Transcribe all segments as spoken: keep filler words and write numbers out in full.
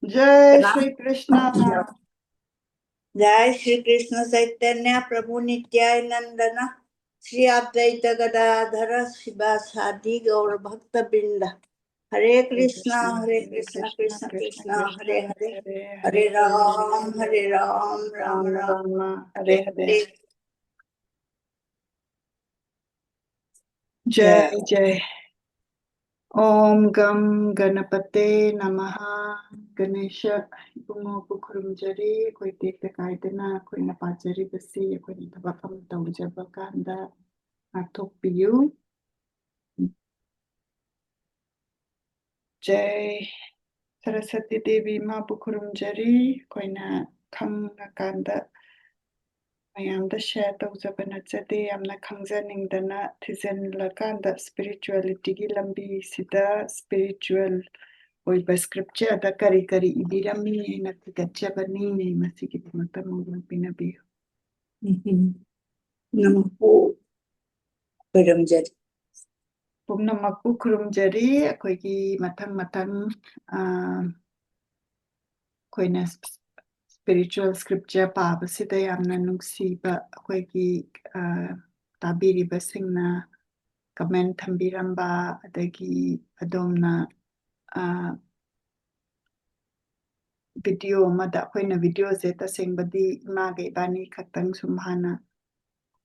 जय श्री कृष्ण। जय श्री कृष्ण चैतन्य प्रभु नित्यानंदन श्री अद्वैत गदाधर शिवासादि गौर भक्त वृंद। हरे कृष्णा हरे कृष्णा कृष्णा कृष्णा हरे हरे, हरे राम हरे राम राम राम हरे हरे। जय जय। ओम गम गणपते नमः। गणेश ꯏꯕꯨꯡꯉꯣꯕꯨ ꯈꯨꯔꯨꯝꯖꯔꯤ꯫ ꯑꯩꯈꯣꯏ ꯇꯦꯛꯇ ꯀꯥꯏꯗꯅ ꯑꯩꯈꯣꯏꯅ ꯄꯥꯖꯔꯤꯕꯁꯤ ꯑꯩꯈꯣꯏꯅ ꯊꯕꯛ ꯑꯃ ꯇꯧꯖꯕ ꯀꯥꯟꯗ ꯉꯥꯛꯊꯣꯛꯄꯤꯌꯨ꯫ ꯖꯩ ꯁꯔꯁꯇꯤ ꯗꯦꯕꯤ ꯏꯃꯥꯕꯨ ꯈꯨꯔꯨꯝꯖꯔꯤ꯫ ꯑꯩꯈꯣꯏꯅ ꯈꯪꯉꯀꯥꯟꯗ ꯃꯌꯥꯝꯗ ꯁꯤꯌꯔ ꯇꯧꯖꯕ ꯅꯠꯆꯗꯦ꯫ ꯌꯥꯝꯅ ꯈꯪꯖꯅꯤꯡꯗꯅ ꯊꯤꯖꯤꯜꯂꯀꯥꯟꯗ ꯏꯁꯄꯤꯔꯤꯆꯨꯋꯦꯂꯤꯇꯤꯒꯤ ꯂꯝꯕꯤꯁꯤꯗ ꯏꯁꯄꯤꯔꯤꯆꯨꯋꯦꯜ ꯑꯣꯏꯕ ꯁ꯭ꯀ꯭ꯔꯤꯞꯆꯔꯗ ꯀꯔꯤ ꯀꯔꯤ ꯏꯕꯤꯔꯝꯃꯤ ꯍꯥꯏꯅ ꯊꯤꯒꯠꯆꯕꯅꯤ꯫ ꯃꯁꯤꯒꯤꯗꯃꯛꯇ ꯃꯥꯏ ꯄꯤꯅꯕꯤꯌꯨ꯫ ꯎꯝ꯫ ꯅꯃꯛꯄꯨ ꯈꯣꯏꯔꯝꯖꯔꯤ꯫ ꯄꯨꯝꯅꯃꯛꯄꯨ ꯈꯨꯔꯨꯝꯖꯔꯤ꯫ ꯑꯩꯈꯣꯏꯒꯤ ꯃꯊꯪ ꯃꯊꯪ, ꯑ, ꯑꯩꯈꯣꯏꯅ ꯏꯁꯄꯤꯔꯤꯆꯨꯋꯦꯜ ꯁ꯭ꯀ꯭ꯔꯤꯞꯆꯔ ꯄꯥꯕꯁꯤꯗ ꯌꯥꯝꯅ ꯅꯨꯡꯁꯤꯕ ꯑꯩꯈꯣꯏꯒꯤ, ꯑ, ꯇꯥꯕꯤꯔꯤꯕꯁꯤꯡꯅ ꯀꯃꯦꯟ ꯊꯝꯕꯤꯔꯝꯕ, ꯑꯗꯒꯤ ꯑꯗꯣꯝꯅ, ꯑ, ꯚꯤꯗꯤꯑꯣ ꯑꯃꯗ, ꯑꯩꯈꯣꯏꯅ ꯚꯤꯗꯤꯑꯣꯁꯦ ꯇꯁꯦꯡꯕꯗꯤ ꯏꯃꯥꯒ ꯏꯕꯥꯅꯤ ꯈꯛꯇꯪ ꯁꯨꯝ ꯍꯥꯟꯅ,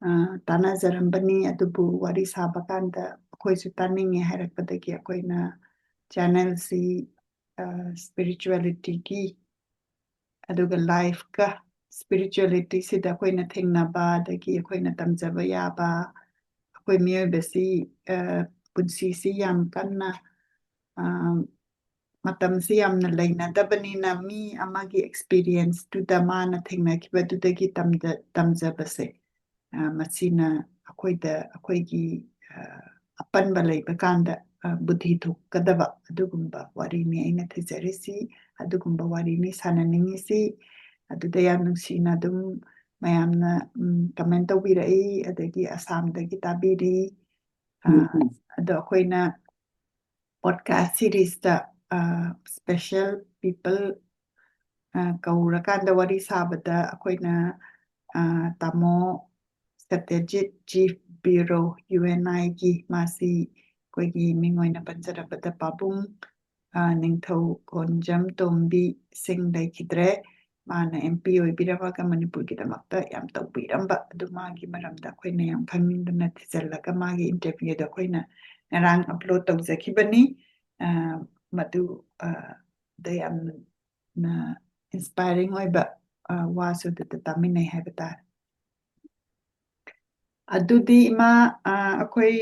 ꯑ, ꯇꯥꯟꯅꯖꯔꯝꯕꯅꯤ, ꯑꯗꯨꯕꯨ ꯋꯥꯔꯤ ꯁꯥꯕ ꯀꯥꯟꯗ ꯑꯩꯈꯣꯏꯁꯨ ꯇꯥꯅꯤꯡꯉꯦ ꯍꯥꯏꯔꯛꯄꯗꯒꯤ ꯑꯩꯈꯣꯏꯅ ꯆꯦꯅꯦꯜꯁꯤ, ꯑ, ꯏꯁꯄꯤꯔꯤꯆꯨꯋꯦꯂꯤꯇꯤꯒꯤ, ꯑꯗꯨꯒ ꯂꯥꯏꯐꯀ ꯏꯁꯄꯤꯔꯤꯆꯨꯋꯦꯂꯤꯇꯤꯁꯤꯗ ꯑꯩꯈꯣꯏꯅ ꯊꯦꯡꯅꯕ, ꯑꯗꯒꯤ ꯑꯩꯈꯣꯏꯅ ꯇꯝꯖꯕ ꯌꯥꯕ, ꯑꯩꯈꯣꯏ ꯃꯤꯑꯣꯏꯕꯁꯤ, ꯑ, ꯄꯨꯟꯁꯤꯁꯤ ꯌꯥꯝ ꯀꯟꯅ, ꯑ, ꯃꯇꯝꯁꯤ ꯌꯥꯝꯅ ꯂꯩꯅꯗꯕꯅꯤꯅ ꯃꯤ ꯑꯃꯒꯤ ꯑꯦꯛꯁꯄꯤꯔꯤꯌꯦꯟꯁꯇꯨꯗ ꯃꯥꯅ ꯊꯦꯡꯅꯈꯤꯕꯗꯨꯗꯒꯤ ꯇꯝꯖ-, ꯇꯝꯖꯕꯁꯦ, ꯑ, ꯃꯁꯤꯅ ꯑꯩꯈꯣꯏꯗ, ꯑꯩꯈꯣꯏꯒꯤ, ꯑ, ꯑꯄꯟꯕ ꯂꯩꯕ ꯀꯥꯟꯗ, ꯑ, ꯕꯨꯙꯤ ꯊꯣꯛꯀꯗꯕ ꯑꯗꯨꯒꯨꯝꯕ ꯋꯥꯔꯤꯅꯤ ꯑꯩꯅ ꯊꯤꯖꯔꯤꯁꯤ, ꯑꯗꯨꯒꯨꯝꯕ ꯋꯥꯔꯤꯅꯤ ꯁꯥꯟꯅꯅꯤꯡꯉꯤꯁꯤ꯫ ꯑꯗꯨꯗ ꯌꯥꯝ ꯅꯨꯡꯁꯤꯅ ꯑꯗꯨꯝ ꯃꯌꯥꯝꯅ, ꯎꯝ, ꯀꯃꯦꯟ ꯇꯧꯕꯤꯔꯛꯏ, ꯑꯗꯒꯤ ꯑꯁꯥꯝꯗꯒꯤ ꯇꯥꯕꯤꯔꯤ꯫ ꯑ, ꯎꯝ, ꯎꯝ꯫ ꯑꯗꯣ ꯑꯩꯈꯣꯏꯅ ꯄꯣꯗꯀꯥꯁ ꯁꯤꯔꯤꯁꯇ special people ꯀꯧꯔꯀꯥꯟꯗ ꯋꯥꯔꯤ ꯁꯥꯕꯗ ꯑꯩꯈꯣꯏꯅ ꯇꯥꯃꯣ ꯁꯇ꯭ꯌꯖꯤꯠ ꯖꯤ ꯕ꯭ꯌꯨꯔꯣ, ꯌꯨ ꯑꯦꯟ ꯑꯥꯏꯒꯤ, ꯃꯥꯁꯤ ꯑꯩꯈꯣꯏꯒꯤ ꯃꯤꯡ ꯑꯣꯏꯅ ꯄꯟꯖꯔꯕꯗ ꯄꯥꯕꯨꯡ ꯅꯤꯡꯊꯧ ꯀꯣꯟꯖꯝ ꯇꯣꯝꯕꯤ ꯁꯤꯡ ꯂꯩꯈꯤꯗ꯭ꯔꯦ꯫ ꯃꯥꯅ ꯑꯦꯝ ꯄꯤ ꯑꯣꯏꯕꯤꯔꯝꯃꯒ ꯃꯅꯤꯄꯨꯔꯒꯤꯗꯃꯛꯇ ꯌꯥꯝ ꯇꯧꯕꯤꯔꯝꯕ ꯑꯗꯨ ꯃꯥꯒꯤ ꯃꯔꯝꯗ ꯑꯩꯈꯣꯏꯅ ꯌꯥꯝ ꯈꯪꯅꯤꯡꯗꯅ ꯊꯤꯖꯤꯜꯂꯒ ꯃꯥꯒꯤ ꯏꯟꯇꯔꯚ꯭ꯌꯨꯗꯣ ꯑꯩꯈꯣꯏꯅ ꯉꯔꯥꯡ ꯑꯞꯂꯣꯗ ꯇꯧꯖꯈꯤꯕꯅꯤ꯫ ꯃꯗꯨ ꯗ ꯌꯥꯝꯅ ꯏꯟꯁꯄꯥꯏꯔꯤꯡ ꯑꯣꯏꯕ ꯋꯥꯁꯨ ꯑꯗꯨꯗ ꯇꯥꯃꯤꯟꯅꯩ ꯍꯥꯏꯕ ꯇꯥꯔꯦ꯫ ꯑꯗꯨꯗꯤ ꯏꯃꯥ, ꯑꯩꯈꯣꯏ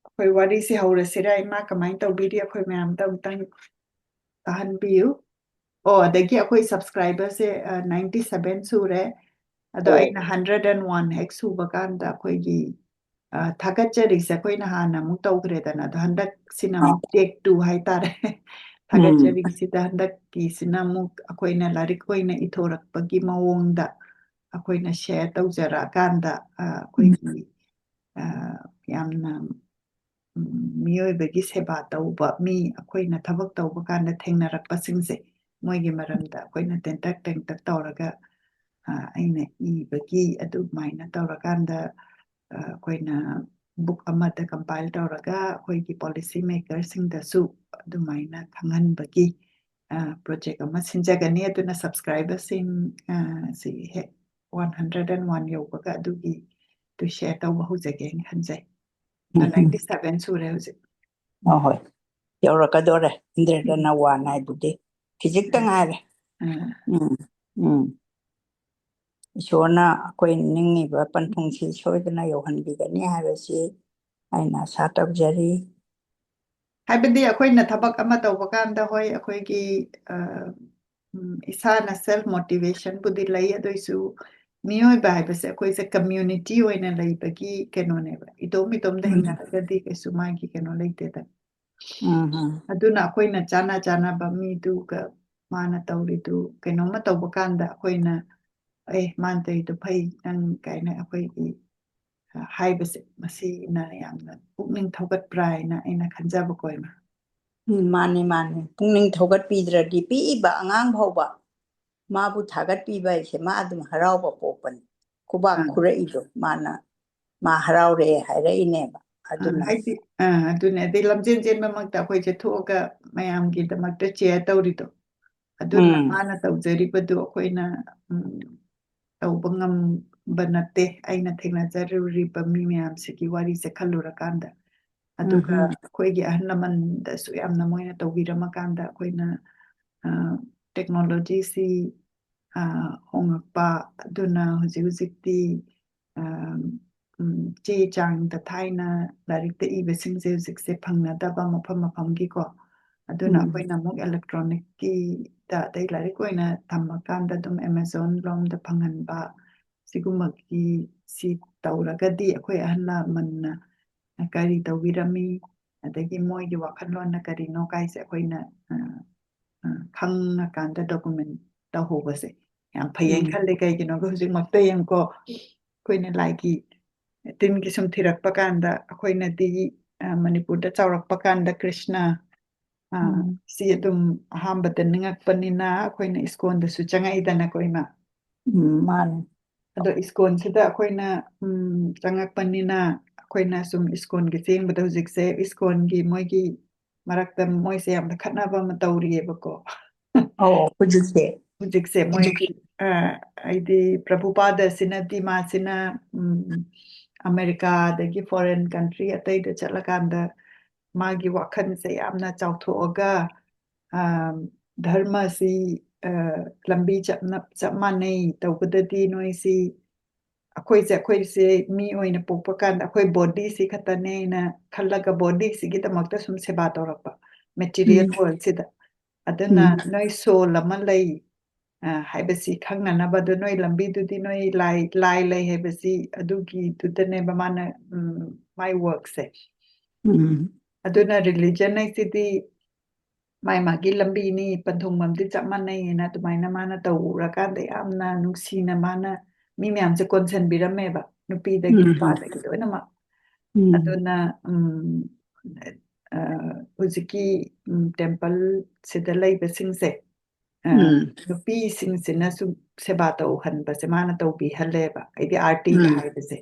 ꯑꯩꯈꯣꯏ ꯋꯥꯔꯤꯁꯦ ꯍꯧꯔꯁꯤꯔꯥ? ꯏꯃꯥ ꯀꯃꯥꯏꯅ ꯇꯧꯕꯤꯔꯤ? ꯑꯩꯈꯣꯏ ꯃꯌꯥꯝꯗ ꯑꯃꯨꯛꯇꯪ ꯇꯥꯍꯟꯕꯤꯌꯨ꯫ ꯑꯣ, ꯑꯗꯒꯤ ꯑꯩꯈꯣꯏ ꯁꯕꯁꯀ꯭ꯔꯥꯏꯕꯔꯁꯦ ꯅꯥꯏꯟꯇꯤ ꯁꯚꯦꯟ ꯁꯨꯔꯦ꯫ ꯑꯗꯣ ꯑꯩꯅ ꯍꯟꯗ꯭ꯔꯦꯠ ꯑꯦꯟ ꯋꯥꯟ ꯍꯦꯛ ꯁꯨꯕ ꯀꯥꯟꯗ ꯑꯩꯈꯣꯏꯒꯤ ꯊꯥꯒꯠꯆꯔꯤꯁꯦ ꯑꯩꯈꯣꯏꯅ ꯍꯥꯟꯅ ꯑꯃꯨꯛ ꯇꯧꯈ꯭ꯔꯦꯗꯅ, ꯑꯗꯣ ꯍꯟꯗꯛꯁꯤꯅ ꯑꯃꯨꯛ ꯇꯦꯛ ꯇꯨ ꯍꯥꯏꯇꯥꯔꯦ꯫ ꯊꯥꯒꯠꯆꯔꯤꯁꯤꯗ ꯍꯟꯗꯛꯀꯤꯁꯤꯅ ꯑꯃꯨꯛ ꯑꯩꯈꯣꯏꯅ ꯂꯥꯏꯔꯤꯛ ꯑꯣꯏꯅ ꯏꯊꯣꯔꯛꯄꯒꯤ ꯃꯑꯣꯡꯗ ꯑꯩꯈꯣꯏꯅ ꯁꯦꯌꯔ ꯇꯧꯖꯔꯛꯑꯀꯥꯟꯗ ꯑꯩꯈꯣꯏꯒꯤ ꯌꯥꯝꯅ ꯃꯤꯑꯣꯏꯕꯒꯤ ꯁꯦꯕꯥ ꯇꯧꯕ ꯃꯤ ꯑꯩꯈꯣꯏꯅ ꯊꯕꯛ ꯇꯧꯕ ꯀꯥꯟꯗ ꯊꯦꯡꯅꯔꯛꯄꯁꯤꯡꯁꯦ, ꯃꯣꯏꯒꯤ ꯃꯔꯝꯗ ꯑꯩꯈꯣꯏꯅ ꯇꯦꯟꯇꯛ ꯇꯦꯟꯇꯛ ꯇꯧꯔꯒ ꯑꯩꯅ ꯏꯕꯒꯤ ꯑꯗꯨꯃꯥꯏꯅ ꯇꯧꯔꯀꯥꯟꯗ ꯑꯩꯈꯣꯏꯅ ꯕꯨꯛ ꯑꯃꯗ ꯀꯝꯄꯥꯏꯜ ꯇꯧꯔꯒ ꯑꯩꯈꯣꯏꯒꯤ ꯄꯣꯂꯤꯁꯤ ꯃꯦꯀꯔꯁꯤꯡꯗꯁꯨ ꯑꯗꯨꯃꯥꯏꯅ ꯈꯪꯍꯟꯕꯒꯤ ꯄ꯭ꯔꯣꯖꯦꯛ ꯑꯃ ꯁꯤꯟꯖꯒꯅꯤ꯫ ꯑꯗꯨꯅ ꯁꯕꯁꯀ꯭ꯔꯥꯏꯕꯔꯁꯤꯡ ꯁꯤ ꯍꯦꯛ ꯋꯥꯟ ꯍꯟꯗ꯭ꯔꯦꯠ ꯑꯦꯟ ꯋꯥꯟ ꯌꯧꯕꯒ ꯑꯗꯨꯒꯤꯗꯨ ꯁꯦꯌꯔ ꯇꯧꯕ ꯍꯧꯖꯒꯦꯅ ꯈꯟꯖꯩ꯫ ꯑꯗꯣ ꯅꯥꯏꯟꯇꯤ ꯁꯚꯦꯟ ꯁꯨꯔꯦ ꯍꯧꯖꯤꯛ꯫ ꯑꯍꯣꯏ, ꯌꯧꯔꯛꯀꯗꯣꯔꯦ꯫ ꯍꯟꯗ꯭ꯔꯦꯠ ꯑꯦꯟ ꯋꯥꯟ ꯍꯥꯏꯗꯨꯗꯤ ꯈꯤꯖꯤꯛꯇ ꯉꯥꯏꯔꯦ꯫ ꯎꯝ, ꯎꯝ꯫ ꯏꯁꯣꯔꯅ ꯑꯩꯈꯣꯏ ꯅꯤꯡꯉꯤꯕ ꯄꯟꯊꯨꯡꯁꯤ ꯁꯣꯏꯗꯅ ꯌꯧꯍꯟꯕꯤꯒꯅꯤ ꯍꯥꯏꯕꯁꯤ ꯑꯩꯅ ꯑꯥꯁꯥ ꯇꯧꯖꯔꯤ꯫ ꯍꯥꯏꯕꯗꯤ ꯑꯩꯈꯣꯏꯅ ꯊꯕꯛ ꯑꯃ ꯇꯧꯕ ꯀꯥꯟꯗ, ꯍꯣꯏ, ꯑꯩꯈꯣꯏꯒꯤ ꯏꯁꯥꯅ ꯁꯦꯜꯐ ꯃꯣꯇꯤꯚꯦꯁꯟꯕꯨꯗꯤ ꯂꯩ, ꯑꯗꯨꯏꯁꯨ ꯃꯤꯑꯣꯏꯕ ꯍꯥꯏꯕꯁꯦ ꯑꯩꯈꯣꯏꯁꯦ ꯀꯝꯃ꯭ꯌꯨꯅꯤꯇꯤ ꯑꯣꯏꯅ ꯂꯩꯕꯒꯤ ꯀꯩꯅꯣꯅꯦꯕ꯫ ꯏꯇꯣꯝ ꯏꯇꯣꯝꯗ ꯍꯤꯡꯅꯔꯒꯗꯤ ꯀꯩꯁꯨ ꯃꯥꯒꯤ ꯀꯩꯅꯣ ꯂꯩꯇꯦꯗꯅ꯫ ꯑꯗꯨꯅ ꯑꯩꯈꯣꯏꯅ ꯆꯥꯅ ꯆꯥꯅꯕ ꯃꯤꯗꯨꯒ ꯃꯥꯅ ꯇꯧꯔꯤꯗꯨ ꯀꯩꯅꯣꯝꯃ ꯇꯧꯕ ꯀꯥꯟꯗ ꯑꯩꯈꯣꯏꯅ, "ꯑꯦ, ꯃꯥꯅ ꯇꯧꯔꯤꯗꯨ ꯐꯩ, ꯅꯪ" ꯀꯥꯏꯅ ꯑꯩꯈꯣꯏꯒꯤ ꯍꯥꯏꯕꯁꯦ, ꯃꯁꯤꯅ ꯌꯥꯝꯅ ꯄꯨꯛꯅꯤꯡ ꯊꯧꯒꯠꯄ꯭ꯔꯥ ꯍꯥꯏꯅ ꯑꯩꯅ ꯈꯟꯖꯕꯀꯣ, ꯏꯃꯥ꯫ ꯎꯝ, ꯃꯥꯅꯦ, ꯃꯥꯅꯦ꯫ ꯄꯨꯛꯅꯤꯡ ꯊꯧꯒꯠꯄꯤꯗ꯭ꯔꯗꯤ ꯄꯤꯛꯏꯕ ꯑꯉꯥꯡ ꯐꯥꯎꯕ ꯃꯥꯕꯨ ꯊꯥꯒꯠꯄꯤꯕ ꯍꯥꯏꯁꯦ ꯃꯥ ꯑꯗꯨꯝ ꯍꯔꯥꯎꯕ ꯄꯣꯛꯄꯅꯤ꯫ ꯈꯨꯕꯥꯛ ꯑꯥ꯫ ꯈꯨꯔꯛꯏꯗꯣ ꯃꯥꯅ, ꯃꯥ ꯍꯔꯥꯎꯔꯦ ꯍꯥꯏꯔꯛꯏꯅꯦꯕ꯫ ꯑꯥ, ꯑꯗꯨꯅ ꯍꯥꯏꯗꯤ, ꯑꯥ, ꯑꯗꯨꯅꯦ꯫ ꯑꯗꯩ ꯂꯝꯖꯦꯟ ꯆꯦꯟꯕꯃꯛꯇ ꯑꯩꯈꯣꯏꯁꯦ ꯊꯣꯛꯑꯒ ꯃꯌꯥꯝꯒꯤꯗꯃꯛꯇ ꯆꯤꯌꯔ ꯇꯧꯔꯤꯗꯣ, ꯑꯗꯨꯅ ꯎꯝ꯫ ꯃꯥꯅ ꯇꯧꯖꯔꯤꯕꯗꯨ ꯑꯩꯈꯣꯏꯅ, ꯎꯝ, ꯇꯧꯕ ꯉꯝꯕ ꯅꯠꯇꯦ꯫ ꯑꯩꯅ ꯊꯦꯡꯅꯖꯔꯨꯔꯤꯕ ꯃꯤ ꯃꯌꯥꯝꯁꯤꯒꯤ ꯋꯥꯔꯤꯁꯦ ꯈꯜꯂꯨꯔꯀꯥꯟꯗ, ꯑꯗꯨꯒ ꯎꯝ꯫ ꯑꯩꯈꯣꯏꯒꯤ ꯑꯍꯜ ꯂꯃꯟꯗꯁꯨ ꯌꯥꯝꯅ ꯃꯣꯏꯅ ꯇꯧꯕꯤꯔꯝꯃꯀꯥꯟꯗ ꯑꯩꯈꯣꯏꯅ, ꯑ, ꯇꯦꯛꯅꯣꯂꯣꯖꯤꯁꯤ, ꯑ, ꯍꯣꯡꯉꯛꯄ, ꯑꯗꯨꯅ ꯍꯧꯖꯤꯛ ꯍꯧꯖꯤꯛꯇꯤ, ꯑ, ꯎꯝ, ꯆꯦ ꯆꯥꯡꯗ ꯊꯥꯏꯅ ꯂꯥꯏꯔꯤꯛꯇ ꯏꯕꯁꯤꯡꯁꯦ ꯍꯧꯖꯤꯛꯁꯦ ꯐꯪꯅꯗꯕ ꯃꯐꯝ ꯃꯐꯝꯒꯤꯀꯣ꯫ ꯑꯗꯨꯅ ꯎꯝ꯫ ꯑꯩꯈꯣꯏꯅ ꯑꯃꯨꯛ electronic ꯀꯤꯗ, ꯑꯗꯩ ꯂꯥꯏꯔꯤꯛ ꯑꯣꯏꯅ ꯊꯝꯃꯀꯥꯟꯗ ꯑꯗꯨꯝ Amazon ꯂꯣꯝꯗ ꯐꯪꯍꯟꯕ, ꯁꯤꯒꯨꯝꯕꯒꯤ ꯁꯤ ꯇꯧꯔꯒꯗꯤ ꯑꯩꯈꯣꯏ ꯑꯍꯜ ꯂꯃꯟꯅ ꯀꯔꯤ ꯇꯧꯕꯤꯔꯝꯃꯤ, ꯑꯗꯒꯤ ꯃꯣꯏꯒꯤ ꯋꯥꯈꯜꯂꯣꯟꯅ ꯀꯔꯤꯅꯣ ꯀꯥꯏꯁꯦ ꯑꯩꯈꯣꯏꯅ, ꯑ, ꯑ, ꯈꯪꯉꯀꯥꯟꯗ document ꯇꯧꯍꯧꯕꯁꯦ ꯌꯥꯝ ꯐꯩꯌꯦꯅ ꯎꯝ꯫ ꯈꯜꯂꯦ꯫ ꯀꯩꯒꯤꯅꯣꯒ ꯍꯧꯖꯤꯛꯃꯛꯇ ꯌꯦꯡꯉꯨꯀꯣ, ꯑꯩꯈꯣꯏꯅ ꯂꯥꯏꯒꯤ ꯇꯤꯟꯒꯤ ꯁꯨꯝ ꯊꯤꯔꯛꯄ ꯀꯥꯟꯗ, ꯑꯩꯈꯣꯏꯅꯗꯤ, ꯑ, ꯃꯅꯤꯄꯨꯔꯗ ꯆꯥꯎꯔꯛꯄ ꯀꯥꯟꯗ ꯀ꯭ꯔꯤꯁꯅ, ꯑ, ꯎꯝ꯫ ꯁꯤ ꯑꯗꯨꯝ ꯑꯍꯥꯟꯕꯗ ꯅꯤꯡꯉꯛꯄꯅꯤꯅ ꯑꯩꯈꯣꯏꯅ ꯏꯁꯀꯣꯟꯗꯁꯨ ꯆꯪꯉꯛꯏꯗꯅꯀꯣ, ꯏꯃꯥ꯫ ꯎꯝ, ꯃꯥꯅꯦ꯫ ꯑꯗꯣ ꯏꯁꯀꯣꯟꯁꯤꯗ ꯑꯩꯈꯣꯏꯅ, ꯎꯝ, ꯆꯪꯉꯛꯄꯅꯤꯅ ꯑꯩꯈꯣꯏꯅ ꯁꯨꯝ ꯏꯁꯀꯣꯟꯒꯤ ꯆꯦꯟꯕꯗ ꯍꯧꯖꯤꯛꯁꯦ ꯏꯁꯀꯣꯟꯒꯤ ꯃꯣꯏꯒꯤ ꯃꯔꯛꯇ ꯃꯣꯏꯁꯦ ꯌꯥꯝꯅ ꯈꯠꯅꯕ ꯑꯃ ꯇꯧꯔꯤꯑꯕꯀꯣ꯫ ꯑꯧ, ꯍꯧꯖꯤꯛꯁꯦ꯫ ꯍꯧꯖꯤꯛꯁꯦ ꯃꯣꯏ, ꯍꯧꯖꯤꯛ ꯑ, ꯍꯥꯏꯗꯤ ꯄ꯭ꯔꯚꯨꯄꯥꯗ ꯁꯤꯅꯗꯤ ꯃꯥꯁꯤꯅ, ꯎꯝ, ꯑꯃꯦꯔꯤꯀꯥ ꯑꯗꯒꯤ foreign country ꯑꯇꯩꯗ ꯆꯠꯂꯀꯥꯟꯗ ꯃꯥꯒꯤ ꯋꯥꯈꯜꯁꯦ ꯌꯥꯝꯅ ꯆꯥꯎꯊꯣꯛꯑꯒ, ꯑ, ꯙꯔꯃꯁꯤ, ꯑ, ꯂꯝꯕꯤ ꯆꯞꯅ-, ꯆꯞ ꯃꯥꯟꯅꯩ ꯇꯧꯕꯗꯗꯤ ꯅꯣꯏꯁꯤ, ꯑꯩꯈꯣꯏꯁꯦ, ꯑꯩꯈꯣꯏꯁꯦ ꯃꯤ ꯑꯣꯏꯅ ꯄꯣꯛꯄ ꯀꯥꯟꯗ ꯑꯩꯈꯣꯏ bodyꯁꯤ ꯈꯛꯇꯅꯦꯅ ꯈꯜꯂꯒ bodyꯁꯤꯒꯤꯗꯃꯛꯇ ꯁꯨꯝ ꯁꯦꯕꯥ ꯇꯧꯔꯛꯄ material ꯎꯝ꯫ worldꯁꯤꯗ꯫ ꯑꯗꯨꯅ ꯎꯝ꯫ ꯅꯣꯏ soul ꯑꯃ ꯂꯩ, ꯑ, ꯍꯥꯏꯕꯁꯤ ꯈꯪꯅꯅꯕ, ꯑꯗꯨ ꯅꯣꯏ ꯂꯝꯕꯤꯗꯨꯗꯤ ꯅꯣꯏ ꯂꯥꯏ, ꯂꯥꯏ ꯂꯩ ꯍꯥꯏꯕꯁꯤ ꯑꯗꯨꯒꯤꯗꯨꯗꯅꯦꯕ ꯃꯥꯅ, ꯎꯝ, ꯃꯥꯏ workꯁꯦ꯫ ꯎꯝ꯫ ꯑꯗꯨꯅ religion ꯍꯥꯏꯁꯤꯗꯤ ꯃꯥꯏ ꯃꯥꯒꯤ ꯂꯝꯕꯤꯅꯤ, ꯄꯟꯊꯨꯡꯐꯝꯗꯤ ꯆꯞ ꯃꯥꯟꯅꯩꯅ ꯑꯗꯨꯃꯥꯏꯅ ꯃꯥꯅ ꯇꯧꯔꯀꯥꯟꯗ ꯌꯥꯝꯅ ꯅꯨꯡꯁꯤꯅ ꯃꯥꯅ ꯃꯤ ꯃꯌꯥꯝꯁꯦ ꯀꯣꯟꯁꯤꯟꯕꯤꯔꯝꯃꯦꯕ꯫ ꯅꯨꯄꯤꯗꯒꯤ ꯎꯝ꯫ ꯅꯨꯄꯥꯗꯒꯤ ꯂꯣꯏꯅꯃꯛ꯫ ꯎꯝ꯫ ꯑꯗꯨꯅ, ꯎꯝ, ꯑ, ꯍꯧꯖꯤꯛꯀꯤ, ꯎꯝ, temple ꯁꯤꯗ ꯂꯩꯕꯁꯤꯡꯁꯦ, ꯑ, ꯎꯝ꯫ ꯅꯨꯄꯤꯁꯤꯡꯁꯤꯅꯁꯨ ꯁꯦꯕꯥ ꯇꯧꯍꯟꯕꯁꯦ ꯃꯥꯅ ꯇꯧꯕꯤꯍꯜꯂꯦꯕ, ꯍꯥꯏꯗꯤ ꯑꯥꯔꯇꯤꯒ ꯎꯝ꯫ ꯍꯥꯏꯕꯁꯦ꯫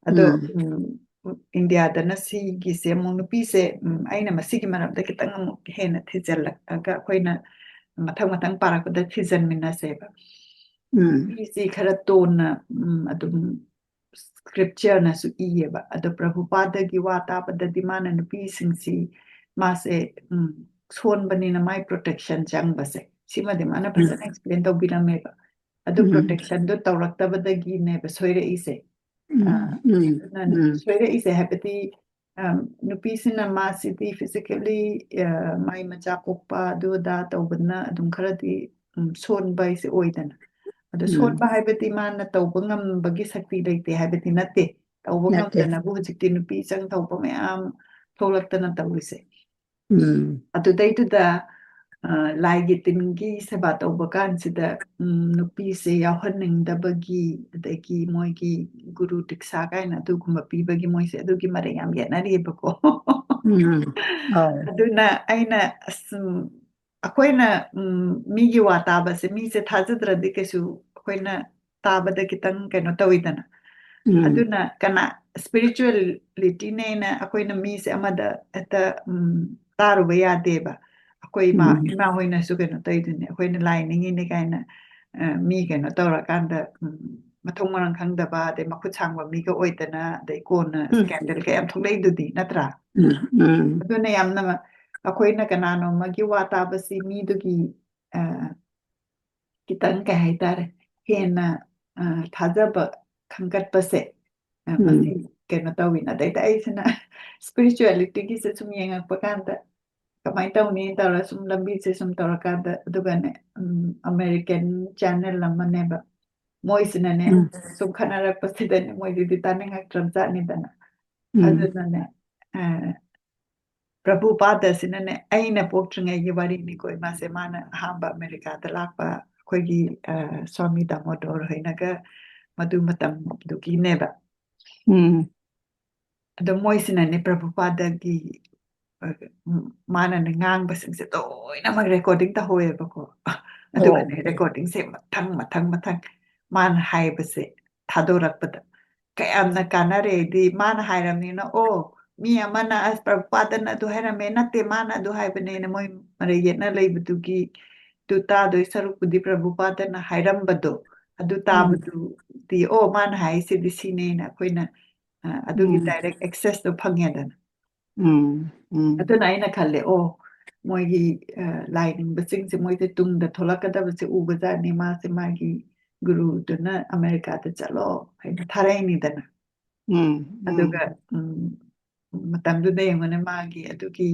ꯑꯗꯣ, ꯎꯝ꯫ ꯎꯝ, ꯏꯟꯗꯤꯌꯥꯗꯅ ꯁꯤꯒꯤꯁꯦ ꯑꯃꯨꯛ ꯅꯨꯄꯤꯁꯦ, ꯎꯝ, ꯑꯩꯅ ꯃꯁꯤꯒꯤ ꯃꯔꯝꯗ ꯈꯤꯇꯪ ꯑꯃꯨꯛ ꯍꯦꯟꯅ ꯊꯤꯖꯤꯜꯂꯛꯑꯒ ꯑꯩꯈꯣꯏꯅ ꯃꯊꯪ ꯃꯊꯪ ꯄꯥꯔꯛꯄꯗ ꯊꯤꯖꯤꯟꯃꯤꯟꯅꯁꯦꯕ꯫ ꯎꯝ꯫ ꯅꯨꯄꯤꯁꯤ ꯈꯔ ꯇꯣꯟꯅ, ꯎꯝ, ꯑꯗꯨꯝ scriptureꯅꯁꯨ ꯏꯌꯦꯕ꯫ ꯑꯗꯣ ꯄ꯭ꯔꯚꯨꯄꯥꯗꯒꯤ ꯋꯥ ꯇꯥꯕꯗꯗꯤ ꯃꯥꯅ ꯅꯨꯄꯤꯁꯤꯡꯁꯤ ꯃꯥꯁꯦ, ꯎꯝ, ꯁꯣꯟꯕꯅꯤꯅ ꯃꯥꯏ protection ꯆꯪꯕꯁꯦ, ꯁꯤꯃꯗꯤ ꯃꯥꯅ ꯎꯝ꯫ ꯐꯖꯅ explain ꯇꯧꯕꯤꯔꯝꯃꯦꯕ꯫ ꯑꯗꯨ ꯎꯝ꯫ protectionꯗꯣ ꯇꯧꯔꯛꯇꯕꯗꯒꯤꯅꯦꯕ ꯁꯣꯏꯔꯛꯏꯁꯦ꯫ ꯎꯝ, ꯑ, ꯎꯝ, ꯑꯗꯨꯅ ꯎꯝ꯫ ꯁꯣꯏꯔꯛꯏꯁꯦ ꯍꯥꯏꯕꯗꯤ, ꯑ, ꯅꯨꯄꯤꯁꯤꯅ ꯃꯥꯁꯤꯗꯤ physically, ꯑ, ꯃꯥꯏ ꯃꯆꯥ ꯄꯣꯛꯄ ꯑꯗꯨ ꯑꯗꯥ ꯇꯧꯕꯅ ꯑꯗꯨꯝ ꯈꯔꯗꯤ, ꯎꯝ, ꯁꯣꯟꯕ ꯍꯥꯏꯁꯦ ꯑꯣꯏꯗꯅ꯫ ꯑꯗꯣ ꯎꯝ꯫ ꯁꯣꯟꯕ ꯍꯥꯏꯕꯗꯤ ꯃꯥꯅ ꯇꯧꯕ ꯉꯝꯕꯒꯤ ꯁꯛꯇꯤ ꯂꯩꯇꯦ ꯍꯥꯏꯕꯗꯤ ꯅꯠꯇꯦ꯫ ꯇꯧꯕ ꯅꯠꯇꯦ꯫ ꯉꯝꯗꯅꯕꯨ ꯍꯧꯖꯤꯛꯇꯤ ꯅꯨꯄꯤ ꯆꯪ ꯇꯧꯕ ꯃꯌꯥꯝ ꯊꯣꯛꯂꯛꯇꯅ ꯇꯧꯔꯤꯁꯦ꯫ ꯎꯝ꯫ ꯑꯗꯨꯗꯩꯗꯨꯗ, ꯑ, ꯂꯥꯏꯒꯤ ꯇꯤꯟꯒꯤ ꯁꯦꯕꯥ ꯇꯧꯕ ꯀꯥꯟꯁꯤꯗ, ꯎꯝ, ꯅꯨꯄꯤꯁꯦ ꯌꯥꯎꯍꯟꯅꯤꯡꯗꯕꯒꯤ, ꯑꯗꯒꯤ ꯃꯣꯏꯒꯤ ꯒꯨꯔꯨ ꯗꯤꯛꯁꯥ ꯀꯥꯏꯅ ꯑꯗꯨꯒꯨꯝꯕ ꯄꯤꯕꯒꯤ ꯃꯣꯏꯁꯦ ꯑꯗꯨꯒꯤ ꯃꯔꯩ ꯌꯥꯝ ꯌꯦꯠꯅꯔꯤꯑꯕꯀꯣ꯫ ꯎꯝ꯫ ꯑꯧ꯫ ꯑꯗꯨꯅ ꯑꯩꯅ, ꯑꯁ, ꯎꯝ, ꯑꯩꯈꯣꯏꯅ, ꯎꯝ, ꯃꯤꯒꯤ ꯋꯥ ꯇꯥꯕꯁꯦ, ꯃꯤꯁꯦ ꯊꯥꯖꯗ꯭ꯔꯗꯤ ꯀꯩꯁꯨ ꯑꯩꯈꯣꯏꯅ ꯇꯥꯕꯗ ꯈꯤꯇꯪ ꯀꯩꯅꯣ ꯇꯧꯋꯤꯗꯅ꯫ ꯎꯝ꯫ ꯑꯗꯨꯅ ꯀꯅꯥ, spiritualityꯅꯦꯅ ꯑꯩꯈꯣꯏꯅ ꯃꯤꯁꯦ ꯑꯃꯗ ꯍꯦꯛꯇ, ꯎꯝ, ꯇꯥꯔꯨꯕ ꯌꯥꯗꯦꯕ꯫ ꯑꯩꯈꯣꯏ ꯏꯃꯥ, ꯎꯝ꯫ ꯏꯃꯥ ꯍꯣꯏꯅꯁꯨ ꯀꯩꯅꯣ ꯇꯧꯔꯤꯗꯨꯅꯦ, ꯑꯩꯈꯣꯏꯅ ꯂꯥꯏ ꯅꯤꯡꯉꯤꯅꯦ ꯀꯥꯏꯅ, ꯑ, ꯃꯤ ꯀꯩꯅꯣ ꯇꯧꯔꯀꯥꯟꯗ, ꯎꯝ, ꯃꯊꯣꯡ ꯃꯔꯝ ꯈꯪꯗꯕ, ꯑꯗꯩ ꯃꯈꯨꯠ ꯁꯥꯡꯕ ꯃꯤꯒ ꯑꯣꯏꯗꯅ, ꯑꯗꯩ ꯀꯣꯟꯅ ꯎꯝ꯫ Scandalꯒ ꯌꯥꯝ ꯊꯣꯛꯂꯛꯏꯗꯨꯗꯤ, ꯅꯠꯇ꯭ꯔꯥ? ꯎꯝ, ꯎꯝ꯫ ꯑꯗꯨꯅ ꯌꯥꯝꯅ ꯑꯩꯈꯣꯏꯅ ꯀꯅꯥꯅꯣꯝꯃꯒꯤ ꯋꯥ ꯇꯥꯕꯁꯤ ꯃꯤꯗꯨꯒꯤ, ꯑ, ꯈꯤꯇꯪ, ꯀꯩ ꯍꯥꯏꯇꯥꯔꯦ, ꯍꯦꯟꯅ, ꯑ, ꯊꯥꯖꯕ ꯈꯟꯒꯠꯄꯁꯦ, ꯑ, ꯎꯝ꯫ ꯃꯁꯤ ꯀꯩꯅꯣ ꯇꯧꯋꯤꯅ꯫ ꯑꯗꯩꯗ ꯑꯩꯁꯤꯅ spiritualityꯒꯤꯁꯦ ꯁꯨꯝ ꯌꯦꯡꯉꯛꯄ ꯀꯥꯟꯗ, ꯀꯃꯥꯏꯅ ꯇꯧꯅꯤ ꯇꯧꯔ ꯁꯨꯝ ꯂꯝꯕꯤꯁꯦ ꯁꯨꯝ ꯇꯧꯔꯀꯥꯟꯗ, ꯑꯗꯨꯒꯅꯦ, ꯎꯝ, American channel ꯑꯃꯅꯦꯕ, ꯃꯣꯏꯁꯤꯅꯅꯦ, ꯎꯝ꯫ ꯁꯨꯝ ꯈꯠꯅꯔꯛꯄꯁꯤꯗꯅꯦ, ꯃꯣꯏꯗꯨꯗꯤ ꯇꯥꯅꯤꯡꯉꯛꯇ꯭ꯔꯕꯖꯥꯠꯅꯤꯗꯅ꯫ ꯎꯝ꯫ ꯑꯗꯨꯅꯅꯦ, ꯑ, ꯄ꯭ꯔꯚꯨꯄꯥꯗꯁꯤꯅꯅꯦ, ꯑꯩꯅ ꯄꯣꯛꯇ꯭ꯔꯤꯉꯩꯒꯤ ꯋꯥꯔꯤꯅꯤꯀꯣ, ꯏꯃꯥꯁꯦ, ꯃꯥꯅ ꯑꯍꯥꯟꯕ ꯑꯃꯦꯔꯤꯀꯥꯗ ꯂꯥꯛꯄ, ꯑꯩꯈꯣꯏꯒꯤ, ꯑ, ꯁ꯭ꯋꯥꯃꯤ ꯗꯥꯃꯣꯗꯣꯔ ꯍꯣꯏꯅꯒ ꯃꯗꯨ ꯃꯇꯝꯗꯨꯒꯤꯅꯦꯕ꯫ ꯎꯝ ꯑꯗꯣ ꯃꯣꯏꯁꯤꯅꯅꯦ ꯄ꯭ꯔꯚꯨꯄꯥꯗꯒꯤ, ꯑ, ꯎꯝ, ꯃꯥꯅꯅꯦ ꯉꯥꯡꯕꯁꯤꯡꯁꯦ ꯂꯣꯏꯅꯃꯛ ꯔꯦꯀꯣꯔꯗꯤꯡ ꯇꯧꯍꯧꯋꯦꯕꯀꯣ꯫ ꯑꯗꯨꯒꯅꯦ ꯑꯣ ꯔꯦꯀꯣꯔꯗꯤꯡꯁꯦ ꯃꯊꯪ ꯃꯊꯪ ꯃꯊꯪ ꯃꯥꯅ ꯍꯥꯏꯕꯁꯦ ꯊꯥꯗꯣꯔꯛꯄꯗ ꯀꯌꯥꯝꯅ ꯀꯥꯟꯅꯔꯦꯗꯤ, ꯃꯥꯅ ꯍꯥꯏꯔꯕꯅꯤꯅ, ꯑꯣ, ꯃꯤ ꯑꯃꯅ ꯑꯁ ꯄ꯭ꯔꯚꯨꯄꯥꯗꯅ ꯑꯗꯨ ꯍꯥꯏꯔꯝꯃꯦ, ꯅꯠꯇꯦ ꯃꯥꯅ ꯑꯗꯨ ꯍꯥꯏꯕꯅꯦꯅ ꯃꯣꯏ ꯃꯔꯩ ꯌꯦꯠꯅ ꯂꯩꯕꯗꯨꯒꯤ, ꯑꯗꯨ ꯇꯥꯗꯣꯏ ꯁꯔꯨꯛꯄꯨꯗꯤ ꯄ꯭ꯔꯚꯨꯄꯥꯗꯅ ꯍꯥꯏꯔꯝꯕꯗꯣ ꯑꯗꯨ ꯎꯝ ꯇꯥꯕꯗꯨꯗꯤ, ꯑꯣ, ꯃꯥꯅ ꯍꯥꯏꯁꯤꯗꯤ ꯁꯤꯅꯦꯅ ꯑꯩꯈꯣꯏꯅ, ꯑ, ꯑꯗꯨꯒꯤ ꯎꯝ ꯗꯥꯏꯔꯦꯛ ꯑꯦꯛꯁꯦꯁꯇꯣ ꯐꯪꯉꯦꯗꯅ꯫ ꯎꯝ ꯎꯝ ꯑꯗꯨꯅ ꯑꯩꯅ ꯈꯜꯂꯦ, ꯑꯣ, ꯃꯣꯏꯒꯤ, ꯑ, ꯂꯥꯏ ꯅꯤꯡꯕꯁꯤꯡꯁꯦ ꯃꯣꯏꯁꯦ ꯇꯨꯡꯗ ꯊꯣꯛꯂꯛꯀꯗꯕꯁꯦ ꯎꯕꯖꯥꯠꯅꯤ꯫ ꯃꯥꯁꯦ ꯃꯥꯒꯤ ꯒꯨꯔꯨꯗꯨꯅ ꯑꯃꯦꯔꯤꯀꯥꯗ ꯆꯠꯂꯣ ꯍꯥꯏꯅ ꯊꯥꯔꯛꯏꯅꯤꯗꯅ꯫ ꯎꯝ ꯎꯝ ꯑꯗꯨꯒ, ꯎꯝ, ꯃꯇꯝꯗꯨꯗ ꯌꯦꯡꯉꯨꯅꯦ, ꯃꯥꯒꯤ ꯑꯗꯨꯒꯤ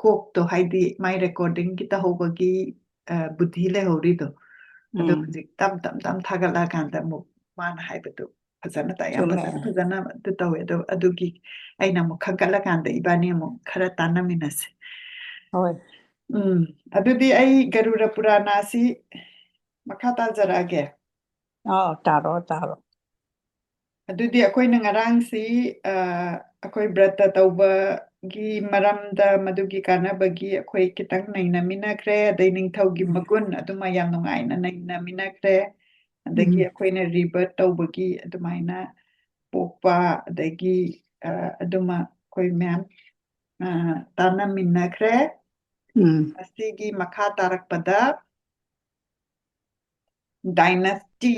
ꯀꯣꯛꯇꯣ, ꯍꯥꯏꯗꯤ ꯃꯥꯏ ꯔꯦꯀꯣꯔꯗꯤꯡꯒꯤ ꯇꯧꯍꯧꯕꯒꯤ, ꯑ, ꯕꯨꯙꯤ ꯂꯩꯍꯧꯔꯤꯗꯣ, ꯑꯗꯣ ꯎꯝ ꯍꯧꯖꯤꯛ ꯇꯞ ꯇꯞ ꯇꯞ ꯊꯥꯒꯠꯂꯛꯑꯀꯥꯟꯗ ꯑꯃꯨꯛ ꯃꯥꯅ ꯍꯥꯏꯕꯗꯨ ꯐꯖꯅ ꯇꯥꯏ, ꯌꯥꯝ ꯆꯨꯝꯃꯦ ꯐꯖꯅ ꯐꯖꯅ ꯑꯗꯨ ꯇꯧꯋꯦ꯫ ꯑꯗꯣ ꯑꯗꯨꯒꯤ ꯑꯩꯅ ꯑꯃꯨꯛ ꯈꯟꯒꯠꯂꯀꯥꯟꯗ ꯏꯕꯥꯅꯤ ꯑꯃꯨꯛ ꯈꯔ ꯇꯥꯟꯅꯃꯤꯟꯅꯁꯦ꯫ ꯍꯣꯏ ꯎꯝ, ꯑꯗꯨꯗꯤ ꯑꯩ ꯒꯔꯨꯔ ꯄꯨꯔꯥꯅꯥꯁꯤ ꯃꯈꯥ ꯇꯥꯖꯔꯛꯑꯒꯦ꯫ ꯑꯥꯎ ꯇꯥꯔꯣ ꯇꯥꯔꯣ ꯑꯗꯨꯗꯤ ꯑꯩꯈꯣꯏꯅ ꯉꯔꯥꯡꯁꯤ, ꯑ, ꯑꯩꯈꯣꯏ ꯕ꯭ꯔꯇ ꯇꯧꯕꯒꯤ ꯃꯔꯝꯗ, ꯃꯗꯨꯒꯤ ꯀꯥꯟꯅꯕꯒꯤ ꯑꯩꯈꯣꯏ ꯈꯤꯇꯪ ꯅꯩꯅꯃꯤꯟꯅꯈ꯭ꯔꯦ꯫ ꯑꯗꯩ ꯅꯤꯡꯊꯧꯒꯤ ꯎꯝ ꯃꯒꯨꯟ ꯑꯗꯨꯃ ꯌꯥꯝ ꯅꯨꯡꯉꯥꯏꯅ ꯅꯩꯅꯃꯤꯟꯅꯈ꯭ꯔꯦ꯫ ꯑꯗꯒꯤ ꯎꯝ ꯑꯩꯈꯣꯏꯅ ꯔꯤꯕꯔꯠ ꯇꯧꯕꯒꯤ ꯑꯗꯨꯃꯥꯏꯅ ꯄꯣꯛꯄ, ꯑꯗꯒꯤ, ꯑ, ꯑꯗꯨꯃ ꯑꯩꯈꯣꯏ ꯃꯌꯥꯝ, ꯑ, ꯇꯥꯟꯅꯃꯤꯟꯅꯈ꯭ꯔꯦ꯫ ꯎꯝ ꯑꯁꯤꯒꯤ ꯃꯈꯥ ꯇꯥꯔꯛꯄꯗ ꯗꯥꯏꯅꯦꯁꯇꯤ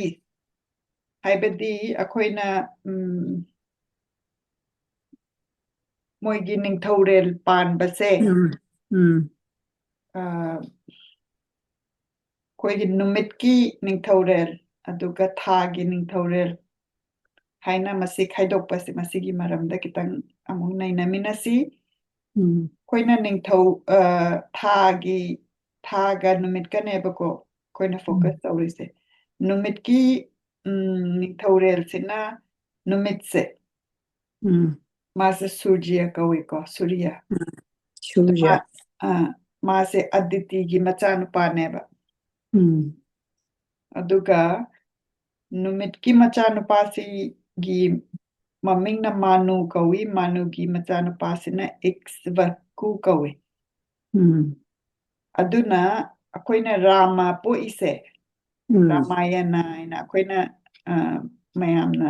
ꯍꯥꯏꯕꯗꯤ ꯑꯩꯈꯣꯏꯅ, ꯎꯝ, ꯃꯣꯏꯒꯤ ꯅꯤꯡꯊꯧꯔꯦꯜ ꯄꯥꯟꯕꯁꯦ, ꯎꯝ ꯎꯝ ꯑ, ꯑꯩꯈꯣꯏꯒꯤ ꯅꯨꯃꯤꯠꯀꯤ ꯅꯤꯡꯊꯧꯔꯦꯜ, ꯑꯗꯨꯒ ꯊꯥꯒꯤ ꯅꯤꯡꯊꯧꯔꯦꯜ ꯍꯥꯏꯅ ꯃꯁꯤ ꯈꯥꯏꯗꯣꯛꯄꯁꯦ, ꯃꯁꯤꯒꯤ ꯃꯔꯝꯗ ꯈꯤꯇꯪ ꯑꯃꯨꯛ ꯅꯩꯅꯃꯤꯟꯅꯁꯤ꯫ ꯎꯝ ꯑꯩꯈꯣꯏꯅ ꯅꯤꯡꯊꯧ, ꯑ, ꯊꯥꯒꯤ, ꯊꯥꯒ ꯅꯨꯃꯤꯠꯀꯅꯦꯕꯀꯣ ꯑꯩꯈꯣꯏꯅ ꯎꯝ ꯐꯣꯀꯁ ꯇꯧꯔꯤꯁꯦ꯫ ꯅꯨꯃꯤꯠꯀꯤ, ꯎꯝ, ꯅꯤꯡꯊꯧꯔꯦꯜꯁꯤꯅ ꯅꯨꯃꯤꯠꯁꯦ, ꯎꯝ ꯃꯥꯁꯦ ꯁꯨꯔꯖꯤꯌꯥ ꯀꯧꯏꯀꯣ, ꯁꯨꯔꯤꯌꯥ꯫ ꯑꯗꯣ ꯃꯥ, ꯁꯨꯔꯖ ꯑ, ꯃꯥꯁꯦ ꯑꯗꯤꯇꯤꯒꯤ ꯃꯆꯥꯅꯨꯄꯥꯅꯦꯕ꯫ ꯎꯝ ꯑꯗꯨꯒ ꯅꯨꯃꯤꯠꯀꯤ ꯃꯆꯥꯅꯨꯄꯥꯁꯤꯒꯤ ꯃꯃꯤꯡꯅ ꯃꯥꯅꯨ ꯀꯧꯏ, ꯃꯥꯅꯨꯒꯤ ꯃꯆꯥꯅꯨꯄꯥꯁꯤꯅ ꯏꯛꯁ꯭ꯋꯥꯀꯨ ꯀꯧꯏ꯫ ꯎꯝ꯫ ꯑꯗꯨꯅ ꯑꯩꯈꯣꯏꯅ ꯔꯥꯃ ꯄꯣꯛꯏꯁꯦ, ꯎꯝ꯫ ꯔꯥꯃꯥꯌꯅ ꯍꯥꯏꯅ ꯑꯩꯈꯣꯏꯅ, ꯑ, ꯃꯌꯥꯝꯅ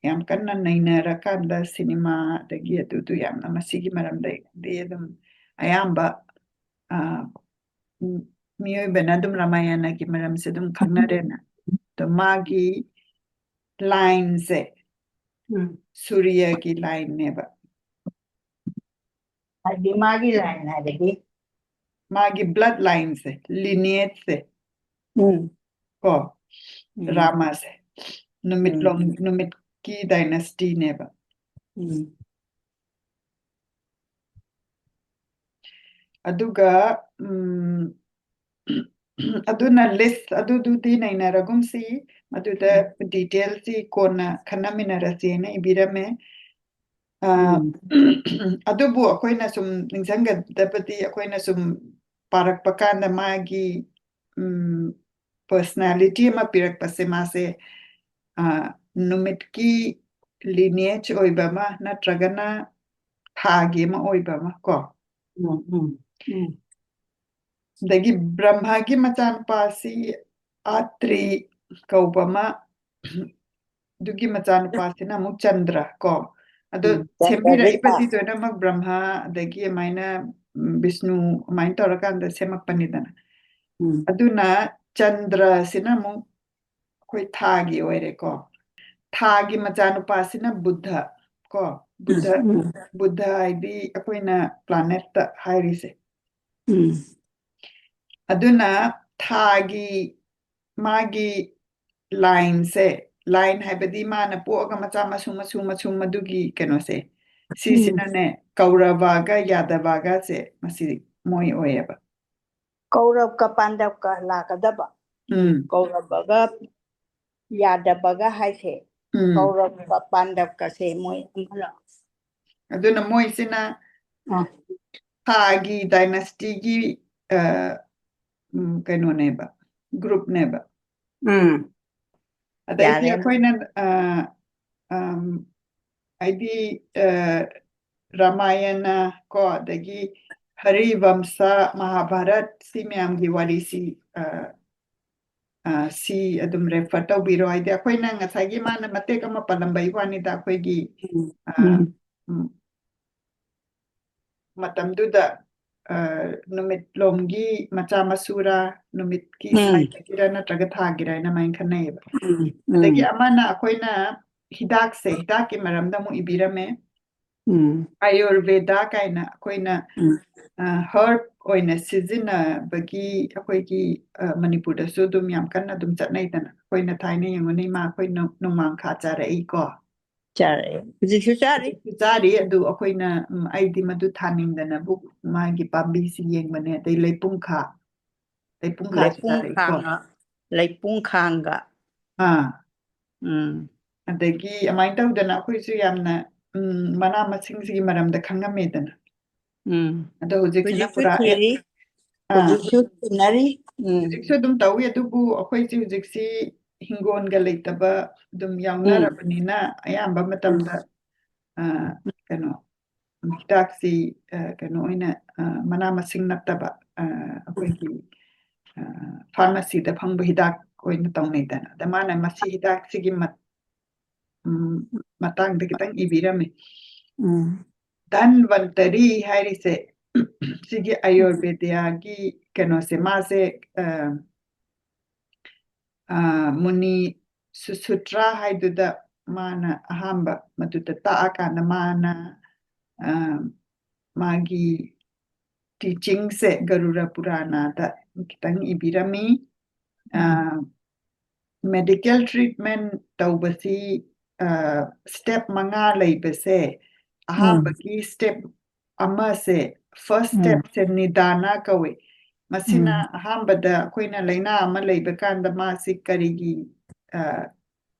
ꯌꯥꯝ ꯀꯟꯅ ꯅꯩꯅꯔꯀꯥꯟꯗ ꯁꯤꯅꯦꯃꯥ ꯑꯗꯒꯤ ꯑꯗꯨꯗꯨ ꯌꯥꯝꯅ ꯃꯁꯤꯒꯤ ꯃꯔꯝꯗꯗꯤ ꯑꯗꯨꯝ ꯑꯌꯥꯝꯕ, ꯑ, ꯎꯝ, ꯃꯤꯑꯣꯏꯕꯅ ꯑꯗꯨꯝ ꯔꯥꯃꯥꯌꯅꯒꯤ ꯃꯔꯝꯁꯦ ꯑꯗꯨꯝ ꯈꯪꯅꯔꯦꯅ꯫ ꯑꯗꯣ ꯃꯥꯒꯤ ꯂꯥꯏꯟꯁꯦ ꯎꯝ꯫ ꯁꯨꯔꯤꯌꯒꯤ ꯂꯥꯏꯟꯅꯦꯕ꯫ ꯍꯥꯏꯗꯤ ꯃꯥꯒꯤ ꯂꯥꯏꯟ ꯍꯥꯏꯕꯗꯤ? ꯃꯥꯒꯤ ꯕ꯭ꯂꯗ ꯂꯥꯏꯟꯁꯦ, ꯂꯤꯅꯤꯌꯦꯖꯁꯦ, ꯎꯝ꯫ ꯀꯣ, ꯎꯝ꯫ ꯔꯥꯃꯁꯦ ꯅꯨꯃꯤꯠꯂꯣꯝ, ꯎꯝ꯫ ꯅꯨꯃꯤꯠꯀꯤ ꯗꯥꯏꯅꯦꯁꯇꯤꯅꯦꯕ꯫ ꯎꯝ꯫ ꯑꯗꯨꯒ, ꯎꯝ, ꯑꯗꯨꯅ ꯂꯤꯁ ꯑꯗꯨꯗꯨꯗꯤ ꯅꯩꯅꯔꯒꯨꯝꯁꯤ, ꯃꯗꯨꯗ ꯎꯝ꯫ ꯗꯤꯇꯦꯜꯁꯤ ꯀꯣꯟꯅ ꯈꯟꯅꯃꯤꯟꯅꯔꯁꯦꯅ ꯏꯕꯤꯔꯝꯃꯦ꯫ ꯑ, ꯎꯝ꯫ ꯑꯗꯨꯕꯨ ꯑꯩꯈꯣꯏꯅ ꯁꯨꯝ ꯅꯤꯡꯁꯤꯡꯒꯗꯕꯗꯤ, ꯑꯩꯈꯣꯏꯅ ꯁꯨꯝ ꯄꯥꯔꯛꯄ ꯀꯥꯟꯗ ꯃꯥꯒꯤ, ꯎꯝ, ꯄꯔꯁꯅꯦꯂꯤꯇꯤ ꯑꯃ ꯄꯤꯔꯛꯄꯁꯦ, ꯃꯥꯁꯦ, ꯑ, ꯅꯨꯃꯤꯠꯀꯤ ꯂꯤꯅꯤꯌꯦꯖ ꯑꯣꯏꯕ ꯑꯃ ꯅꯠꯇ꯭ꯔꯒꯅ ꯊꯥꯒꯤ ꯑꯃ ꯑꯣꯏꯕ ꯑꯃ ꯀꯣ꯫ ꯎꯝ, ꯎꯝ, ꯎꯝ꯫ ꯑꯗꯒꯤ ꯕ꯭ꯔꯍ꯭ꯃꯒꯤ ꯃꯆꯥꯅꯨꯄꯥꯁꯤ ꯑꯇ꯭ꯔꯤ ꯀꯧꯕ ꯑꯃ, ꯑꯗꯨꯒꯤ ꯃꯆꯥꯅꯨꯄꯥꯁꯤꯅ ꯑꯃꯨꯛ ꯆꯟꯗ꯭ꯔ ꯀꯣ꯫ ꯑꯗꯣ ꯎꯝ, ꯆꯟꯗ꯭ꯔ ꯁꯦꯝꯕꯤꯔꯛꯏꯕꯗꯤ ꯂꯩꯕꯥꯛ꯫ ꯂꯣꯏꯅꯃꯛ ꯕ꯭ꯔꯍ꯭ꯃ ꯑꯗꯒꯤ ꯑꯗꯨꯃꯥꯏꯅ, ꯎꯝ, ꯕꯤꯁꯅꯨ ꯑꯗꯨꯃꯥꯏꯅ ꯇꯧꯔꯀꯥꯟꯗ ꯁꯦꯝꯃꯛꯄꯅꯤꯗꯅ꯫ ꯎꯝ꯫ ꯑꯗꯨꯅ ꯆꯟꯗ꯭ꯔꯁꯤꯅ ꯑꯃꯨꯛ ꯑꯩꯈꯣꯏ ꯊꯥꯒꯤ ꯑꯣꯏꯔꯦꯀꯣ꯫ ꯊꯥꯒꯤ ꯃꯆꯥꯅꯨꯄꯥꯁꯤꯅ ꯕꯨꯙ ꯀꯣ꯫ ꯕꯨꯙ, ꯎꯝ, ꯎꯝ꯫ ꯕꯨꯙ ꯍꯥꯏꯗꯤ ꯑꯩꯈꯣꯏꯅ ꯄ꯭ꯂꯥꯅꯦꯠꯇ ꯍꯥꯏꯔꯤꯁꯦ꯫ ꯎꯝ꯫ ꯑꯗꯨꯅ ꯊꯥꯒꯤ ꯃꯥꯒꯤ ꯂꯥꯏꯟꯁꯦ, ꯂꯥꯏꯟ ꯍꯥꯏꯕꯗꯤ ꯃꯥꯅ ꯄꯣꯛꯑꯒ ꯃꯆꯥ ꯃꯁꯨ, ꯃꯁꯨ, ꯃꯁꯨ, ꯃꯗꯨꯒꯤ ꯀꯩꯅꯣꯁꯦ, ꯎꯝ꯫ ꯁꯤꯁꯤꯅꯅꯦ, ꯀꯧꯔꯕꯒ ꯌꯥꯗꯕꯒꯁꯦ ꯃꯁꯤ ꯃꯣꯏ ꯑꯣꯏꯌꯦꯕ꯫ ꯀꯧꯔꯕꯀ ꯄꯥꯟꯗꯕꯀ ꯂꯥꯛꯀꯗꯕ꯫ ꯎꯝ꯫ ꯀꯧꯔꯕꯒ ꯌꯥꯗꯕꯒ ꯍꯥꯏꯁꯦ꯫ ꯎꯝ꯫ ꯀꯧꯔꯕꯀ ꯄꯥꯟꯗꯕꯀꯁꯦ ꯃꯣꯏ ꯑꯃꯅ꯫ ꯑꯗꯨꯅ ꯃꯣꯏꯁꯤꯅ ꯑ꯫ ꯊꯥꯒꯤ ꯗꯥꯏꯅꯦꯁꯇꯤꯒꯤ, ꯑ, ꯎꯝ, ꯀꯩꯅꯣꯅꯦꯕ, ꯒ꯭ꯔꯨꯞꯅꯦꯕ꯫ ꯎꯝ꯫ ꯑꯗꯩꯗꯤ ꯌꯥꯔꯦ꯫ ꯑꯩꯈꯣꯏꯅ ꯑ, ꯑꯝ, ꯍꯥꯏꯗꯤ ꯑ, ꯔꯥꯃꯥꯌꯅ ꯀꯣ, ꯑꯗꯒꯤ ꯍꯔꯤꯕꯝꯁ, ꯃꯍꯥꯚꯥꯔꯠ, ꯁꯤ ꯃꯌꯥꯝꯒꯤ ꯋꯥꯔꯤꯁꯤ ꯑ, ꯑ, ꯁꯤ ꯑꯗꯨꯝ ꯔꯦꯐꯔ ꯇꯧꯕꯤꯔꯣ꯫ ꯍꯥꯏꯗꯤ ꯑꯩꯈꯣꯏꯅ ꯉꯁꯥꯏꯒꯤ ꯃꯥꯅ ꯃꯇꯦꯛ ꯑꯃ ꯄꯜꯂꯝꯕꯒꯤ ꯋꯥꯅꯤꯗ, ꯑꯩꯈꯣꯏꯒꯤ ꯎꯝ, ꯑ, ꯎꯝ, ꯎꯝ, ꯃꯇꯝꯗꯨꯗ ꯑ, ꯅꯨꯃꯤꯠꯂꯣꯝꯒꯤ ꯃꯆꯥ ꯃꯁꯨꯔꯥ, ꯅꯨꯃꯤꯠꯀꯤ ꯎꯝ, ꯁꯥꯏꯠꯇꯒꯤꯔ ꯅꯠꯇ꯭ꯔꯒ ꯊꯥꯒꯤꯔ ꯍꯥꯏꯅ ꯑꯗꯨꯃꯥꯏꯅ ꯈꯟꯅꯩꯌꯦꯕ꯫ ꯎꯝ, ꯑꯗꯒꯤ ꯎꯝ, ꯑꯃꯅ ꯑꯩꯈꯣꯏꯅ ꯍꯤꯗꯥꯛꯁꯦ, ꯍꯤꯗꯥꯛꯀꯤ ꯃꯔꯝꯗ ꯑꯃꯨꯛ ꯏꯕꯤꯔꯝꯃꯦ꯫ ꯎꯝ, ꯑꯥꯌꯨꯔꯚꯦꯗꯥ ꯀꯥꯏꯅ ꯑꯩꯈꯣꯏꯅ ꯎꯝ, ꯍꯔꯕ ꯑꯣꯏꯅ ꯁꯤꯖꯤꯟꯅꯕꯒꯤ ꯑꯩꯈꯣꯏꯒꯤ ꯑ, ꯃꯅꯤꯄꯨꯔꯗꯁꯨ ꯑꯗꯨꯝ ꯌꯥꯝ ꯀꯟꯅ ꯑꯗꯨꯝ ꯆꯠꯅꯩꯗꯅ꯫ ꯑꯩꯈꯣꯏꯅ ꯊꯥꯏꯅ ꯌꯦꯡꯉꯨꯅꯦ, ꯏꯃꯥ ꯑꯩꯈꯣꯏ ꯅꯣ- ꯅꯣꯡꯃꯥꯡꯈꯥ ꯆꯥꯔꯛꯏꯀꯣ꯫ ꯆꯥꯔꯛꯑꯦ꯫ ꯍꯧꯖꯤꯛꯁꯨ ꯆꯥꯔꯤ꯫ ꯍꯧꯖꯤꯛꯁꯨ ꯆꯥꯔꯤ꯫ ꯑꯗꯨ ꯑꯩꯈꯣꯏꯅ ꯎꯝ, ꯑꯩꯗꯤ ꯃꯗꯨ ꯊꯥꯅꯤꯡꯗꯅꯕꯨ ꯃꯥꯒꯤ ꯄꯥꯝꯕꯤꯁꯤ ꯌꯦꯡꯕꯅꯦ꯫ ꯑꯗꯩ ꯂꯩꯄꯨꯡꯈꯥ, ꯂꯩꯄꯨꯡꯈꯥꯁꯨ ꯆꯥꯔꯛꯏꯀꯣ꯫ ꯂꯩꯄꯨꯡꯈꯥꯡꯒ, ꯂꯩꯄꯨꯡꯈꯥꯡꯒ꯫ ꯑꯥ, ꯎꯝ, ꯑꯗꯒꯤ ꯑꯗꯨꯃꯥꯏꯅ ꯇꯧꯗꯅ ꯑꯩꯈꯣꯏꯁꯨ ꯌꯥꯝꯅ ꯎꯝ, ꯃꯅꯥ ꯃꯁꯤꯡꯁꯤꯒꯤ ꯃꯔꯝꯗ ꯈꯪꯉꯝꯃꯦꯗꯅ꯫ ꯎꯝ꯫ ꯑꯗꯣ ꯍꯧꯖꯤꯛꯁꯤꯅ ꯍꯧꯖꯤꯛꯁꯨ ꯄꯨꯔꯥ ꯑꯦ- ꯊꯤꯔꯤ꯫ ꯑꯥ, ꯍꯧꯖꯤꯛꯁꯨ ꯊꯤꯅꯔꯤ꯫ ꯎꯝ, ꯍꯧꯖꯤꯛꯁꯨ ꯑꯗꯨꯝ ꯇꯧꯋꯤ, ꯑꯗꯨꯕꯨ ꯑꯩꯈꯣꯏꯁꯤ ꯍꯧꯖꯤꯛꯁꯤ ꯍꯤꯡꯒꯣꯜꯒ ꯂꯩꯇꯕ ꯑꯗꯨꯝ ꯎꯝ, ꯌꯥꯎꯅꯔꯕꯅꯤꯅ ꯑꯌꯥꯝꯕ ꯎꯝ, ꯃꯇꯝꯗ ꯑ, ꯀꯩꯅꯣ ꯍꯤꯗꯥꯛꯁꯤ ꯑ, ꯀꯩꯅꯣ ꯑꯣꯏꯅ ꯑ, ꯃꯅꯥ ꯃꯁꯤꯡ ꯅꯠꯇꯕ ꯑ, ꯑꯩꯈꯣꯏꯒꯤ ꯐꯥꯔꯃꯥꯁꯤꯗ ꯐꯪꯕ ꯍꯤꯗꯥꯛ ꯑꯣꯏꯅ ꯇꯧꯅꯩꯗꯅ꯫ ꯑꯗ ꯃꯥꯅ ꯃꯁꯤ ꯍꯤꯗꯥꯛꯁꯤꯒꯤ ꯃꯠ- ꯎꯝ, ꯃꯇꯥꯡꯗ ꯈꯤꯇꯪ ꯏꯕꯤꯔꯝꯃꯤ꯫ ꯎꯝ, ꯙꯟꯋꯟꯇꯔꯤ ꯍꯥꯏꯔꯤꯁꯦ ꯁꯤꯒꯤ ꯑꯥꯌꯨꯔꯚꯦꯗꯤꯌꯥꯒꯤ ꯀꯩꯅꯣꯁꯦ, ꯃꯥꯁꯦ ꯑ, ꯑ, ꯃꯨꯅꯤ ꯁꯨꯁꯨꯇ꯭ꯔꯥ ꯍꯥꯏꯗꯨꯗ ꯃꯥꯅ ꯑꯍꯥꯟꯕ ꯃꯗꯨꯗ ꯇꯥꯛꯑꯀꯥꯟꯗ ꯃꯥꯅ ꯑ, ꯃꯥꯒꯤ ꯇꯤꯆꯤꯡꯁꯦ ꯒꯔꯨꯔ ꯄꯨꯔꯥꯅꯥꯗ ꯈꯤꯇꯪ ꯏꯕꯤꯔꯝꯃꯤ꯫ ꯎꯝ, ꯃꯦꯗꯤꯀꯦꯜ ꯇ꯭ꯔꯤꯠꯃꯦꯟ ꯇꯧꯕꯁꯤ ꯁ꯭ꯇꯦꯞ ꯃꯉꯥ ꯂꯩꯕꯁꯦ, ꯎꯝ, ꯑꯍꯥꯟꯕꯒꯤ ꯁ꯭ꯇꯦꯞ ꯑꯃꯁꯦ, ꯐꯥꯔꯁ ꯎꯝ, ꯁ꯭ꯇꯦꯞꯁꯦ ꯅꯤꯗꯥꯅ ꯀꯧꯏ꯫ ꯃꯁꯤꯅ ꯎꯝ, ꯑꯍꯥꯟꯕꯗ ꯑꯩꯈꯣꯏꯅ ꯂꯥꯏꯅꯥ ꯑꯃ ꯂꯩꯕ ꯀꯥꯟꯗ ꯃꯥꯁꯤ ꯀꯔꯤꯒꯤ ꯑ,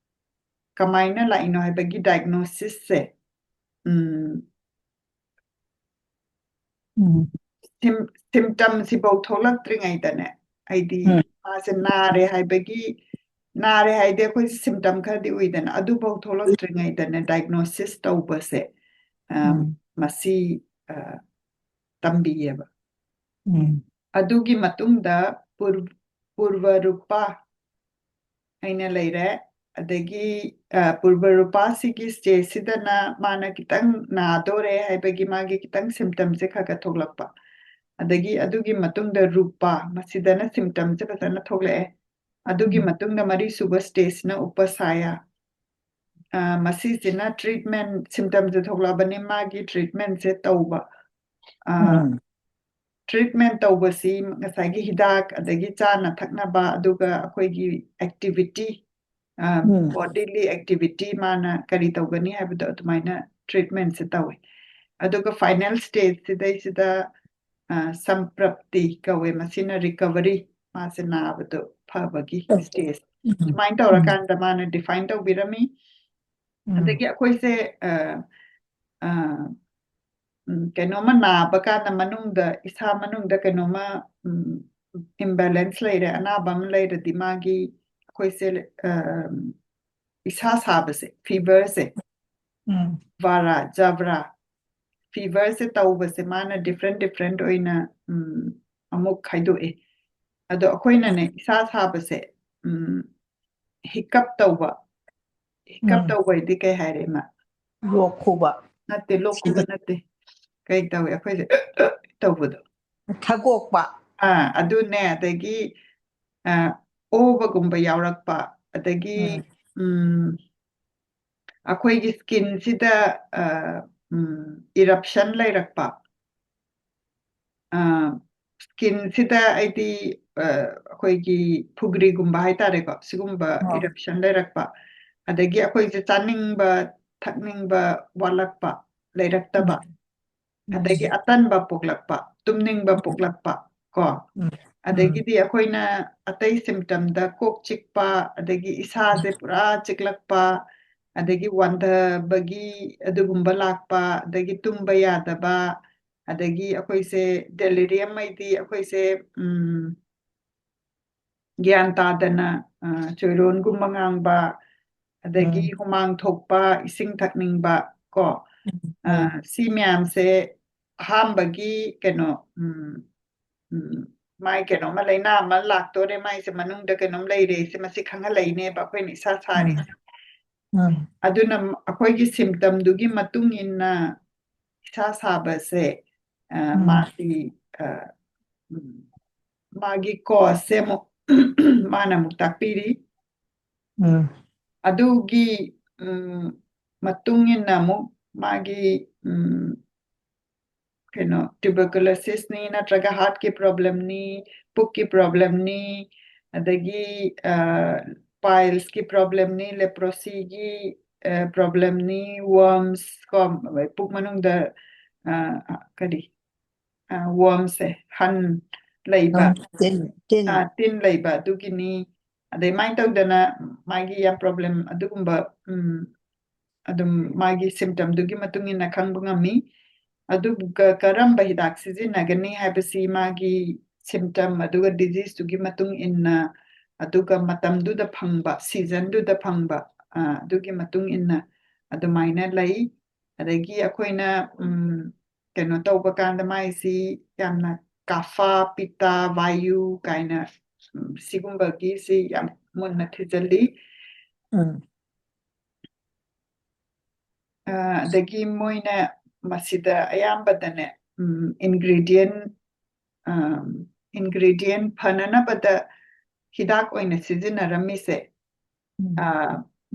ꯀꯃꯥꯏꯅ ꯂꯥꯛꯏꯅꯣ ꯍꯥꯏꯕꯒꯤ ꯗꯥꯏꯒꯅꯣꯁꯤꯁꯁꯦ ꯎꯝ, ꯎꯝ, ꯁꯤꯝ ꯁꯤꯝꯇꯝꯁꯤꯐꯧ ꯊꯣꯛꯂꯛꯇ꯭ꯔꯤꯉꯩꯗꯅꯦ, ꯍꯥꯏꯗꯤ ꯎꯝ, ꯃꯥꯁꯦ ꯅꯥꯔꯦ ꯍꯥꯏꯕꯒꯤ ꯅꯥꯔꯦ ꯍꯥꯏꯗꯤ ꯑꯩꯈꯣꯏꯁꯦ symptom ꯈꯔꯗꯤ ꯎꯏꯗꯅ, ꯑꯗꯨꯐꯥꯎ ꯊꯣꯛꯂꯛꯇ꯭ꯔꯤꯉꯩꯗꯅꯦ diagnosis ꯇꯧꯕꯁꯦ, ꯑ, ꯎꯝ꯫ ꯃꯁꯤ, ꯑ, ꯇꯝꯕꯤꯌꯦꯕ꯫ ꯎꯝ꯫ ꯑꯗꯨꯒꯤ ꯃꯇꯨꯡꯗ ꯄꯨꯔ-, ꯄꯨꯔꯕ ꯔꯨꯄꯥ ꯍꯥꯏꯅ ꯂꯩꯔꯦ꯫ ꯑꯗꯒꯤ, ꯑ, ꯄꯨꯔꯕ ꯔꯨꯄꯥꯁꯤꯒꯤ stageꯁꯤꯗꯅ ꯃꯥꯅ ꯈꯤꯇꯪ ꯅꯥꯗꯣꯔꯦ ꯍꯥꯏꯕꯒꯤ ꯃꯥꯒꯤ ꯈꯤꯇꯪ symptomꯁꯦ ꯈꯔ ꯈꯔ ꯊꯣꯛꯂꯛꯄ꯫ ꯑꯗꯒꯤ ꯑꯗꯨꯒꯤ ꯃꯇꯨꯡꯗ ꯔꯨꯄꯥ, ꯃꯁꯤꯗꯅ symptomꯁꯦ ꯐꯖꯅ ꯊꯣꯛꯂꯛꯑꯦ꯫ ꯑꯗꯨꯒꯤ ꯎꯝ꯫ ꯃꯇꯨꯡꯗ ꯃꯔꯤꯁꯨꯕ stageꯁꯤꯅ ꯎꯄꯁꯥꯌꯥ꯫ ꯑ, ꯃꯁꯤꯁꯤꯅ treatment, symptomꯁꯦ ꯊꯣꯛꯂꯛꯑꯕꯅꯤ, ꯃꯥꯒꯤ treatmentꯁꯦ ꯇꯧꯕ꯫ ꯑ, ꯎꯝ꯫ Treatment ꯇꯧꯕꯁꯤ ꯉꯁꯥꯏꯒꯤ ꯍꯤꯗꯥꯛ, ꯑꯗꯒꯤ ꯆꯥꯅ ꯊꯛꯅꯕ, ꯑꯗꯨꯒ ꯑꯩꯈꯣꯏꯒꯤ activity, ꯑ, ꯎꯝ꯫ Bodily activity ꯃꯥꯅ ꯀꯔꯤ ꯇꯧꯒꯅꯤ ꯍꯥꯏꯕꯗꯣ ꯑꯗꯨꯃꯥꯏꯅ treatmentꯁꯦ ꯇꯧꯋꯦ꯫ ꯑꯗꯨꯒ final stageꯁꯤꯗꯩꯁꯤꯗ, ꯑ, ꯁꯝꯄ꯭ꯔꯞꯇꯤ ꯀꯧꯋꯦ, ꯃꯁꯤꯅ recovery, ꯃꯥꯁꯦ ꯅꯥꯕꯗꯣ ꯐꯕꯒꯤ ꯎꯝ꯫ Stage꯫ ꯎꯝ꯫ ꯁꯨꯃꯥꯏꯅ ꯎꯝ꯫ ꯇꯧꯔꯀꯥꯟꯗ ꯃꯥꯅ define ꯇꯧꯕꯤꯔꯝꯃꯤ꯫ ꯎꯝ꯫ ꯑꯗꯒꯤ ꯑꯩꯈꯣꯏꯁꯦ, ꯑ, ꯑ, ꯎꯝ, ꯀꯩꯅꯣꯝꯃ ꯅꯥꯕ ꯀꯥꯟꯗ ꯃꯅꯨꯡꯗ, ꯏꯁꯥ ꯃꯅꯨꯡꯗ ꯀꯩꯅꯣꯝꯃ, ꯎꯝ, imbalance ꯂꯩꯔꯦ, ꯑꯅꯥꯕ ꯑꯃ ꯂꯩꯔꯗꯤ ꯃꯥꯒꯤ, ꯑꯩꯈꯣꯏꯁꯦ, ꯑ, ꯏꯁꯥ ꯁꯥꯕꯁꯦ, feverꯁꯦ, ꯎꯝ꯫ ꯕꯥꯔꯥ, ꯖꯥꯕ꯭ꯔꯥ, feverꯁꯦ ꯇꯧꯕꯁꯦ ꯃꯥꯅ different different ꯑꯣꯏꯅ, ꯎꯝ, ꯑꯃꯨꯛ ꯈꯥꯏꯗꯣꯛꯑꯦ꯫ ꯑꯗꯣ ꯑꯩꯈꯣꯏꯅꯅꯦ, ꯎꯝ꯫ ꯏꯁꯥ ꯁꯥꯕꯁꯦ, ꯎꯝ, hiccup ꯇꯧꯕ꯫ Hiccup ꯎꯝ꯫ ꯇꯧꯕ ꯍꯥꯏꯗꯤ ꯀꯩ ꯍꯥꯏꯔꯦ, ꯏꯃꯥ? ꯂꯣꯛ ꯈꯨꯕ꯫ ꯅꯠꯇꯦ, ꯂꯣꯛ ꯈꯨꯕ ꯅꯠꯇꯦ꯫ ꯀꯩ ꯇꯧꯋꯦ ꯑꯩꯈꯣꯏꯁꯦ? ꯇꯧꯕꯗꯣ꯫ ꯊꯒꯣꯛꯄ꯫ ꯑꯥ, ꯑꯗꯨꯅꯦ, ꯑꯗꯒꯤ, ꯑ, ꯑꯣꯕꯒꯨꯝꯕ ꯌꯥꯎꯔꯛꯄ, ꯑꯗꯒꯤ, ꯎꯝ꯫ ꯎꯝ, ꯑꯩꯈꯣꯏꯒꯤ skinꯁꯤꯗ, ꯑ, ꯎꯝ, eruption ꯂꯩꯔꯛꯄ꯫ ꯑ, skinꯁꯤꯗ ꯍꯥꯏꯗꯤ, ꯑ, ꯑꯩꯈꯣꯏꯒꯤ ꯐꯨꯒ꯭ꯔꯤꯒꯨꯝꯕ ꯍꯥꯏꯇꯥꯔꯦꯀꯣ, ꯁꯤꯒꯨꯝꯕ ꯑꯣ꯫ Eruption ꯂꯩꯔꯛꯄ, ꯑꯗꯒꯤ ꯑꯩꯈꯣꯏꯁꯦ ꯆꯥꯅꯤꯡꯕ, ꯊꯛꯅꯤꯡꯕ ꯋꯥꯠꯂꯛꯄ, ꯂꯩꯔꯛꯇꯕ, ꯎꯝ꯫ ꯑꯗꯒꯤ ꯎꯝ꯫ ꯑꯇꯟꯕ ꯄꯣꯛꯂꯛꯄ, ꯇꯨꯝꯅꯤꯡꯕ ꯎꯝ꯫ ꯄꯣꯛꯂꯛꯄ, ꯀꯣ꯫ ꯎꯝ꯫ ꯎꯝ꯫ ꯑꯗꯒꯤꯗꯤ ꯑꯩꯈꯣꯏꯅ ꯑꯇꯩ symptomꯗ ꯀꯣꯛ ꯆꯤꯛꯄ, ꯑꯗꯒꯤ ꯏꯁꯥꯁꯦ ꯎꯝ꯫ ꯄꯨꯔꯥ ꯆꯤꯛꯂꯛꯄ, ꯑꯗꯒꯤ ꯋꯥꯟꯊꯕꯒꯤ ꯑꯗꯨꯒꯨꯝꯕ ꯂꯥꯛꯄ, ꯑꯗꯒꯤ ꯇꯨꯝꯕ ꯌꯥꯗꯕ, ꯑꯗꯒꯤ ꯑꯩꯈꯣꯏꯁꯦ delirium ꯍꯥꯏꯗꯤ ꯑꯩꯈꯣꯏꯁꯦ, ꯎꯝ, ꯒ꯭ꯌꯥꯟ ꯇꯥꯗꯅ, ꯑ, ꯆꯣꯏꯔꯣꯟꯒꯨꯝꯕ ꯉꯥꯡꯕ, ꯑꯗꯒꯤ ꯎꯝ꯫ ꯍꯨꯃꯥꯡ ꯊꯣꯛꯄ, ꯏꯁꯤꯡ ꯊꯛꯅꯤꯡꯕ ꯀꯣ, ꯑ, ꯎꯝ꯫ ꯁꯤ ꯃꯌꯥꯝꯁꯦ ꯑꯍꯥꯟꯕꯒꯤ ꯀꯩꯅꯣ, ꯎꯝ, ꯎꯝ, ꯃꯥꯏ ꯀꯩꯅꯣꯝꯃ ꯂꯥꯏꯅꯥ ꯑꯃ ꯂꯥꯛꯇꯣꯔꯦ, ꯃꯥꯏꯁꯦ ꯃꯅꯨꯡꯗ ꯀꯩꯅꯣꯝ ꯂꯩꯔꯦ, ꯁꯤ ꯃꯁꯤ ꯈꯪꯍꯜꯂꯛꯏꯅꯦꯕ ꯑꯩꯈꯣꯏꯅ ꯏꯁꯥ ꯁꯥꯔꯤꯁꯦ꯫ ꯎꯝ꯫ ꯑꯗꯨꯅ ꯑꯩꯈꯣꯏꯒꯤ symptomꯗꯨꯒꯤ ꯃꯇꯨꯡ ꯏꯟꯅ ꯏꯁꯥ ꯁꯥꯕꯁꯦ, ꯑ, ꯎꯝ꯫ ꯃꯥꯒꯤ, ꯑ, ꯎꯝ, ꯃꯥꯒꯤ causeꯁꯦ ꯑꯃꯨꯛ ꯃꯥꯅ ꯑꯃꯨꯛ ꯇꯥꯛꯄꯤꯔꯤ꯫ ꯎꯝ꯫ ꯑꯗꯨꯒꯤ, ꯎꯝ, ꯃꯇꯨꯡ ꯏꯟꯅ ꯑꯃꯨꯛ ꯃꯥꯒꯤ, ꯎꯝ, ꯀꯩꯅꯣ, tuberculosisꯅꯤ ꯅꯠꯇ꯭ꯔꯒ heartꯀꯤ problemꯅꯤ, ꯄꯨꯛꯀꯤ problemꯅꯤ, ꯑꯗꯒꯤ, ꯑ, pileꯁꯀꯤ problemꯅꯤ, leprosyꯒꯤ, ꯑ, problemꯅꯤ, worms ꯀꯣ, ꯄꯨꯛ ꯃꯅꯨꯡꯗ, ꯑ, ꯀꯔꯤ, ꯑ, wormꯁꯦ, ꯍꯟ ꯂꯩꯕ, ꯎꯝ, ꯇꯤꯟ, ꯇꯤꯟ꯫ ꯑ, ꯇꯤꯟ ꯂꯩꯕ ꯑꯗꯨꯒꯤꯅꯤ꯫ ꯑꯗꯩꯃꯥꯏꯅ ꯇꯧꯗꯅ ꯃꯥꯒꯤ ꯌꯥꯝ problem ꯑꯗꯨꯒꯨꯝꯕ, ꯎꯝ, ꯑꯗꯨꯝ ꯃꯥꯒꯤ symptomꯗꯨꯒꯤ ꯃꯇꯨꯡ ꯏꯟꯅ ꯈꯪꯕ ꯉꯝꯃꯤ꯫ ꯑꯗꯨꯒ ꯀꯔꯝꯕ ꯍꯤꯗꯥꯛ ꯁꯤꯖꯤꯟꯅꯒꯅꯤ ꯍꯥꯏꯕꯁꯤ ꯃꯥꯒꯤ symptom ꯑꯗꯨꯒ diseaseꯇꯨꯒꯤ ꯃꯇꯨꯡ ꯏꯟꯅ, ꯑꯗꯨꯒ ꯃꯇꯝꯗꯨꯗ ꯐꯪꯕ, seasonꯗꯨꯗ ꯐꯪꯕ, ꯑ, ꯑꯗꯨꯒꯤ ꯃꯇꯨꯡ ꯏꯟꯅ ꯑꯗꯨꯃꯥꯏꯅ ꯂꯩ꯫ ꯑꯗꯒꯤ ꯑꯩꯈꯣꯏꯅ, ꯎꯝ, ꯀꯩꯅꯣ ꯇꯧꯕ ꯀꯥꯟꯗ ꯃꯥꯏꯁꯤ ꯌꯥꯝꯅ ꯀꯥꯐꯥ, ꯄꯤꯇꯥ, ꯚꯥꯌꯨ ꯀꯥꯏꯅ, ꯎꯝ, ꯁꯤꯒꯨꯝꯕꯒꯤꯁꯤ ꯌꯥꯝ ꯃꯨꯟꯅ ꯊꯤꯖꯤꯜꯂꯤ꯫ ꯎꯝ꯫ ꯑ, ꯑꯗꯒꯤ ꯃꯣꯏꯅ ꯃꯁꯤꯗ ꯑꯌꯥꯝꯕꯗꯅꯦ, ꯎꯝ, ingredient, ꯑꯝ, ingredient ꯐꯅꯅꯕꯗ ꯍꯤꯗꯥꯛ ꯑꯣꯏꯅ ꯁꯤꯖꯤꯟꯅꯔꯝꯃꯤꯁꯦ, ꯎꯝ꯫ ꯑ,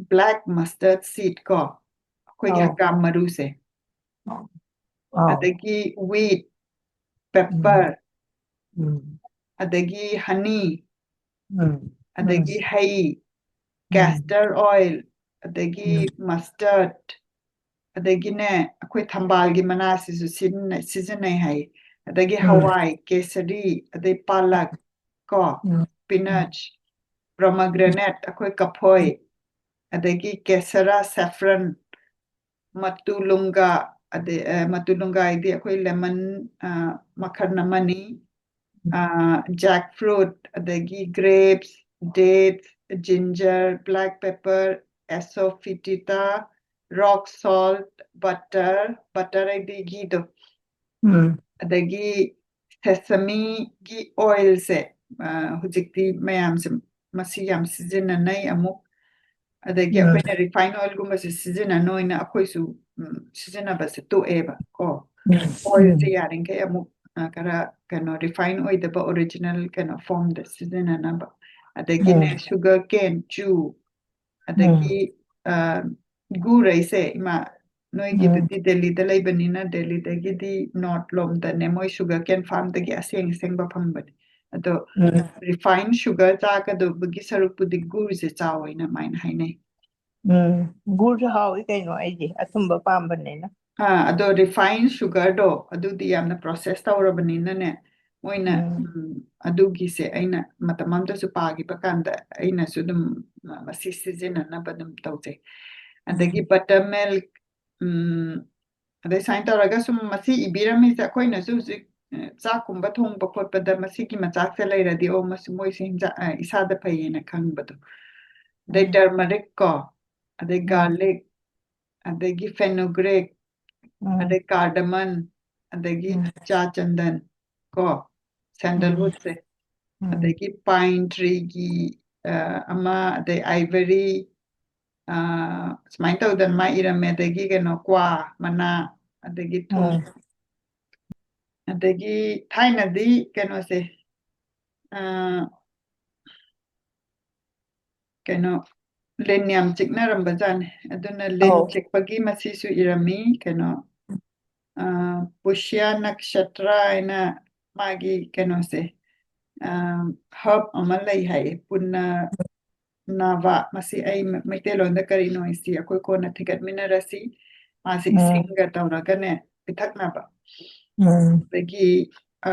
black mustard seed ꯀꯣ, ꯑꯩꯈꯣꯏꯒꯤ ꯑꯧ꯫ ꯍꯪꯒꯥꯝ ꯃꯔꯨꯁꯦ, ꯑꯧ꯫ ꯑꯗꯒꯤ wheat, pepper, ꯎꯝ꯫ ꯑꯗꯒꯤ honey, ꯎꯝ꯫ ꯑꯗꯒꯤ ꯎꯝ꯫ ꯍꯩ, ꯎꯝ꯫ castor oil, ꯑꯗꯒꯤ ꯎꯝ꯫ mustard, ꯑꯗꯒꯤꯅꯦ, ꯑꯩꯈꯣꯏ ꯊꯝꯕꯥꯜꯒꯤ ꯃꯅꯥꯁꯤꯁꯨ ꯁꯤꯖꯤꯟꯅ-, ꯁꯤꯖꯤꯟꯅꯩ ꯍꯥꯏ꯫ ꯑꯗꯒꯤ ꯎꯝ꯫ ꯍꯋꯥꯏ, ꯀꯦꯁꯔꯤ, ꯑꯗꯩ ꯄꯥꯂꯛ ꯀꯣ, ꯎꯝ꯫ ꯎꯝ꯫ spinach, pomegranate, ꯑꯩꯈꯣꯏ ꯀꯐꯣꯏ, ꯑꯗꯒꯤ ꯀꯦꯁꯔ, saffron, ꯃꯇꯨ ꯂꯨꯡꯒꯥ, ꯑꯗꯩ, ꯑ, ꯃꯇꯨ ꯂꯨꯡꯒꯥ ꯍꯥꯏꯗꯤ ꯑꯩꯈꯣꯏ lemon, ꯑ, ꯃꯈꯜ ꯑꯃꯅꯤ꯫ ꯑꯥ, jackfruit, ꯑꯗꯒꯤ grapes, dates, ginger, black pepper, asafoetida, rock salt, butter, butter ꯍꯥꯏꯗꯤ ꯘꯤꯗꯣ, ꯎꯝ ꯑꯗꯒꯤ sesameꯒꯤ oilꯁꯦ, ꯑꯥ, ꯍꯧꯖꯤꯛꯇꯤ ꯃꯌꯥꯝꯁꯦ ꯃꯁꯤ ꯌꯥꯝ ꯁꯤꯖꯤꯟꯅꯅꯩ꯫ ꯑꯃꯨꯛ ꯑꯗꯒꯤ ꯎꯝ ꯑꯩꯈꯣꯏꯅ refined oilꯒꯨꯝꯕꯁꯦ ꯁꯤꯖꯤꯟꯅꯅꯣꯏꯅ ꯑꯩꯈꯣꯏꯁꯨ, ꯎꯝ, ꯁꯤꯖꯤꯟꯅꯕꯁꯦ ꯇꯣꯛꯑꯦꯕ ꯀꯣ꯫ ꯎꯝ Oilꯁꯦ ꯎꯝ ꯌꯥꯔꯤꯈꯩ ꯑꯃꯨꯛ, ꯑ, ꯈꯔ ꯀꯩꯅꯣ refined ꯑꯣꯏꯗꯕ original ꯀꯩꯅꯣ formꯗ ꯁꯤꯖꯤꯟꯅꯅꯕ꯫ ꯑꯗꯒꯤꯅꯦ ꯎꯝ sugar cane, ꯆꯨ, ꯎꯝ ꯑꯗꯒꯤ, ꯑ, ꯒꯨꯔ ꯍꯥꯏꯁꯦ ꯏꯃꯥ, ꯎꯝ ꯅꯣꯏꯒꯤꯗꯨꯗꯤ ꯗꯦꯜꯂꯤꯗ ꯂꯩꯕꯅꯤꯅ ꯗꯦꯜꯂꯤꯗꯒꯤꯗꯤ north ꯂꯣꯝꯗꯅꯦ ꯃꯣꯏ sugar cane farmꯗꯒꯤ ꯑꯁꯦꯡ ꯑꯁꯦꯡꯕ ꯐꯪꯕꯅꯦ꯫ ꯑꯗꯣ ꯎꯝ refined sugar ꯆꯥꯒꯗꯧꯕꯒꯤ ꯁꯔꯨꯛꯄꯨꯗꯤ ꯒꯨꯔꯁꯦ ꯆꯥꯎ ꯍꯥꯏꯅ ꯑꯗꯨꯃꯥꯏꯅ ꯍꯥꯏꯅꯩ꯫ ꯎꯝ, ꯒꯨꯔꯁꯨ ꯍꯥꯎꯏ ꯀꯩꯅꯣ, ꯑꯩꯗꯤ ꯑꯊꯨꯝꯕ ꯄꯥꯝꯕꯅꯤꯅ꯫ ꯑꯥ, ꯑꯗꯣ refined sugarꯗꯣ ꯑꯗꯨꯗꯤ ꯌꯥꯝꯅ process ꯇꯧꯔꯕꯅꯤꯅꯅꯦ, ꯃꯣꯏꯅ, ꯎꯝ ꯎꯝ, ꯑꯗꯨꯒꯤꯁꯦ ꯑꯩꯅ ꯃꯇꯝ ꯑꯃꯗꯁꯨ ꯄꯥꯈꯤꯕ ꯀꯥꯟꯗ ꯑꯩꯅꯁꯨ ꯑꯗꯨꯝ, ꯃ-, ꯃꯁꯤ ꯁꯤꯖꯤꯟꯅꯅꯕ ꯑꯗꯨꯝ ꯇꯧꯖꯩ꯫ ꯑꯗꯒꯤ ꯎꯝ buttermilk, ꯎꯝ, ꯑꯗꯩ ꯁꯨꯃꯥꯏꯅ ꯇꯧꯔꯒ ꯁꯨꯝ ꯃꯁꯤ ꯏꯕꯤꯔꯝꯃꯤꯁꯦ ꯑꯩꯈꯣꯏꯅꯁꯨ ꯍꯧꯖꯤꯛ, ꯑ, ꯆꯥꯛꯀꯨꯝꯕ ꯊꯣꯡꯕ ꯈꯣꯠꯄꯗ ꯃꯁꯤꯒꯤ ꯃꯆꯥꯛꯁꯦ ꯂꯩꯔꯗꯤ, ꯑꯣ, ꯃꯁꯤ ꯃꯣꯏꯁꯦ ꯍꯤꯟꯖꯥꯡ, ꯑ, ꯏꯁꯥꯗ ꯐꯩꯌꯦꯅ ꯈꯪꯕꯗꯣ꯫ ꯑꯗꯩ ꯎꯝ turmeric ꯀꯣ, ꯑꯗꯩ ꯎꯝ garlic, ꯑꯗꯒꯤ fenugreek, ꯎꯝ ꯑꯗꯩ cardamom, ꯑꯗꯒꯤ ꯎꯝ cha chandan ꯀꯣ, ꯎꯝ sandalwoodꯁꯦ, ꯎꯝ ꯑꯗꯒꯤ pine treeꯒꯤ, ꯑ, ꯑꯃ, ꯑꯗꯩ ivory, ꯑ, ꯁꯨꯃꯥꯏꯅ ꯇꯧꯗꯅ ꯃꯥ ꯏꯔꯝꯃꯦ꯫ ꯑꯗꯒꯤ ꯀꯩꯅꯣ, ꯀ꯭ꯋꯥ ꯃꯅꯥ, ꯑꯗꯒꯤ ꯊꯨꯝ, ꯎꯝ ꯑꯗꯒꯤ ꯊꯥꯏꯅꯗꯤ ꯀꯩꯅꯣꯁꯦ, ꯑ, ꯀꯩꯅꯣ, ꯂꯤꯟ ꯌꯥꯝ ꯆꯤꯛꯅꯔꯝꯕ ꯖꯥꯠꯅꯤ꯫ ꯑꯗꯨꯅ ꯂꯤꯟ ꯑꯧ ꯆꯤꯛꯄꯒꯤ ꯃꯁꯤꯁꯨ ꯏꯔꯝꯃꯤ꯫ ꯀꯩꯅꯣ, ꯑ, Pushya Nakshatra ꯍꯥꯏꯅ ꯃꯥꯒꯤ ꯀꯩꯅꯣꯁꯦ, ꯑ, herb ꯑꯃ ꯂꯩ ꯍꯥꯏꯌꯦ, ꯄꯨꯟꯅ ꯅꯥꯕ꯫ ꯃꯁꯤ ꯑꯩ ꯃ-, ꯃꯩꯇꯩꯂꯣꯟꯗ ꯀꯔꯤꯅꯣ ꯍꯥꯏꯁꯤ ꯑꯩꯈꯣꯏ ꯀꯣꯟꯅ ꯊꯤꯒꯠꯃꯤꯟꯅꯔꯁꯤ꯫ ꯃꯥꯁꯤ ꯎꯝ ꯏꯁꯤꯡꯒ ꯇꯧꯔꯒꯅꯦ ꯄꯤꯊꯛꯅꯕ꯫ ꯎꯝ ꯑꯗꯒꯤ, ꯑ,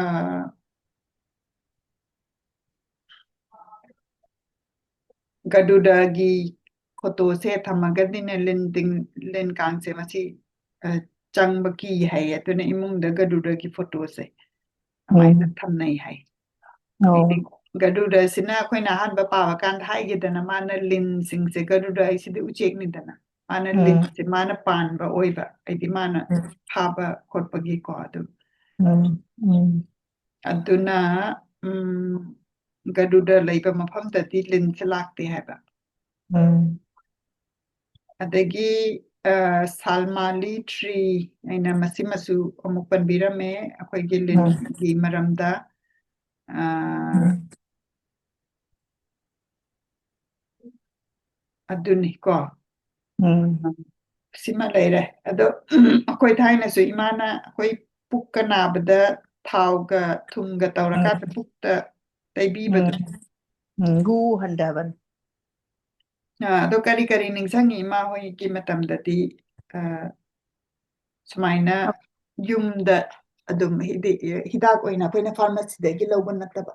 ꯒꯔꯨꯗꯒꯤ photoꯁꯦ ꯊꯝꯃꯒꯗꯤꯅꯦ, ꯂꯤꯟ ꯇꯤꯡ-, ꯂꯤꯟ ꯀꯥꯡꯁꯦ ꯃꯁꯤ, ꯑ, ꯆꯪꯕ ꯀꯤ ꯍꯥꯏꯌꯦ꯫ ꯑꯗꯨꯅ ꯏꯃꯨꯡꯗ ꯒꯔꯨꯗꯒꯤ photoꯁꯦ꯫ ꯑꯗꯨꯃꯥꯏꯅ ꯎꯝ꯫ ꯊꯝꯅꯩ ꯍꯥꯏ꯫ ꯑꯣ꯫ ꯍꯥꯏꯗꯤ ꯒꯔꯨꯗꯁꯤꯅ ꯑꯩꯈꯣꯏꯅ ꯑꯍꯥꯟꯕ ꯄꯥꯕ ꯀꯥꯟꯗ ꯍꯥꯏꯒꯦꯗꯅ, ꯃꯥꯅ ꯂꯤꯟꯁꯤꯡꯁꯦ, ꯒꯔꯨꯗ ꯍꯥꯏꯁꯤꯗꯤ ꯎꯆꯦꯛꯅꯤꯗꯅ, ꯃꯥꯅ ꯎꯝ꯫ ꯂꯤꯟꯁꯦ ꯃꯥꯅ ꯄꯥꯟꯕ ꯑꯣꯏꯕ, ꯍꯥꯏꯗꯤ ꯃꯥꯅ ꯎꯝ꯫ ꯐꯥꯕ ꯈꯣꯠꯄꯒꯤꯀꯣ꯫ ꯑꯗꯨ ꯎꯝ꯫ ꯎꯝ꯫ ꯑꯗꯨꯅ ꯎꯝ, ꯒꯔꯨꯗ ꯂꯩꯕ ꯃꯐꯝꯗꯗꯤ ꯂꯤꯟꯁꯦ ꯂꯥꯛꯇꯦ ꯍꯥꯏꯕ꯫ ꯎꯝ꯫ ꯑꯗꯒꯤ ꯑ, ꯁꯥꯜꯃꯥꯂꯤ ꯇ꯭ꯔꯤ ꯍꯥꯏꯅ ꯃꯁꯤꯃꯁꯨ ꯑꯃꯨꯛ ꯄꯟꯕꯤꯔꯝꯃꯦ, ꯑꯩꯈꯣꯏꯒꯤ ꯎꯝ꯫ ꯂꯤꯟꯒꯤ ꯃꯔꯝꯗ꯫ ꯑ, ꯎꯝ꯫ ꯑꯗꯨꯅꯤꯀꯣ꯫ ꯎꯝ꯫ ꯁꯤꯃ ꯂꯩꯔꯦ꯫ ꯑꯗꯣ ꯑꯩꯈꯣꯏ ꯊꯥꯏꯅꯁꯨ ꯏꯃꯥꯅ ꯑꯩꯈꯣꯏ ꯄꯨꯛꯀ ꯅꯥꯕꯗ ꯊꯥꯎꯒ ꯊꯨꯝꯒ ꯎꯝ꯫ ꯇꯧꯔꯀꯥꯟꯗ ꯄꯨꯛꯇ ꯇꯩꯕꯤꯕꯗꯣ꯫ ꯎꯝ꯫ ꯎꯝ꯫ ꯒꯨ ꯍꯟꯊꯕꯅꯤ꯫ ꯑ, ꯑꯗꯣ ꯀꯔꯤ ꯀꯔꯤ ꯅꯤꯡꯁꯤꯡꯉꯤ ꯏꯃꯥ ꯍꯣꯏꯒꯤ ꯃꯇꯝꯗꯗꯤ, ꯑ, ꯁꯨꯃꯥꯏꯅ ꯌꯨꯝꯗ ꯑꯗꯨꯝ ꯍꯤꯗꯤ-, ꯍꯤꯗꯥꯛ ꯑꯣꯏꯅ ꯑꯩꯈꯣꯏꯅ ꯐꯥꯔꯃꯥꯁꯤꯗꯒꯤ ꯂꯧꯕ ꯅꯠꯇꯕ?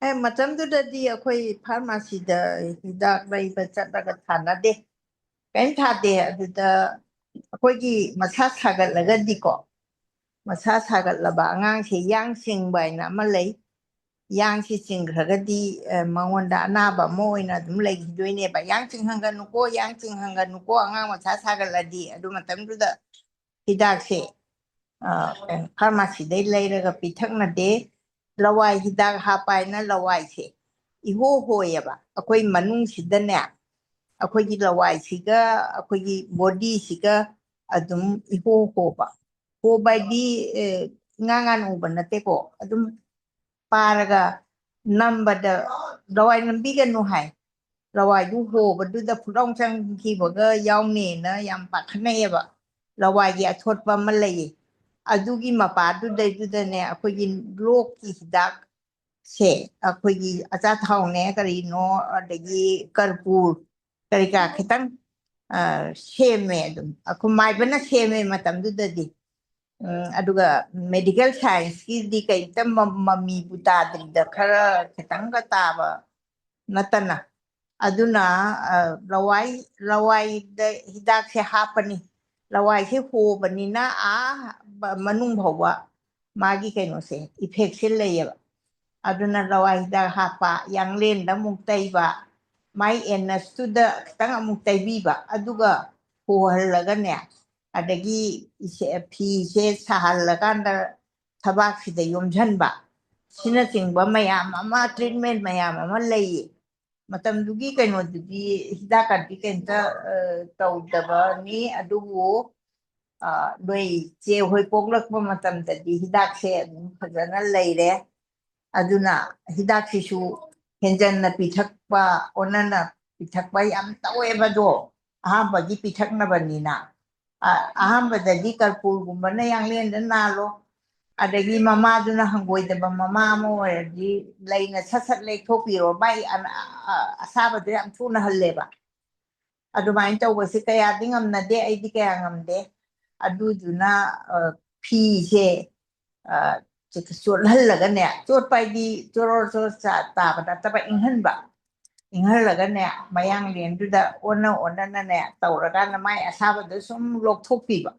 ꯑꯦ, ꯃꯇꯝꯗꯨꯗꯗꯤ ꯑꯩꯈꯣꯏ ꯐꯥꯔꯃꯥꯁꯤꯗ ꯍꯤꯗꯥꯛ ꯂꯩꯕ ꯆꯠꯂꯒ ꯊꯥꯅꯗꯦ, ꯀꯔꯤꯝ ꯊꯥꯗꯦ꯫ ꯑꯗꯨꯗ ꯑꯩꯈꯣꯏꯒꯤ ꯃꯁꯥ ꯁꯥꯒꯠꯂꯒꯗꯤꯀꯣ, ꯃꯁꯥ ꯁꯥꯒꯠꯂꯕ ꯑꯉꯥꯡꯁꯦ ꯌꯥꯡ ꯆꯤꯡꯕ ꯍꯥꯏꯅ ꯑꯃ ꯂꯩ꯫ ꯌꯥꯡꯁꯤ ꯆꯤꯡꯈ꯭ꯔꯒꯗꯤ, ꯑ, ꯃꯉꯣꯟꯗ ꯑꯅꯥꯕ ꯑꯃ ꯑꯣꯏꯅ ꯑꯗꯨꯝ ꯂꯩꯈꯤꯗꯣꯏꯅꯦꯕ꯫ "ꯌꯥꯡ ꯆꯤꯡꯍꯟꯒꯅꯨꯀꯣ, ꯌꯥꯡ ꯆꯤꯡꯍꯟꯒꯅꯨꯀꯣ, ꯑꯉꯥꯡ ꯃꯁꯥ ꯁꯥꯒꯠꯂꯗꯤ", ꯑꯗꯨ ꯃꯇꯝꯗꯨꯗ ꯍꯤꯗꯥꯛꯁꯦ, ꯑ, ꯀꯩꯅꯣ, ꯐꯥꯔꯃꯥꯁꯤꯗꯩ ꯂꯩꯔꯒ ꯄꯤꯊꯛꯅꯗꯦ꯫ ꯂꯋꯥꯏ ꯍꯤꯗꯥꯛ ꯍꯥꯞꯄ ꯍꯥꯏꯅ ꯂꯋꯥꯏꯁꯦ ꯏꯍꯣ ꯍꯣꯏꯌꯦꯕ꯫ ꯑꯩꯈꯣꯏ ꯃꯅꯨꯡꯁꯤꯗꯅꯦ, ꯑꯩꯈꯣꯏꯒꯤ ꯂꯋꯥꯏꯁꯤꯒ ꯑꯩꯈꯣꯏꯒꯤ ꯕꯣꯗꯤꯁꯤꯒ ꯑꯗꯨꯝ ꯏꯍꯣ ꯍꯣꯕ꯫ ꯍꯣꯕ ꯍꯥꯏꯗꯤ, ꯑꯦ, ꯏꯉꯥꯡ ꯉꯥꯟ ꯎꯕ ꯅꯠꯇꯦꯀꯣ꯫ ꯑꯗꯨꯝ ꯄꯥꯔꯒ ꯅꯝꯕꯗ ꯂꯋꯥꯏ ꯅꯝꯕꯤꯒꯅꯨ ꯍꯥꯏ꯫ ꯂꯋꯥꯏꯗꯨ ꯍꯣꯕꯗꯨꯗ ꯐꯨꯠꯂꯥꯎ ꯆꯪꯈꯤꯕꯒ ꯌꯥꯎꯅꯦꯅ ꯌꯥꯝ ꯄꯥꯈꯠꯅꯩꯌꯦꯕ꯫ ꯂꯋꯥꯏꯒꯤ ꯑꯊꯣꯠꯄ ꯑꯃ ꯂꯩꯌꯦ꯫ ꯑꯗꯨꯒꯤ ꯃꯄꯥꯗꯨꯗꯩꯗꯨꯗꯅꯦ ꯑꯩꯈꯣꯏꯒꯤ ꯂꯣꯛꯀꯤ ꯍꯤꯗꯥꯛ ꯁꯦ ꯑꯩꯈꯣꯏꯒꯤ ꯑꯆꯥꯊꯥꯎꯅꯦ, ꯀꯔꯤꯅꯣ, ꯑꯗꯒꯤ ꯀꯔꯄꯨꯔ, ꯀꯔꯤ ꯀꯔꯥ ꯈꯤꯇꯪ, ꯑ, ꯁꯦꯝꯃꯦ꯫ ꯑꯗꯨꯝ ꯑꯩꯈꯣꯏ ꯃꯥꯏꯕꯅ ꯁꯦꯝꯃꯦ ꯃꯇꯝꯗꯨꯗꯗꯤ꯫ ꯎꯝ, ꯑꯗꯨꯒ ꯃꯦꯗꯤꯀꯦꯜ ꯁꯥꯏꯟꯁꯀꯤꯗꯤ ꯀꯩꯝꯇ ꯃ-, ꯃꯃꯤꯕꯨ ꯇꯥꯗ꯭ꯔꯤꯗ, ꯈꯔ ꯈꯤꯇꯪꯒ ꯇꯥꯕ ꯅꯠꯇꯅ꯫ ꯑꯗꯨꯅ, ꯑ, ꯂꯋꯥꯏ, ꯂꯋꯥꯏꯗ ꯍꯤꯗꯥꯛꯁꯦ ꯍꯥꯞꯄꯅꯤ꯫ ꯂꯋꯥꯏꯁꯦ ꯍꯣꯕꯅꯤꯅ ꯑꯥ ꯕ-, ꯃꯅꯨꯡ ꯐꯥꯎꯕ ꯃꯥꯒꯤ ꯀꯩꯅꯣꯁꯦ, ꯏꯐꯦꯛꯁꯦ ꯂꯩꯌꯦꯕ꯫ ꯑꯗꯨꯅ ꯂꯋꯥꯏ ꯍꯤꯗꯥꯛ ꯍꯥꯞꯄ, ꯌꯥꯡꯂꯦꯟꯗ ꯑꯃꯨꯛ ꯇꯩꯕ, ꯃꯥꯏ ꯑꯦꯅꯁꯇꯨꯗ ꯈꯤꯇꯪ ꯑꯃꯨꯛ ꯇꯩꯕꯤꯕ, ꯑꯗꯨꯒ ꯍꯣꯍꯜꯂꯒꯅꯦ, ꯑꯗꯒꯤ ꯏꯁꯦ-, ꯐꯤꯁꯦ ꯁꯥꯍꯜꯂꯀꯥꯟꯗ ꯊꯕꯥꯛꯁꯤꯗ ꯌꯣꯝꯁꯤꯟꯕ, ꯁꯤꯅꯆꯤꯡꯕ ꯃꯌꯥꯝ ꯑꯃ, ꯇ꯭ꯔꯤꯠꯃꯦꯟ ꯃꯌꯥꯝ ꯑꯃ ꯂꯩꯌꯦ꯫ ꯃꯇꯝꯗꯨꯒꯤ ꯀꯩꯅꯣꯗꯨꯗꯤ ꯍꯤꯗꯥꯛꯀꯗꯤ ꯀꯩꯝꯇ, ꯑ, ꯇꯧꯗꯕꯅꯤ, ꯑꯗꯨꯕꯨ, ꯑ, ꯅꯣꯏ ꯆꯦ ꯍꯣꯏ ꯄꯣꯛꯂꯛꯄ ꯃꯇꯝꯗꯗꯤ ꯍꯤꯗꯥꯛꯁꯦ ꯑꯗꯨꯝ ꯐꯖꯅ ꯂꯩꯔꯦ꯫ ꯑꯗꯨꯅ ꯍꯤꯗꯥꯛꯁꯤꯁꯨ ꯍꯦꯟꯖꯟꯅ ꯄꯤꯊꯛꯄ, ꯑꯣꯟꯅꯅ ꯄꯤꯊꯛꯄ ꯌꯥꯝ ꯇꯧꯋꯦꯕ꯫ ꯑꯗꯣ ꯑꯍꯥꯟꯕꯒꯤ ꯄꯤꯊꯛꯅꯕꯅꯤꯅ, ꯑ-, ꯑꯍꯥꯟꯕꯗꯗꯤ ꯀꯔꯄꯨꯔꯒꯨꯝꯕꯅ ꯌꯥꯡꯂꯦꯟꯗ ꯅꯥꯜꯂꯣ, ꯑꯗꯒꯤ ꯃꯃꯥꯗꯨꯅ ꯍꯪꯒꯣꯏꯗꯕ ꯃꯃꯥ ꯑꯃ ꯑꯣꯏꯔꯗꯤ ꯂꯩꯅ ꯁꯠ ꯁꯠ ꯂꯩꯊꯣꯛꯄꯤꯔꯣ, ꯃꯥꯏ ꯑ-, ꯑ-, ꯑꯁꯥꯕꯗꯣ ꯌꯥꯝ ꯊꯨꯅ ꯍꯜꯂꯦꯕ꯫ ꯑꯗꯨꯃꯥꯏꯅ ꯇꯧꯕꯁꯦ ꯀꯌꯥꯗꯤ ꯉꯝꯅꯗꯦ, ꯑꯩꯗꯤ ꯀꯌꯥ ꯉꯝꯗꯦ꯫ ꯑꯗꯨꯗꯨꯅ, ꯑ, ꯐꯤꯁꯦ, ꯑ, ꯆꯣꯠꯍꯜꯂꯒꯅꯦ, ꯆꯣꯠꯄ ꯍꯥꯏꯗꯤ ꯆꯣꯔꯣ ꯆꯣꯔꯣ ꯆꯥ-, ꯇꯥꯕ ꯅꯠꯇꯕ, ꯏꯪꯍꯟꯕ꯫ ꯏꯪꯍꯜꯂꯒꯅꯦ, ꯃꯌꯥꯡꯂꯦꯟꯗꯨꯗ ꯑꯣꯟꯅ ꯑꯣꯟꯅꯅꯅꯦ ꯇꯧꯔꯀꯥꯟꯗ ꯃꯥꯏ ꯑꯁꯥꯕꯗꯣ ꯁꯨꯝ ꯂꯧꯊꯣꯛꯄꯤꯕ꯫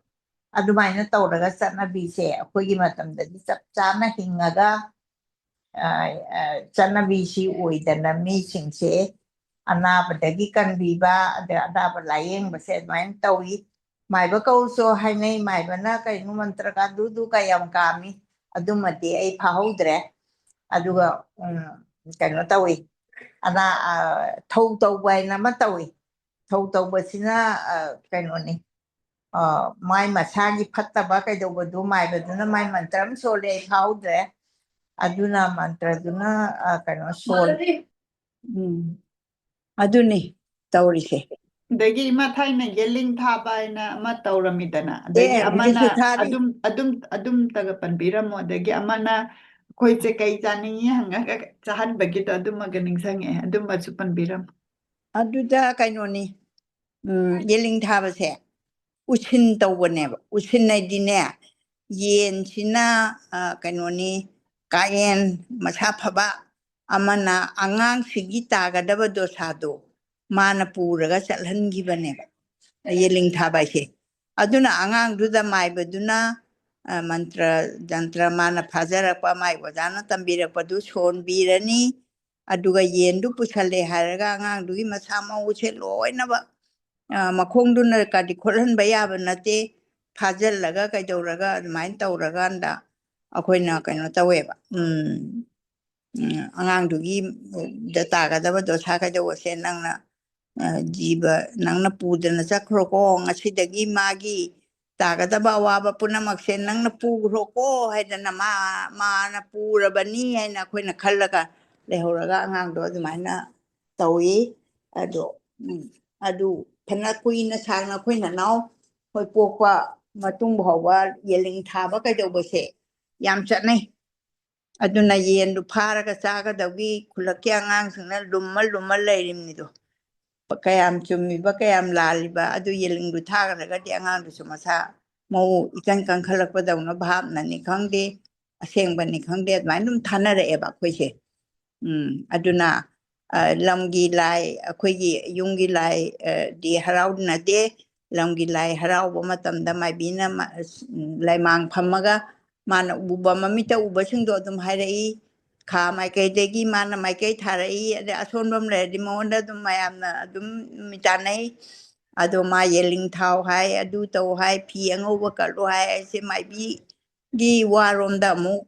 ꯑꯗꯨꯃꯥꯏꯅ ꯇꯧꯔꯒ ꯆꯠꯅꯕꯤꯁꯦ ꯑꯩꯈꯣꯏꯒꯤ ꯃꯇꯝꯗꯗꯤ ꯆꯞ ꯆꯥꯅ ꯍꯤꯡꯉꯒ, ꯑ, ꯑ, ꯆꯠꯅꯕꯤꯁꯤ ꯑꯣꯏꯗꯅ ꯃꯤꯁꯤꯡꯁꯦ ꯑꯅꯥꯕꯗꯒꯤ ꯀꯟꯕꯤꯕ, ꯑꯗ ꯑꯅꯥꯕ ꯂꯥꯌꯦꯡꯕꯁꯦ ꯑꯗꯨꯃꯥꯏꯅ ꯇꯧꯏ꯫ ꯃꯥꯏꯕ ꯀꯧꯁꯨ ꯍꯥꯏꯅꯩ, ꯃꯥꯏꯕꯅ ꯀꯩꯅꯣ ꯃꯟꯇ꯭ꯔ ꯀꯥꯗꯨꯗꯨ ꯀꯌꯥꯝ ꯀꯥꯝꯃꯤ, ꯑꯗꯨꯃꯗꯤ ꯑꯩ ꯐꯥꯍꯧꯗ꯭ꯔꯦ꯫ ꯑꯗꯨꯒ, ꯎꯝ, ꯀꯩꯅꯣ ꯇꯧꯏ, ꯑꯅꯥ-, ꯑ, ꯊꯧ ꯇꯧꯕ ꯍꯥꯏꯅ ꯑꯃ ꯇꯧꯏ꯫ ꯊꯧ ꯇꯧꯕꯁꯤꯅ, ꯑ, ꯀꯩꯅꯣꯅꯤ, ꯑ, ꯃꯥꯏ ꯃꯁꯥꯒꯤ ꯐꯠꯇꯕ ꯀꯩꯗꯧꯕꯗꯨ ꯃꯥꯏꯕꯗꯨꯅ ꯃꯥꯏ ꯃꯟꯇ꯭ꯔ ꯑꯃ ꯁꯣꯜꯂꯦ, ꯑꯩ ꯐꯥꯍꯧꯗ꯭ꯔꯦ꯫ ꯑꯗꯨꯅ ꯃꯟꯇ꯭ꯔꯗꯨꯅ, ꯑ, ꯀꯩꯅꯣ ꯁꯣꯜ-, ꯎꯝ, ꯑꯗꯨꯅꯤ ꯇꯧꯔꯤꯁꯦ꯫ ꯑꯗꯒꯤ ꯏꯃꯥ ꯊꯥꯏꯅ ꯌꯦꯜꯂꯤꯡ ꯊꯥꯕ ꯍꯥꯏꯅ ꯑꯃ ꯇꯧꯔꯝꯃꯤꯗꯅ, ꯑꯗꯒꯤ ꯑꯦ, ꯑꯃꯅ ꯍꯧꯖꯤꯛꯁꯨ ꯊꯥꯔꯤ꯫ ꯑꯗꯨꯝ, ꯑꯗꯨꯝ, ꯑꯗꯨꯝꯇꯒ ꯄꯟꯕꯤꯔꯝꯃꯣ, ꯑꯗꯒꯤ ꯑꯃꯅ ꯑꯩꯈꯣꯏꯁꯦ ꯀꯩ ꯆꯥꯅꯤꯡꯉꯤ ꯍꯪꯉꯒ ꯆꯥꯍꯟꯕꯒꯤꯗꯣ ꯑꯗꯨꯃꯒ ꯅꯤꯡꯁꯤꯡꯉꯛꯑꯦ, ꯑꯗꯨꯃꯁꯨ ꯄꯟꯕꯤꯔꯝꯃꯣ꯫ ꯑꯗꯨꯗ ꯀꯩꯅꯣꯅꯤ, ꯎꯝ, ꯌꯦꯜꯂꯤꯡ ꯊꯥꯕꯁꯦ ꯎꯁꯤꯟ ꯇꯧꯕꯅꯦꯕ꯫ ꯎꯁꯤꯟ ꯍꯥꯏꯗꯤꯅꯦ, ꯌꯦꯟꯁꯤꯅ, ꯑ, ꯀꯩꯅꯣꯅꯤ, ꯀꯥꯌꯦꯟ ꯃꯁꯥ ꯐꯕ ꯑꯃꯅ ꯑꯉꯥꯡꯁꯤꯒꯤ ꯇꯥꯒꯗꯕ ꯗꯣꯁꯥꯗꯣ ꯃꯥꯅ ꯄꯨꯔꯒ ꯆꯠꯍꯟꯈꯤꯕꯅꯦꯕ, ꯌꯦꯜꯂꯤꯡ ꯊꯥꯕ ꯍꯥꯏꯁꯦ꯫ ꯑꯗꯨꯅ ꯑꯉꯥꯡꯗꯨꯗ ꯃꯥꯏꯕꯗꯨꯅ ꯑ, ꯃꯟꯇ꯭ꯔ ꯖꯟꯇ꯭ꯔ ꯃꯥꯅ ꯐꯥꯖꯔꯛꯄ, ꯃꯥꯏ ꯑꯣꯖꯥꯅ ꯇꯝꯕꯤꯔꯛꯄꯗꯨ ꯁꯣꯟꯕꯤꯔꯅꯤ꯫ ꯑꯗꯨꯒ ꯌꯦꯟꯗꯨ ꯄꯨꯁꯜꯂꯦ ꯍꯥꯏꯔꯒ ꯑꯉꯥꯡꯗꯨꯒꯤ ꯃꯁꯥ ꯃꯎꯁꯦ ꯂꯣꯏꯅꯃꯛ, ꯑ, ꯃꯈꯣꯡꯗꯨꯅ ꯀꯗꯤ ꯈꯣꯠꯍꯟꯕ ꯌꯥꯕ ꯅꯠꯇꯦ꯫ ꯐꯥꯖꯤꯜꯂꯒ ꯀꯩꯗꯧꯔꯒ ꯑꯗꯨꯃꯥꯏꯅ ꯇꯧꯔꯀꯥꯟꯗ ꯑꯩꯈꯣꯏꯅ ꯀꯩꯅꯣ ꯇꯧꯋꯦꯕ꯫ ꯎꯝ, ꯎꯝ, ꯑꯉꯥꯡꯗꯨꯒꯤ ꯗ ꯇꯥꯒꯗꯕ ꯗꯣꯁꯥ ꯀꯩꯗꯧꯕꯁꯦ ꯅꯪꯅ, ꯑ, ꯖꯤꯕ ꯅꯪꯅ ꯄꯨꯗꯅ ꯆꯠꯈ꯭ꯔꯣꯀꯣ, ꯉꯁꯤꯗꯒꯤ ꯃꯥꯒꯤ ꯇꯥꯒꯗꯕ ꯑꯋꯥꯕ ꯄꯨꯝꯅꯃꯛꯁꯦ ꯅꯪꯅ ꯄꯨꯈ꯭ꯔꯣꯀꯣ ꯍꯥꯏꯗꯅ ꯃꯥ, ꯃꯥꯅ ꯄꯨꯔꯕꯅꯤ ꯍꯥꯏꯅ ꯑꯩꯈꯣꯏꯅ ꯈꯜꯂꯒ ꯂꯩꯍꯧꯔꯒ ꯑꯉꯥꯡꯗꯣ ꯑꯗꯨꯃꯥꯏꯅ ꯇꯧꯏ꯫ ꯑꯗꯣ, ꯎꯝ, ꯑꯗꯨ ꯐꯅ ꯀꯨꯏꯅ ꯁꯥꯡꯅ ꯑꯩꯈꯣꯏ ꯅꯅꯥꯎ ꯍꯣꯏ ꯄꯣꯛꯄ ꯃꯇꯨꯡ ꯐꯥꯎꯕ ꯌꯦꯜꯂꯤꯡ ꯊꯥꯕ ꯀꯩꯗꯧꯕꯁꯦ ꯌꯥꯝ ꯆꯠꯅꯩ꯫ ꯑꯗꯨꯅ ꯌꯦꯟꯗꯨ ꯐꯥꯔꯒ ꯆꯥꯒꯗꯕꯒꯤ ꯈꯨꯜꯂꯛꯀꯤ ꯑꯉꯥꯡꯁꯤꯡꯅ ꯂꯨꯝꯃ ꯂꯨꯝꯃ ꯂꯩꯔꯤꯕꯅꯤꯗꯣ꯫ ꯀꯌꯥꯝ ꯆꯨꯝꯃꯤꯕ, ꯀꯌꯥꯝ ꯂꯥꯜꯂꯤꯕ, ꯑꯗꯨ ꯌꯦꯜꯂꯤꯡꯗꯨ ꯊꯥꯈ꯭ꯔꯒꯗꯤ ꯑꯉꯥꯡꯗꯨꯁꯨ ꯃꯁꯥ ꯃꯎ ꯏꯀꯟ ꯀꯟꯈꯠꯂꯛꯄꯗꯧꯅ ꯚꯥꯞꯅꯅꯤ ꯈꯪꯗꯦ, ꯑꯁꯦꯡꯕꯅꯤ ꯈꯪꯗꯦ, ꯑꯗꯨꯃꯥꯏꯅ ꯑꯗꯨꯝ ꯊꯥꯅꯔꯛꯑꯦꯕ ꯑꯩꯈꯣꯏꯁꯦ꯫ ꯎꯝ, ꯑꯗꯨꯅ, ꯑ, ꯂꯝꯒꯤ ꯂꯥꯏ, ꯑꯩꯈꯣꯏꯒꯤ ꯌꯨꯝꯒꯤ ꯂꯥꯏ, ꯑ, ꯗꯤ ꯍꯔꯥꯎꯅꯗꯦ꯫ ꯂꯝꯒꯤ ꯂꯥꯏ ꯍꯔꯥꯎꯕ ꯃꯇꯝꯗ ꯃꯥꯏꯕꯤꯅ ꯃ-, ꯑꯁ, ꯎꯝ, ꯂꯥꯏꯃꯥꯡ ꯐꯝꯃꯒ ꯃꯥꯅ ꯎꯕ, ꯃꯃꯤꯠꯇ ꯎꯕꯁꯤꯡꯗꯣ ꯑꯗꯨꯝ ꯍꯥꯏꯔꯛꯏ꯫ ꯈꯥ ꯃꯥꯏꯀꯩꯗꯒꯤ ꯃꯥꯅ ꯃꯥꯏꯀꯩ ꯊꯥꯔꯛꯏ, ꯑꯗꯩ ꯑꯁꯣꯟꯕ ꯑꯃ ꯂꯩꯔꯗꯤ ꯃꯉꯣꯟꯗ ꯑꯗꯨꯝ ꯃꯌꯥꯝꯅ ꯑꯗꯨꯝ ꯅꯨꯃꯤꯠ ꯇꯥꯟꯅꯩ꯫ ꯑꯗꯣ ꯃꯥ ꯌꯦꯜꯂꯤꯡ ꯊꯥꯎ ꯍꯥꯏ, ꯑꯗꯨ ꯇꯧ ꯍꯥꯏ, ꯐꯤ ꯑꯉꯧꯕ ꯀꯠꯂꯨ ꯍꯥꯏ, ꯑꯩꯁꯦ ꯃꯥꯏꯕꯤꯒꯤ ꯋꯥꯔꯣꯝꯗ ꯑꯃꯨꯛ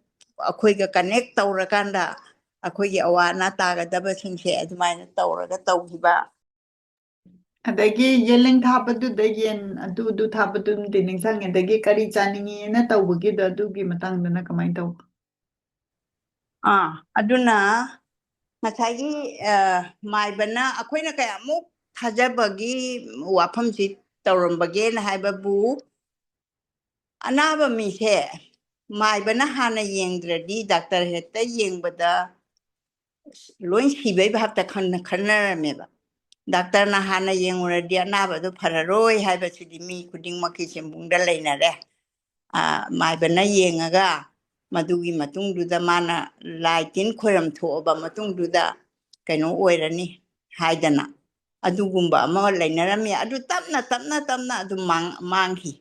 ꯑꯩꯈꯣꯏꯒ ꯀꯅꯦꯛ ꯇꯧꯔꯀꯥꯟꯗ ꯑꯩꯈꯣꯏꯒꯤ ꯑꯋꯥ ꯑꯅꯥ ꯇꯥꯒꯗꯕꯁꯤꯡꯁꯦ ꯑꯗꯨꯃꯥꯏꯅ ꯇꯧꯔꯒ ꯇꯧꯈꯤꯕ꯫ ꯑꯗꯒꯤ ꯌꯦꯜꯂꯤꯡ ꯊꯥꯕꯗꯨꯗ ꯌꯦꯟ ꯑꯗꯨ ꯑꯗꯨ ꯊꯥꯕꯗꯨꯝꯗꯤ ꯅꯤꯡꯁꯤꯡꯉꯦ꯫ ꯑꯗꯒꯤ ꯀꯔꯤ ꯆꯥꯅꯤꯡꯉꯦꯅ ꯇꯧꯕꯒꯤꯗꯣ ꯑꯗꯨꯒꯤ ꯃꯇꯥꯡꯗꯅ ꯀꯃꯥꯏꯅ ꯇꯧꯕ? ꯑꯥ, ꯑꯗꯨꯅ ꯉꯁꯥꯏꯒꯤ, ꯑ, ꯃꯥꯏꯕꯅ ꯑꯩꯈꯣꯏꯅ ꯀꯌꯥꯃꯨꯛ ꯊꯥꯖꯕꯒꯤ ꯋꯥꯐꯝꯁꯤ ꯇꯧꯔꯝꯕꯒꯦꯅ ꯍꯥꯏꯕꯕꯨ, ꯑꯅꯥꯕ ꯃꯤꯁꯦ ꯃꯥꯏꯕꯅ ꯍꯥꯟꯅ ꯌꯦꯡꯗ꯭ꯔꯗꯤ ꯗꯥꯛꯇꯔ ꯍꯦꯛꯇ ꯌꯦꯡꯕꯗ ꯂꯣꯏ ꯁꯤꯕꯩ ꯚꯥꯞꯇ ꯈꯟ-, ꯈꯟꯅꯔꯝꯃꯦꯕ꯫ ꯗꯥꯛꯇꯔꯅ ꯍꯥꯟꯅ ꯌꯦꯡꯉꯨꯔꯗꯤ ꯑꯅꯥꯕꯗꯣ ꯐꯔꯔꯣꯏ ꯍꯥꯏꯕꯁꯤꯗꯤ ꯃꯤ ꯈꯨꯗꯤꯡꯃꯛꯀꯤ ꯆꯦꯟꯕꯨꯡꯗ ꯂꯩꯅꯔꯦ꯫ ꯑ, ꯃꯥꯏꯕꯅ ꯌꯦꯡꯉꯒ ꯃꯗꯨꯒꯤ ꯃꯇꯨꯡꯗꯨꯗ ꯃꯥꯅ ꯂꯥꯏ ꯇꯤꯟ ꯈꯣꯏꯔꯝ ꯊꯣꯛꯑꯕ ꯃꯇꯨꯡꯗꯨꯗ ꯀꯩꯅꯣ ꯑꯣꯏꯔꯅꯤ ꯍꯥꯏꯗꯅ ꯑꯗꯨꯒꯨꯝꯕ ꯑꯃ ꯂꯩꯅꯔꯝꯃꯤ꯫ ꯑꯗꯨ ꯇꯞꯅ, ꯇꯞꯅ, ꯇꯞꯅ ꯑꯗꯨꯝ ꯃꯥꯡ-, ꯃꯥꯡꯈꯤ꯫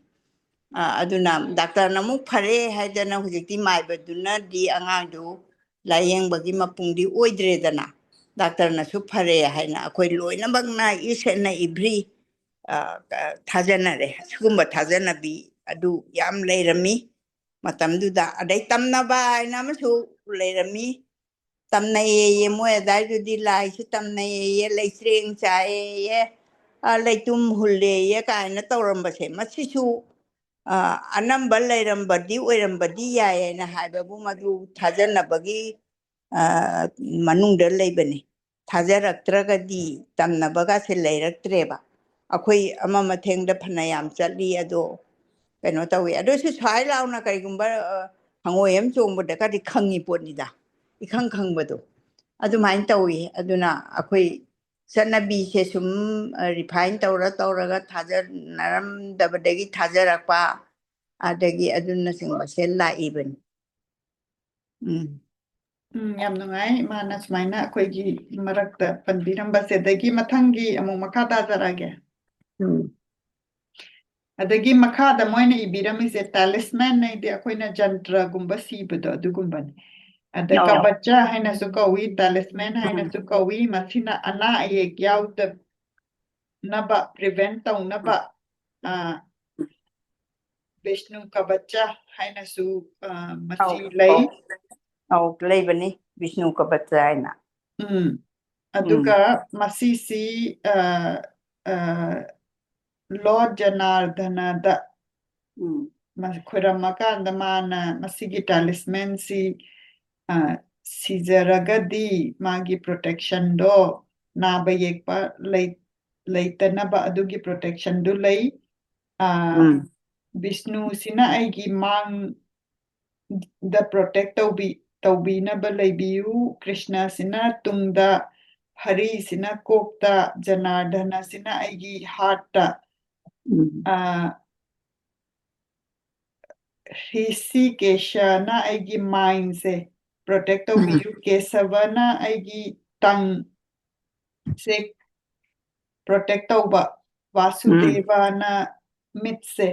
ꯑ, ꯑꯗꯨꯅ ꯗꯥꯛꯇꯔꯅ ꯑꯃꯨꯛ ꯐꯔꯦ ꯍꯥꯏꯗꯅ ꯍꯧꯖꯤꯛꯇꯤ ꯃꯥꯏꯕꯗꯨꯅꯗꯤ ꯑꯉꯥꯡꯗꯨ ꯂꯥꯏꯌꯦꯡꯕꯒꯤ ꯃꯄꯨꯡꯗꯤ ꯑꯣꯏꯗ꯭ꯔꯦꯗꯅ, ꯗꯥꯛꯇꯔꯅꯁꯨ ꯐꯔꯦ ꯍꯥꯏꯅ ꯑꯩꯈꯣꯏ ꯂꯣꯏꯅꯃꯛꯅ each and every, ꯑ, ꯊꯥꯖꯅꯔꯦ꯫ ꯁꯤꯒꯨꯝꯕ ꯊꯥꯖꯅꯕꯤ ꯑꯗꯨ ꯌꯥꯝ ꯂꯩꯔꯝꯃꯤ ꯃꯇꯝꯗꯨꯗ꯫ ꯑꯗꯩ ꯇꯝꯅꯕ ꯍꯥꯏꯅ ꯑꯃꯁꯨ ꯂꯩꯔꯝꯃꯤ꯫ ꯇꯝꯅꯩꯌꯦꯌꯦ, ꯃꯣꯏ ꯑꯗꯥꯏꯗꯨꯗꯤ ꯂꯥꯏꯁꯨ ꯇꯝꯅꯩꯌꯦꯌꯦ, ꯂꯩꯆ꯭ꯔꯦꯡ ꯆꯥꯏꯌꯦꯌꯦ, ꯑ, ꯂꯩꯇꯨꯝ ꯍꯨꯜꯂꯦꯌꯦ ꯀꯥꯏꯅ ꯇꯧꯔꯝꯕꯁꯦ, ꯃꯁꯤꯁꯨ, ꯑ, ꯑꯅꯝꯕ ꯂꯩꯔꯝꯕꯗꯤ ꯑꯣꯏꯔꯝꯕꯗꯤ ꯌꯥꯏ ꯍꯥꯏꯅ ꯍꯥꯏꯕꯕꯨ, ꯃꯗꯨ ꯊꯥꯖꯅꯕꯒꯤ, ꯑ, ꯃꯅꯨꯡꯗ ꯂꯩꯕꯅꯤ꯫ ꯊꯥꯖꯔꯛꯇ꯭ꯔꯒꯗꯤ ꯇꯝꯅꯕꯒꯁꯦ ꯂꯩꯔꯛꯇ꯭ꯔꯦꯕ꯫ ꯑꯩꯈꯣꯏ ꯑꯃ ꯃꯊꯦꯡꯗ ꯐꯅꯌꯥꯝ ꯆꯠꯂꯤ, ꯑꯗꯣ ꯀꯩꯅꯣ ꯇꯧꯋꯤ꯫ ꯑꯗꯨꯁꯨ ꯁ꯭ꯋꯥꯏ ꯂꯥꯎꯅ ꯀꯩꯒꯨꯝꯕ, ꯑ, ꯍꯪꯉꯣꯏ ꯑꯃ ꯆꯣꯡꯕꯗꯒꯗꯤ ꯈꯪꯉꯤ ꯄꯣꯠꯅꯤꯗ, ꯏꯈꯪ ꯈꯪꯕꯗꯣ꯫ ꯑꯗꯨꯃꯥꯏꯅ ꯇꯧꯋꯤ꯫ ꯑꯗꯨꯅ ꯑꯩꯈꯣꯏ ꯆꯠꯅꯕꯤꯁꯦ ꯁꯨꯝ, ꯑ, refine ꯇꯧꯔ ꯇꯧꯔꯒ ꯊꯥꯖꯅꯔꯝꯗꯕꯗꯒꯤ ꯊꯥꯖꯔꯛꯄ, ꯑꯗꯒꯤ ꯑꯗꯨꯅꯆꯤꯡꯕꯁꯦ ꯂꯥꯛꯏꯕꯅꯤ꯫ ꯎꯝ꯫ ꯎꯝ, ꯌꯥꯝ ꯅꯨꯡꯉꯥꯏ ꯏꯃꯥꯅ ꯁꯨꯃꯥꯏꯅ ꯑꯩꯈꯣꯏꯒꯤ ꯃꯔꯛꯇ ꯄꯟꯕꯤꯔꯝꯕꯁꯦ꯫ ꯑꯗꯒꯤ ꯃꯊꯪꯒꯤ ꯑꯃꯨꯛ ꯃꯈꯥ ꯇꯥꯖꯔꯛꯑꯒꯦ꯫ ꯎꯝ꯫ ꯑꯗꯒꯤ ꯃꯈꯥꯗ ꯃꯣꯏꯅ ꯏꯕꯤꯔꯝꯃꯤꯁꯦ, talisman ꯍꯥꯏꯗꯤ ꯑꯩꯈꯣꯏꯅ ꯖꯟꯇ꯭ꯔꯒꯨꯝꯕ ꯁꯤꯕꯗꯣ ꯑꯗꯨꯒꯨꯝꯕꯅꯤ꯫ ꯑꯗ ꯑꯣ꯫ ꯀꯕꯆ ꯍꯥꯏꯅꯁꯨ ꯀꯧꯏ, talisman ꯎꯝ꯫ ꯍꯥꯏꯅꯁꯨ ꯀꯧꯏ꯫ ꯃꯁꯤꯅ ꯑꯅꯥ ꯑꯌꯦꯛ ꯌꯥꯎꯗꯅꯕ, prevent ꯇꯧꯅꯕ, ꯑ, ꯕꯤꯁꯅꯨ ꯀꯕꯆ ꯍꯥꯏꯅꯁꯨ, ꯑ, ꯃꯁꯤ ꯑꯧ, ꯂꯩ꯫ ꯑꯧ꯫ ꯑꯧ, ꯂꯩꯕꯅꯤ ꯕꯤꯁꯅꯨ ꯀꯕꯆ ꯍꯥꯏꯅ꯫ ꯎꯝ꯫ ꯎꯝ꯫ ꯑꯗꯨꯒ ꯃꯁꯤꯁꯤ, ꯑ, ꯑ, Lord ꯖꯅꯥꯔꯗꯅꯗ ꯎꯝ꯫ ꯃ-, ꯈꯣꯏꯔꯝꯃꯀꯥꯟꯗ ꯃꯥꯅ ꯃꯁꯤꯒꯤ talisman ꯁꯤ, ꯑ, ꯁꯤꯖꯔꯒꯗꯤ ꯃꯥꯒꯤ protection ꯗꯣ, ꯅꯥꯕ ꯌꯦꯛꯄ ꯂꯩ-, ꯂꯩꯇꯅꯕ ꯑꯗꯨꯒꯤ protection ꯗꯨ ꯂꯩ꯫ ꯑ, ꯎꯝ꯫ ꯕꯤꯁꯅꯨꯁꯤꯅ ꯑꯩꯒꯤ ꯃꯥꯡ ꯗ protect ꯇꯧꯕꯤ-, ꯇꯧꯕꯤꯅꯕ ꯂꯩꯕꯤꯌꯨ꯫ ꯀ꯭ꯔꯤꯁꯅꯁꯤꯅ ꯇꯨꯡꯗ, ꯍꯔꯤꯁꯤꯅ ꯀꯣꯛꯇ, ꯖꯅꯥꯔꯗꯅꯁꯤꯅ ꯑꯩꯒꯤ heart ꯇ, ꯎꯝ꯫ ꯑ, ꯍ꯭ꯔꯤꯁꯤꯀꯦꯁꯅ ꯑꯩꯒꯤ mind ꯁꯦ protect ꯇꯧꯕꯤꯌꯨ꯫ ꯀꯦꯁꯕꯅ ꯑꯩꯒꯤ tongue ꯁꯦ protect ꯇꯧꯕ, ꯚꯥꯁꯨꯗꯦꯕꯅ ꯃꯤꯠꯁꯦ,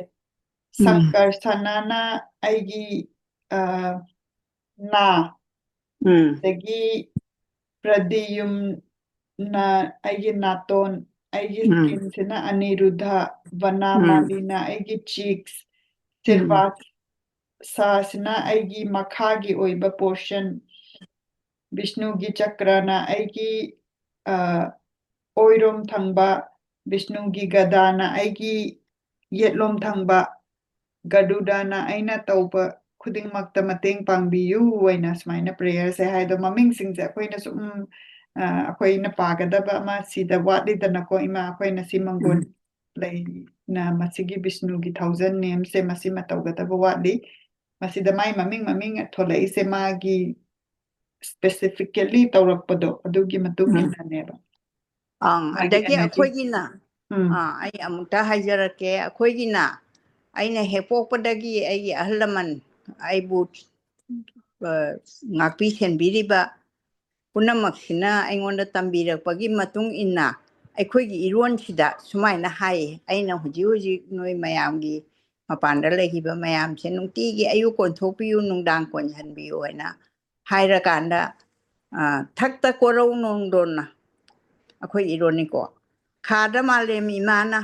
ꯁꯪꯀꯔꯁꯅꯥꯅ ꯑꯩꯒꯤ ꯑ, ꯅꯥ, ꯎꯝ ꯑꯗꯒꯤ ꯄ꯭ꯔꯗꯤꯌꯨꯝꯅ ꯑꯩꯒꯤ ꯅꯥꯇꯣꯟ, ꯑꯩꯒꯤ ꯎꯝ skinꯁꯤꯅ ꯑꯅꯤꯔꯨꯙ, ꯕꯅꯥꯃꯥꯂꯤꯅ ꯑꯩꯒꯤ cheeks, ꯁꯤꯔꯕꯥꯛꯁꯥꯁꯤꯅ ꯑꯩꯒꯤ ꯃꯈꯥꯒꯤ ꯑꯣꯏꯕ portion, ꯕꯤꯁꯅꯨꯒꯤ ꯆꯀ꯭ꯔꯅ ꯑꯩꯒꯤ ꯑ, ꯑꯣꯏꯔꯣꯝ ꯊꯪꯕ, ꯕꯤꯁꯅꯨꯒꯤ ꯒꯗꯥꯅ ꯑꯩꯒꯤ ꯌꯦꯠꯂꯣꯝ ꯊꯪꯕ, ꯒꯔꯨꯗꯅ ꯑꯩꯅ ꯇꯧꯕ ꯈꯨꯗꯤꯡꯃꯛꯇ ꯃꯇꯦꯡ ꯄꯥꯡꯕꯤꯌꯨ ꯍꯥꯏꯅ ꯁꯨꯃꯥꯏꯅ prayerꯁꯦ ꯍꯥꯏꯗꯣ, ꯃꯃꯤꯡꯁꯤꯡꯁꯦ ꯑꯩꯈꯣꯏꯅ ꯁꯨꯝ ꯑ, ꯑꯩꯈꯣꯏꯅ ꯄꯥꯒꯗꯕ ꯑꯃ ꯁꯤꯗ ꯋꯥꯠꯂꯤꯗꯅꯀꯣ, ꯏꯃꯥ꯫ ꯑꯩꯈꯣꯏꯅ ꯁꯤ ꯃꯪꯒꯣꯟ ꯎꯝ ꯂꯩꯅ ꯃꯁꯤꯒꯤ ꯕꯤꯁꯅꯨꯒꯤ thousand namesꯁꯦ ꯃꯁꯤꯃ ꯇꯧꯒꯗꯕ ꯋꯥꯠꯂꯤ꯫ ꯃꯁꯤꯗ ꯃꯥꯏ ꯃꯃꯤꯡ ꯃꯃꯤꯡ ꯊꯣꯛꯂꯛꯏꯁꯦ ꯃꯥꯒꯤ specifically ꯇꯧꯔꯛꯄꯗꯣ ꯑꯗꯨꯒꯤ ꯃꯇꯨꯡ ꯎꯝ ꯏꯟꯅꯅꯦꯕ꯫ ꯑꯪ ꯃꯥꯒꯤ ꯑꯗꯒꯤ energy. ꯑꯩꯈꯣꯏꯒꯤꯅ ꯎꯝ ꯑꯥ ꯑꯩ ꯑꯃꯨꯛꯇ ꯍꯥꯏꯖꯔꯛꯀꯦ꯫ ꯑꯩꯈꯣꯏꯒꯤꯅ ꯑꯩꯅ ꯍꯦꯛ ꯄꯣꯛꯄꯗꯒꯤ ꯑꯩꯒꯤ ꯑꯍꯜ ꯂꯃꯟ ꯑꯩꯕꯨ ꯑ, ꯉꯥꯛꯄꯤ ꯁꯦꯟꯕꯤꯔꯤꯕ ꯄꯨꯝꯅꯃꯛꯁꯤꯅ ꯑꯩꯉꯣꯟꯗ ꯇꯝꯕꯤꯔꯛꯄꯒꯤ ꯃꯇꯨꯡ ꯏꯟꯅ ꯑꯩꯈꯣꯏꯒꯤ ꯏꯔꯣꯟꯁꯤꯗ ꯁꯨꯃꯥꯏꯅ ꯍꯥꯏꯌꯦ꯫ ꯑꯩꯅ ꯍꯧꯖꯤꯛ ꯍꯧꯖꯤꯛ ꯅꯣꯏ ꯃꯌꯥꯝꯒꯤ ꯃꯄꯥꯟꯗ ꯂꯩꯈꯤꯕ ꯃꯌꯥꯝꯁꯦ ꯅꯨꯡꯇꯤꯒꯤ ꯑꯌꯨꯛ ꯀꯣꯟꯊꯣꯛꯄꯤꯌꯨ, ꯅꯨꯡꯗꯥꯡ ꯀꯣꯟꯁꯤꯟꯕꯤꯌꯨ ꯍꯥꯏꯅ ꯍꯥꯏꯔꯀꯥꯟꯗ, ꯑ, ꯊꯛꯇ ꯀꯣꯔꯧ ꯅꯣꯡꯗꯣꯟꯅ ꯑꯩꯈꯣꯏ ꯏꯔꯣꯟꯅꯤꯀꯣ, ꯈꯥꯗ ꯃꯥꯂꯦꯝ ꯏꯃꯥꯅ,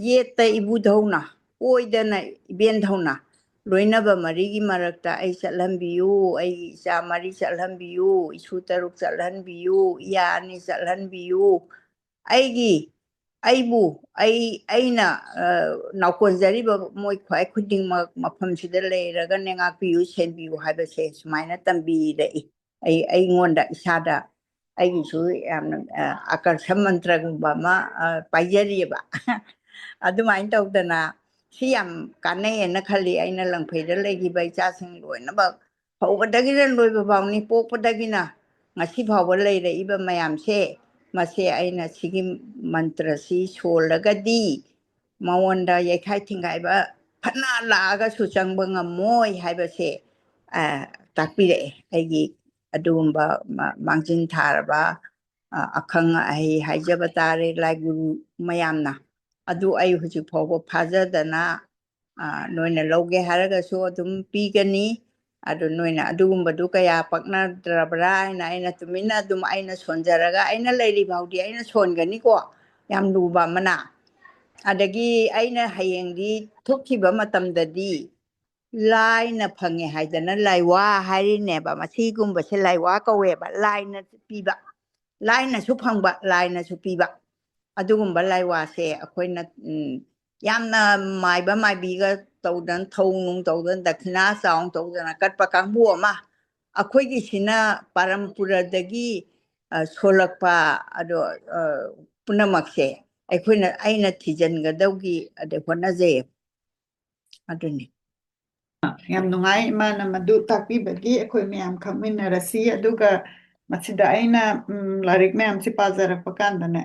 ꯌꯦꯠꯇ ꯏꯕꯨꯙꯧꯅ, ꯑꯣꯏꯗꯅ ꯏꯕꯦꯟꯙꯧꯅ, ꯂꯣꯏꯅꯕ ꯃꯔꯤꯒꯤ ꯃꯔꯛꯇ ꯑꯩ ꯆꯠꯍꯟꯕꯤꯌꯨ, ꯑꯩꯒꯤ ꯏꯆꯥ ꯃꯔꯤ ꯆꯠꯍꯟꯕꯤꯌꯨ, ꯏꯁꯨ ꯇꯔꯨꯛ ꯆꯠꯍꯟꯕꯤꯌꯨ, ꯏꯌꯥ ꯑꯅꯤ ꯆꯠꯍꯟꯕꯤꯌꯨ, ꯑꯩꯒꯤ ꯑꯩꯕꯨ ꯑꯩ ꯑꯩꯅ ꯑ, ꯅꯥꯎꯀꯣꯟꯖꯔꯤꯕ ꯃꯣꯏ ꯈ꯭ꯋꯥꯏ ꯈꯨꯗꯤꯡꯃꯛ ꯃꯐꯝꯁꯤꯗ ꯂꯩꯔꯒꯅꯦ ꯉꯥꯛꯄꯤꯌꯨ, ꯁꯦꯟꯕꯤꯌꯨ ꯍꯥꯏꯕꯁꯦ ꯁꯨꯃꯥꯏꯅ ꯇꯝꯕꯤꯔꯛꯏ꯫ ꯑꯩ ꯑꯩꯉꯣꯟꯗ ꯏꯁꯥꯗ ꯑꯩꯒꯤꯁꯨ ꯌꯥꯝꯅ ꯑ, ꯑꯀꯔꯁ ꯃꯟꯇ꯭ꯔꯒꯨꯝꯕ ꯑꯃ ꯑ, ꯄꯥꯏꯖꯔꯤꯑꯕ꯫ ꯑꯗꯨꯃꯥꯏꯅ ꯇꯧꯗꯅ ꯁꯤ ꯌꯥꯝ ꯀꯥꯟꯅꯩꯌꯦꯅ ꯈꯜꯂꯤ꯫ ꯑꯩꯅ ꯂꯪꯐꯩꯗ ꯂꯩꯈꯤꯕ ꯏꯆꯥꯁꯤꯡ ꯂꯣꯏꯅꯃꯛ ꯍꯧꯕꯗꯒꯤꯅ ꯂꯣꯏꯕ ꯐꯥꯎꯅꯤ, ꯄꯣꯛꯄꯗꯒꯤꯅ ꯉꯁꯤ ꯐꯥꯎꯕ ꯂꯩꯔꯛꯏꯕ ꯃꯌꯥꯝꯁꯦ, ꯃꯁꯦ ꯑꯩꯅ ꯁꯤꯒꯤ ꯃꯟꯇ꯭ꯔꯁꯤ ꯁꯣꯜꯂꯒꯗꯤ ꯃꯉꯣꯟꯗ ꯌꯩꯈꯥꯏ ꯊꯤꯡꯒꯥꯏꯕ ꯐꯅ ꯂꯥꯛꯑꯒꯁꯨ ꯆꯪꯕ ꯉꯝꯃꯣꯏ ꯍꯥꯏꯕꯁꯦ ꯑ, ꯇꯥꯛꯄꯤꯔꯛꯑꯦ ꯑꯩꯒꯤ ꯑꯗꯨꯒꯨꯝꯕ ꯃ- ꯃꯥꯡꯖꯤꯟ ꯊꯥꯔꯕ ꯑ, ꯑꯈꯪ ꯑꯍꯩ ꯍꯥꯏꯖꯕ ꯇꯥꯔꯦ, ꯂꯥꯏꯒꯨꯔꯨ ꯃꯌꯥꯝꯅ꯫ ꯑꯗꯨ ꯑꯩ ꯍꯧꯖꯤꯛ ꯐꯥꯎꯕ ꯐꯥꯖꯗꯅ ꯑ, ꯅꯣꯏꯅ ꯂꯧꯒꯦ ꯍꯥꯏꯔꯒꯁꯨ ꯑꯗꯨꯝ ꯄꯤꯒꯅꯤ꯫ ꯑꯗꯨ ꯅꯣꯏꯅ ꯑꯗꯨꯒꯨꯝꯕꯗꯨ ꯀꯌꯥ ꯄꯛꯅꯗ꯭ꯔꯕ꯭ꯔꯥ ꯍꯥꯏꯅ ꯑꯩꯅ ꯇꯨꯃꯤꯟꯅ ꯑꯗꯨꯝ ꯑꯩꯅ ꯁꯣꯟꯖꯔꯒ, ꯑꯩꯅ ꯂꯩꯔꯤ ꯐꯥꯎꯗꯤ ꯑꯩꯅ ꯁꯣꯟꯒꯅꯤꯀꯣ, ꯌꯥꯝ ꯂꯨꯕ ꯑꯃꯅ꯫ ꯑꯗꯒꯤ ꯑꯩꯅ ꯍꯌꯦꯡꯗꯤ ꯊꯣꯛꯈꯤꯕ ꯃꯇꯝꯗꯗꯤ ꯂꯥꯏꯅ ꯐꯪꯉꯦ ꯍꯥꯏꯗꯅ ꯂꯥꯏꯋꯥ ꯍꯥꯏꯔꯤꯅꯦꯕ꯫ ꯃꯁꯤꯒꯨꯝꯕꯁꯦ ꯂꯥꯏꯋꯥ ꯀꯧꯋꯦꯕ, ꯂꯥꯏꯅ ꯄꯤꯕ, ꯂꯥꯏꯅꯁꯨ ꯐꯪꯕ, ꯂꯥꯏꯅꯁꯨ ꯄꯤꯕ꯫ ꯑꯗꯨꯒꯨꯝꯕ ꯂꯥꯏꯋꯥꯁꯦ ꯑꯩꯈꯣꯏꯅ, ꯎꯝ, ꯌꯥꯝꯅ ꯃꯥꯏꯕ ꯃꯥꯏꯕꯤꯒ ꯇꯧꯗꯅ, ꯊꯧ ꯅꯨꯡ ꯇꯧꯗꯅ, ꯗꯈꯤꯅꯥ ꯆꯥꯎꯅ ꯇꯧꯗꯅ ꯀꯠꯄ ꯀꯥꯡꯕꯨ ꯑꯃ, ꯑꯩꯈꯣꯏꯒꯤꯁꯤꯅ ꯄꯔꯝꯄꯨꯔꯗꯒꯤ, ꯑ, ꯁꯣꯜꯂꯛꯄ, ꯑꯗꯣ, ꯑ, ꯄꯨꯝꯅꯃꯛꯁꯦ ꯑꯩꯈꯣꯏꯅ, ꯑꯩꯅ ꯊꯤꯖꯤꯟꯒꯗꯧꯒꯤ ꯑꯗꯩ ꯍꯣꯠꯅꯖꯩ꯫ ꯑꯗꯨꯅꯤ꯫ ꯌꯥꯝ ꯅꯨꯡꯉꯥꯏ ꯏꯃꯥꯅ ꯃꯗꯨ ꯇꯥꯛꯄꯤꯕꯒꯤ꯫ ꯑꯩꯈꯣꯏ ꯃꯌꯥꯝ ꯈꯪꯃꯤꯟꯅꯔꯁꯤ꯫ ꯑꯗꯨꯒ ꯃꯁꯤꯗ ꯑꯩꯅ, ꯎꯝ, ꯂꯥꯏꯔꯤꯛ ꯃꯌꯥꯝꯁꯤ ꯄꯥꯖꯔꯛꯄ ꯀꯥꯟꯗꯅꯦ,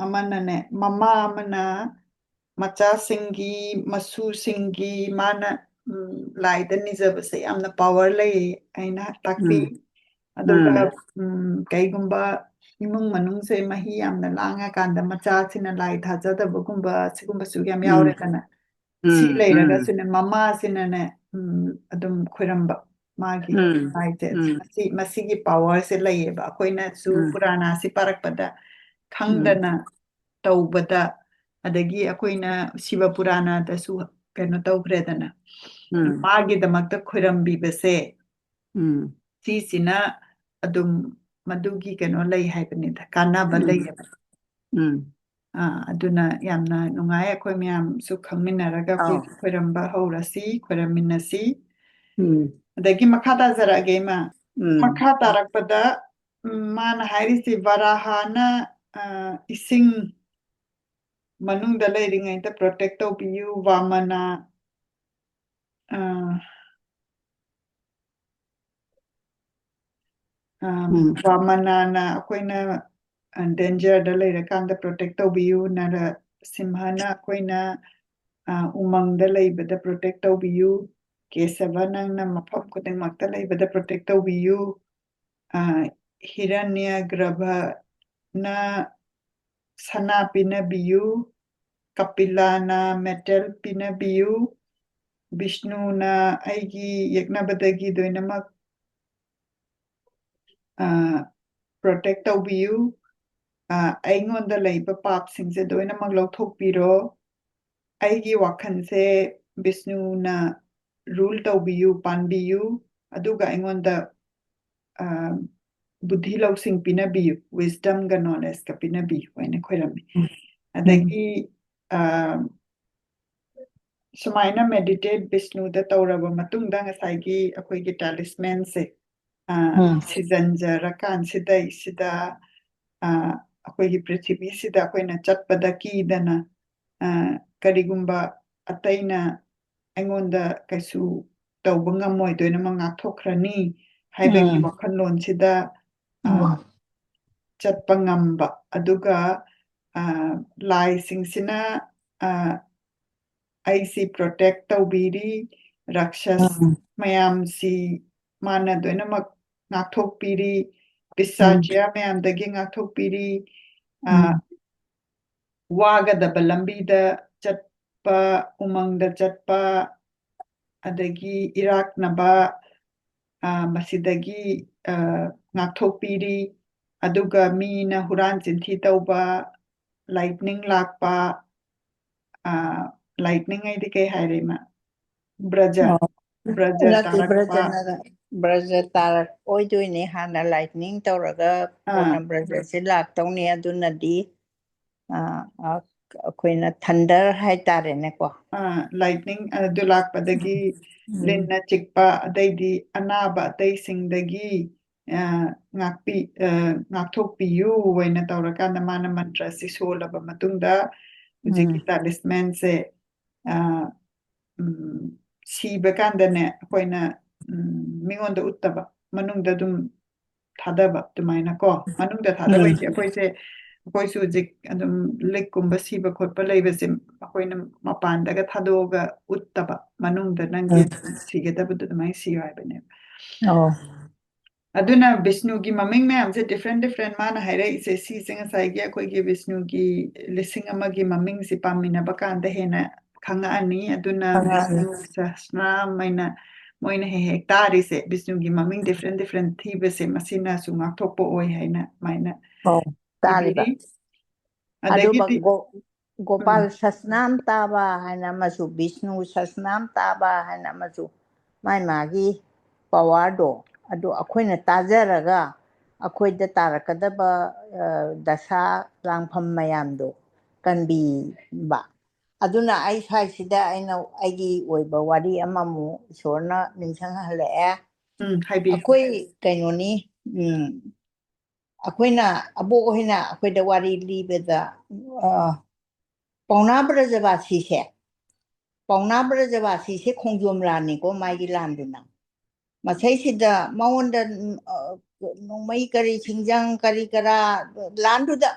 ꯑꯃꯅꯅꯦ, ꯃꯃꯥ ꯑꯃꯅ ꯃꯆꯥꯁꯤꯡꯒꯤ, ꯃꯁꯨꯁꯤꯡꯒꯤ ꯃꯥꯅ, ꯎꯝ, ꯂꯥꯏꯗ ꯅꯤꯖꯕꯁꯦ ꯌꯥꯝꯅ ꯄꯥꯋꯔ ꯂꯩ ꯑꯩꯅ ꯇꯥꯛꯄꯤ꯫ ꯎꯝ꯫ ꯑꯗꯨꯒ, ꯎꯝ꯫ ꯎꯝ, ꯀꯩꯒꯨꯝꯕ ꯏꯃꯨꯡ ꯃꯅꯨꯡꯁꯦ ꯃꯍꯤ ꯌꯥꯝꯅ ꯂꯥꯡꯉꯀꯥꯟꯗ ꯃꯆꯥꯁꯤꯅ ꯂꯥꯏ ꯊꯥꯖꯗꯕꯒꯨꯝꯕ ꯁꯤꯒꯨꯝꯕꯁꯨ ꯌꯥꯝ ꯎꯝ꯫ ꯌꯥꯎꯔꯦꯗꯅ꯫ ꯁꯤ ꯎꯝ, ꯎꯝ, ꯂꯩꯔꯒꯁꯨꯅꯦ, ꯃꯃꯥꯁꯤꯅꯅꯦ, ꯎꯝ, ꯑꯗꯨꯝ ꯈꯣꯏꯔꯝꯕ, ꯃꯥꯒꯤ ꯎꯝ, ꯂꯥꯏꯁꯦ ꯎꯝ, ꯃꯁꯤ, ꯃꯁꯤꯒꯤ ꯄꯥꯋꯔꯁꯦ ꯂꯩꯌꯦꯕ꯫ ꯑꯩꯈꯣꯏꯅꯁꯨ ꯎꯝ, ꯄꯨꯔꯥꯅꯥꯁꯤ ꯄꯥꯔꯛꯄꯗ ꯎꯝ, ꯈꯪꯗꯅ ꯇꯧꯕꯗ, ꯑꯗꯒꯤ ꯑꯩꯈꯣꯏꯅ ꯁꯤꯕ ꯄꯨꯔꯥꯅꯥꯗꯁꯨ ꯀꯩꯅꯣ ꯇꯧꯈ꯭ꯔꯦꯗꯅ, ꯎꯝ, ꯃꯥꯒꯤꯗꯃꯛꯇ ꯈꯣꯏꯔꯝꯕꯤꯕꯁꯦ, ꯎꯝ, ꯁꯤꯁꯤꯅ ꯑꯗꯨꯝ ꯃꯗꯨꯒꯤ ꯀꯩꯅꯣ ꯂꯩ ꯍꯥꯏꯕꯅꯤꯗ, ꯀꯥꯟꯅꯕ ꯎꯝ, ꯂꯩꯌꯦꯕ꯫ ꯎꯝ, ꯑꯥ, ꯑꯗꯨꯅ ꯌꯥꯝꯅ ꯅꯨꯡꯉꯥꯏ꯫ ꯑꯩꯈꯣꯏ ꯃꯌꯥꯝꯁꯨ ꯈꯪꯃꯤꯟꯅꯔꯒ ꯑꯩꯈꯣꯏ ꯑꯧ, ꯈꯣꯏꯔꯝꯕ ꯍꯧꯔꯁꯤ, ꯈꯣꯏꯔꯝꯃꯤꯟꯅꯁꯤ꯫ ꯎꯝ, ꯑꯗꯒꯤ ꯃꯈꯥ ꯇꯥꯖꯔꯛꯑꯒꯦ, ꯏꯃꯥ꯫ ꯎꯝ, ꯃꯈꯥ ꯇꯥꯔꯛꯄꯗ, ꯎꯝ, ꯃꯥꯅ ꯍꯥꯏꯔꯤꯁꯤ, ꯕꯔꯥꯍꯅ, ꯑ, ꯏꯁꯤꯡ ꯃꯅꯨꯡꯗ ꯂꯩꯔꯤꯉꯩꯗ ꯄ꯭ꯔꯣꯇꯦꯛ ꯇꯧꯕꯤꯌꯨ, ꯋꯥꯃꯅ, ꯑ, ꯑ, ꯎꯝ, ꯋꯥꯃꯅꯅ ꯑꯩꯈꯣꯏꯅ, ꯑ, ꯗꯦꯟꯖꯔꯗ ꯂꯩꯔꯀꯥꯟꯗ ꯄ꯭ꯔꯣꯇꯦꯛ ꯇꯧꯕꯤꯌꯨ, ꯅꯔ ꯁꯤꯝꯍꯅ ꯑꯩꯈꯣꯏꯅ, ꯑ, ꯎꯃꯪꯗ ꯂꯩꯕꯗ ꯄ꯭ꯔꯣꯇꯦꯛ ꯇꯧꯕꯤꯌꯨ, ꯀꯦꯁꯕ ꯅꯪꯅ ꯃꯐꯝ ꯈꯨꯗꯤꯡꯃꯛꯇ ꯂꯩꯕꯗ ꯄ꯭ꯔꯣꯇꯦꯛ ꯇꯧꯕꯤꯌꯨ, ꯑ, ꯍꯤꯔꯅ꯭ꯌꯒ꯭ꯔꯚꯅ ꯁꯅꯥ ꯄꯤꯅꯕꯤꯌꯨ, ꯀꯄꯤꯂꯥꯅ ꯃꯦꯇꯦꯜ ꯄꯤꯅꯕꯤꯌꯨ, ꯕꯤꯁꯅꯨꯅ ꯑꯩꯒꯤ ꯌꯦꯛꯅꯕꯗꯒꯤ ꯂꯣꯏꯅꯃꯛ ꯄ꯭ꯔꯣꯇꯦꯛ ꯇꯧꯕꯤꯌꯨ꯫ ꯑ, ꯑꯩꯉꯣꯟꯗ ꯂꯩꯕ ꯄꯥꯞꯁꯤꯡꯁꯦ ꯂꯣꯏꯅꯃꯛ ꯂꯧꯊꯣꯛꯄꯤꯔꯣ꯫ ꯑꯩꯒꯤ ꯋꯥꯈꯜꯁꯦ ꯕꯤꯁꯅꯨꯅ ꯔꯨꯜ ꯇꯧꯕꯤꯌꯨ, ꯄꯥꯟꯕꯤꯌꯨ꯫ ꯑꯗꯨꯒ ꯑꯩꯉꯣꯟꯗ ꯑ, ꯕꯨꯙꯤ ꯂꯧꯁꯤꯡ ꯄꯤꯅꯕꯤꯌꯨ, ꯋꯤꯁꯗꯝꯒ ꯅꯣꯂꯦꯖꯀ ꯄꯤꯅꯕꯤꯌꯨ ꯍꯥꯏꯅ ꯈꯣꯏꯔꯝꯃꯤ꯫ ꯑꯗꯒꯤ ꯑ, ꯁꯨꯃꯥꯏꯅ ꯃꯦꯗꯤꯇꯦꯠ ꯕꯤꯁꯅꯨꯗ ꯇꯧꯔꯕ ꯃꯇꯨꯡꯗ ꯉꯁꯥꯏꯒꯤ ꯑꯩꯈꯣꯏꯒꯤ ꯇꯦꯂꯤꯁꯃꯦꯟꯁꯦ ꯑ, ꯎꯝ꯫ ꯁꯤꯖꯟꯖꯔꯀꯥꯟꯁꯤꯗꯩꯁꯤꯗ ꯑ, ꯑꯩꯈꯣꯏꯒꯤ ꯄ꯭ꯔꯤꯊꯤꯕꯤꯁꯤꯗ ꯑꯩꯈꯣꯏꯅ ꯆꯠꯄꯗ ꯀꯤꯗꯅ ꯑ, ꯀꯔꯤꯒꯨꯝꯕ ꯑꯇꯩꯅ ꯑꯩꯉꯣꯟꯗ ꯀꯩꯁꯨ ꯇꯧꯕ ꯉꯝꯃꯣꯏ, ꯂꯣꯏꯅꯃꯛ ꯉꯥꯛꯊꯣꯛꯈ꯭ꯔꯅꯤ ꯍꯥꯏꯕꯒꯤ ꯎꯝ꯫ ꯋꯥꯈꯜꯂꯣꯟꯁꯤꯗ ꯑ, ꯎꯝ꯫ ꯆꯠꯄ ꯉꯝꯕ, ꯑꯗꯨꯒ ꯑ, ꯂꯥꯏꯁꯤꯡꯁꯤꯅ ꯑ, ꯑꯩꯁꯤ ꯄ꯭ꯔꯣꯇꯦꯛ ꯇꯧꯕꯤꯔꯤ, ꯔꯥꯛꯁꯁ ꯎꯝ꯫ ꯃꯌꯥꯝꯁꯤ ꯃꯥꯅ ꯂꯣꯏꯅꯃꯛ ꯉꯥꯛꯊꯣꯛꯄꯤꯔꯤ, ꯎꯝ꯫ ꯄꯤꯁꯥꯆꯤꯌꯥ ꯃꯌꯥꯝꯗꯒꯤ ꯉꯥꯛꯊꯣꯛꯄꯤꯔꯤ, ꯑ, ꯎꯝ꯫ ꯋꯥꯒꯗꯕ ꯂꯝꯕꯤꯗ ꯆꯠꯄ, ꯎꯃꯪꯗ ꯆꯠꯄ, ꯑꯗꯒꯤ ꯏꯔꯥꯛꯅꯕ, ꯑ, ꯃꯁꯤꯗꯒꯤ ꯑ, ꯉꯥꯛꯊꯣꯛꯄꯤꯔꯤ꯫ ꯑꯗꯨꯒ ꯃꯤꯅ ꯍꯨꯔꯥꯟ ꯆꯤꯟꯊꯤ ꯇꯧꯕ, ꯂꯥꯏꯠꯅꯤꯡ ꯂꯥꯛꯄ, ꯑ, ꯂꯥꯏꯠꯅꯤꯡ ꯍꯥꯏꯗꯤ ꯀꯩ ꯍꯥꯏꯔꯦ, ꯏꯃꯥ? ꯕ꯭ꯔꯖ, ꯑꯣ꯫ ꯕ꯭ꯔꯖ ꯅꯠꯇꯦ, ꯇꯥꯔꯛꯄ꯫ ꯕ꯭ꯔꯖꯅ, ꯕ꯭ꯔꯖ ꯇꯥꯔꯛꯑꯣꯏꯗꯣꯏꯅꯦ꯫ ꯍꯥꯟꯅ ꯂꯥꯏꯠꯅꯤꯡ ꯇꯧꯔꯒ ꯑꯥ꯫ ꯀꯣꯟꯅ ꯕ꯭ꯔꯖꯁꯦ ꯂꯥꯛꯇꯧꯅꯤ꯫ ꯑꯗꯨꯅꯗꯤ, ꯑ, ꯑ, ꯑꯩꯈꯣꯏꯅ ꯊꯟꯗꯔ ꯍꯥꯏꯇꯥꯔꯦꯅꯦꯀꯣ꯫ ꯑꯥ, ꯂꯥꯏꯠꯅꯤꯡ ꯑꯗꯨ ꯂꯥꯛꯄꯗꯒꯤ ꯎꯝ꯫ ꯂꯤꯟꯅ ꯆꯤꯛꯄ, ꯑꯗꯩꯗꯤ ꯑꯅꯥꯕ ꯑꯇꯩꯁꯤꯡꯗꯒꯤ ꯑ, ꯉꯥꯛꯄꯤ-, ꯑ, ꯉꯥꯛꯊꯣꯛꯄꯤꯌꯨ ꯍꯥꯏꯅ ꯇꯧꯔꯀꯥꯟꯗ ꯃꯥꯅ ꯃꯟꯇ꯭ꯔꯁꯤ ꯁꯣꯜꯂꯕ ꯃꯇꯨꯡꯗ ꯍꯧꯖꯤꯛꯀꯤ ꯎꯝ꯫ ꯇꯥꯂꯤꯁꯃꯦꯟꯁꯦ, ꯑ, ꯎꯝ, ꯁꯤꯕ ꯀꯥꯟꯗꯅꯦ ꯑꯩꯈꯣꯏꯅ, ꯎꯝ, ꯃꯤꯉꯣꯟꯗ ꯎꯠꯇꯕ, ꯃꯅꯨꯡꯗ ꯑꯗꯨꯝ ꯊꯥꯗꯕ ꯑꯗꯨꯃꯥꯏꯅ ꯀꯣ꯫ ꯃꯅꯨꯡꯗ ꯊꯥꯗꯕ ꯎꯝ꯫ ꯍꯥꯏꯁꯦ ꯑꯩꯈꯣꯏꯁꯦ, ꯑꯩꯈꯣꯏꯁꯨ ꯍꯧꯖꯤꯛ ꯑꯗꯨꯝ ꯂꯤꯛꯀꯨꯝꯕ ꯁꯤꯕ ꯈꯣꯠꯄ ꯂꯩꯕꯁꯦ ꯑꯩꯈꯣꯏꯅ ꯃꯄꯥꯟꯗꯒ ꯊꯥꯗꯣꯛꯑꯒ ꯎꯠꯇꯕ, ꯃꯅꯨꯡꯗ ꯅꯪꯒꯤ ꯎꯝ꯫ ꯁꯤꯒꯗꯕꯗꯣ ꯑꯗꯨꯃꯥꯏꯅ ꯁꯤꯌꯨ ꯍꯥꯏꯕꯅꯦꯕ꯫ ꯑꯣ꯫ ꯑꯗꯨꯅ ꯕꯤꯁꯅꯨꯒꯤ ꯃꯃꯤꯡ ꯃꯌꯥꯝꯁꯦ different different ꯃꯥꯅ ꯍꯥꯏꯔꯛꯏꯁꯦ, ꯁꯤꯁꯦ ꯉꯁꯥꯏꯒꯤ ꯑꯩꯈꯣꯏꯒꯤ ꯕꯤꯁꯅꯨꯒꯤ ꯂꯤꯁꯤꯡ ꯑꯃꯒꯤ ꯃꯃꯤꯡꯁꯦ ꯄꯥꯃꯤꯟꯅꯕ ꯀꯥꯟꯗ ꯍꯦꯟꯅ ꯈꯪꯉꯛꯑꯅꯤ꯫ ꯑꯗꯨꯅ ꯈꯪꯉꯛꯑꯅꯤ꯫ ꯕꯤꯁꯅꯨ ꯁꯍꯁ꯭ꯔꯅꯥꯝ ꯍꯥꯏꯅ ꯃꯣꯏꯅ ꯍꯦꯛ ꯍꯦꯛ ꯇꯥꯔꯤꯁꯦ, ꯕꯤꯁꯅꯨꯒꯤ ꯃꯃꯤꯡ different different ꯊꯤꯕꯁꯦ, ꯃꯁꯤꯅꯁꯨ ꯉꯥꯛꯊꯣꯛꯄ ꯑꯣꯏ ꯍꯥꯏꯅ ꯑꯗꯨꯃꯥꯏꯅ ꯑꯧ, ꯇꯥꯔꯤꯕ꯫ ꯏꯕꯤꯔꯤ꯫ ꯑꯗꯨꯒ ꯑꯗꯒꯤꯗꯤ ꯒꯣ- ꯒꯣꯄꯥꯜ ꯎꯝ꯫ ꯁꯁꯅꯥꯝ ꯇꯥꯕ ꯍꯥꯏꯅ ꯑꯃꯁꯨ, ꯕꯤꯁꯅꯨ ꯁꯁꯅꯥꯝ ꯇꯥꯕ ꯍꯥꯏꯅ ꯑꯃꯁꯨ, ꯃꯥꯏ ꯃꯥꯒꯤ ꯄꯋꯥꯔꯗꯣ ꯑꯗꯨ ꯑꯩꯈꯣꯏꯅ ꯇꯥꯖꯔꯒ ꯑꯩꯈꯣꯏꯗ ꯇꯥꯔꯛꯀꯗꯕ, ꯑ, ꯗꯁꯥ ꯂꯥꯡꯐꯝ ꯃꯌꯥꯝꯗꯣ ꯀꯟꯕꯤꯕ꯫ ꯑꯗꯨꯅ ꯑꯩ ꯁ꯭ꯋꯥꯏꯁꯤꯗ ꯑꯩꯅ ꯑꯩꯒꯤ ꯑꯣꯏꯕ ꯋꯥꯔꯤ ꯑꯃꯃꯨꯛ ꯏꯁꯣꯔꯅ ꯅꯤꯡꯁꯤꯡꯍꯜꯂꯛꯑꯦ꯫ ꯎꯝ, ꯍꯥꯏꯕꯤꯌꯨ꯫ ꯑꯩꯈꯣꯏ ꯀꯩꯅꯣꯅꯤ, ꯎꯝ, ꯑꯩꯈꯣꯏꯅ, ꯑꯕꯣꯛ ꯍꯣꯏꯅ ꯑꯩꯈꯣꯏꯗ ꯋꯥꯔꯤ ꯂꯤꯕꯗ, ꯑ, ꯄꯥꯎꯅꯥ ꯕ꯭ꯔꯖꯕꯥꯁꯤꯁꯦ, ꯄꯥꯎꯅꯥ ꯕ꯭ꯔꯖꯕꯥꯁꯤꯁꯦ ꯈꯣꯡꯖꯣꯝ ꯂꯥꯟꯅꯤꯀꯣ ꯃꯥꯒꯤ ꯂꯥꯟꯗꯨꯅ꯫ ꯃꯁꯩꯁꯤꯗ ꯃꯉꯣꯟꯗ, ꯎꯝ, ꯑ, ꯅꯣꯡꯃꯩ ꯀꯔꯤ, ꯁꯤꯡꯖꯪ ꯀꯔꯤ ꯀꯔꯥ, ꯂꯥꯟꯗꯨꯗ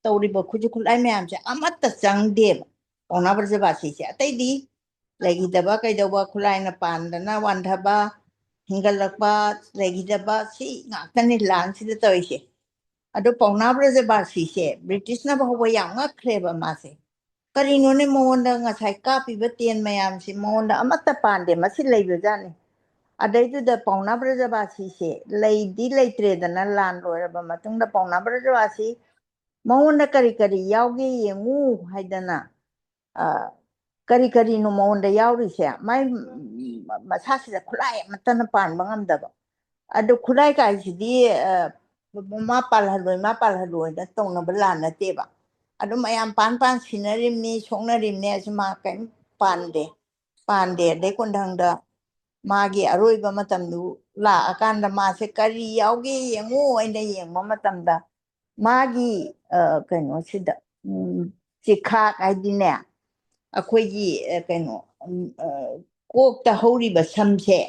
ꯇꯧꯔꯤꯕ ꯈꯨꯠꯁꯨ ꯈꯨꯠꯂꯥꯏ ꯃꯌꯥꯝꯁꯦ ꯑꯃꯠꯇ ꯆꯪꯗꯦꯕ ꯄꯥꯎꯅꯥ ꯕ꯭ꯔꯖꯕꯥꯁꯤꯁꯦ꯫ ꯑꯇꯩꯗꯤ ꯂꯩꯈꯤꯗꯕ ꯀꯩꯗꯧꯕ, ꯈꯨꯠꯂꯥꯏꯅ ꯄꯥꯟꯗꯅ ꯋꯥꯟꯊꯕ, ꯍꯤꯡꯒꯠꯂꯛꯄ, ꯂꯩꯈꯤꯗꯕ, ꯁꯤ ꯉꯥꯛꯇꯅꯤ ꯂꯥꯟꯁꯤꯗ ꯇꯧꯔꯤꯁꯦ꯫ ꯑꯗꯣ ꯄꯥꯎꯅꯥ ꯕ꯭ꯔꯖꯕꯥꯁꯤꯁꯦ ꯕ꯭ꯔꯤꯇꯤꯁꯅ ꯐꯥꯎꯕ ꯌꯥꯝ ꯉꯛꯈ꯭ꯔꯦꯕ ꯃꯥꯁꯦ꯫ ꯀꯔꯤꯅꯣꯅꯦ, ꯃꯉꯣꯟꯗ ꯉꯁꯥꯏ ꯀꯥꯞꯄꯤꯕ ꯇꯦꯟ ꯃꯌꯥꯝꯁꯤ ꯃꯉꯣꯟꯗ ꯑꯃꯠꯇ ꯄꯥꯟꯗꯦ, ꯃꯁꯤ ꯂꯩꯕꯖꯥꯠꯅꯤ꯫ ꯑꯗꯩꯗꯨꯗ ꯄꯥꯎꯅꯥ ꯕ꯭ꯔꯖꯕꯥꯁꯤꯁꯦ ꯂꯩꯗꯤ ꯂꯩꯇ꯭ꯔꯦꯗꯅ, ꯂꯥꯟ ꯂꯣꯏꯔꯕ ꯃꯇꯨꯡꯗ ꯄꯥꯎꯅꯥ ꯕ꯭ꯔꯖꯕꯥꯁꯤ ꯃꯉꯣꯟꯗ ꯀꯔꯤ ꯀꯔꯤ ꯌꯥꯎꯒꯦ ꯌꯦꯡꯉꯨ ꯍꯥꯏꯗꯅ, ꯑ, ꯀꯔꯤ ꯀꯔꯤꯅꯣ ꯃꯉꯣꯟꯗ ꯌꯥꯎꯔꯤꯁꯦ? ꯃꯥꯏ, ꯎꯝ, ꯃꯁꯥꯁꯤꯗ ꯈꯨꯠꯂꯥꯏ ꯑꯃꯠꯇꯅ ꯄꯥꯟꯕ ꯉꯝꯗꯕ꯫ ꯑꯗꯨ ꯈꯨꯠꯂꯥꯏ ꯀꯥꯏꯁꯤꯗꯤ, ꯑ, ꯃꯥ ꯄꯥꯜꯍꯜꯂꯣꯏ, ꯃꯥ ꯄꯥꯜꯍꯜꯂꯣꯏꯅ ꯇꯧꯅꯕ ꯂꯥꯟ ꯅꯠꯇꯦꯕ꯫ ꯑꯗꯨ ꯃꯌꯥꯝ ꯄꯥꯟ ꯄꯥꯟ ꯁꯤꯅꯔꯤꯕꯅꯤ, ꯁꯣꯛꯅꯔꯤꯕꯅꯤ, ꯑꯁꯤ ꯃꯥ ꯀꯔꯤꯝ ꯄꯥꯟꯗꯦ, ꯄꯥꯟꯗꯦ꯫ ꯑꯗꯩ ꯀꯣꯟꯊꯪꯗ ꯃꯥꯒꯤ ꯑꯔꯣꯏꯕ ꯃꯇꯝꯗꯨ ꯂꯥꯛꯑꯀꯥꯟꯗ ꯃꯥꯁꯦ ꯀꯔꯤ ꯌꯥꯎꯒꯦ ꯌꯦꯡꯉꯨ ꯍꯥꯏꯅ ꯌꯦꯡꯕ ꯃꯇꯝꯗ ꯃꯥꯒꯤ, ꯑ, ꯀꯩꯅꯣꯁꯤꯗ, ꯎꯝ, ꯆꯤꯈꯥꯛ ꯍꯥꯏꯗꯤꯅꯦ, ꯑꯩꯈꯣꯏꯒꯤ, ꯑ, ꯀꯩꯅꯣ, ꯎꯝ, ꯑ, ꯀꯣꯛꯇ ꯍꯧꯔꯤꯕ ꯁꯝꯁꯦ,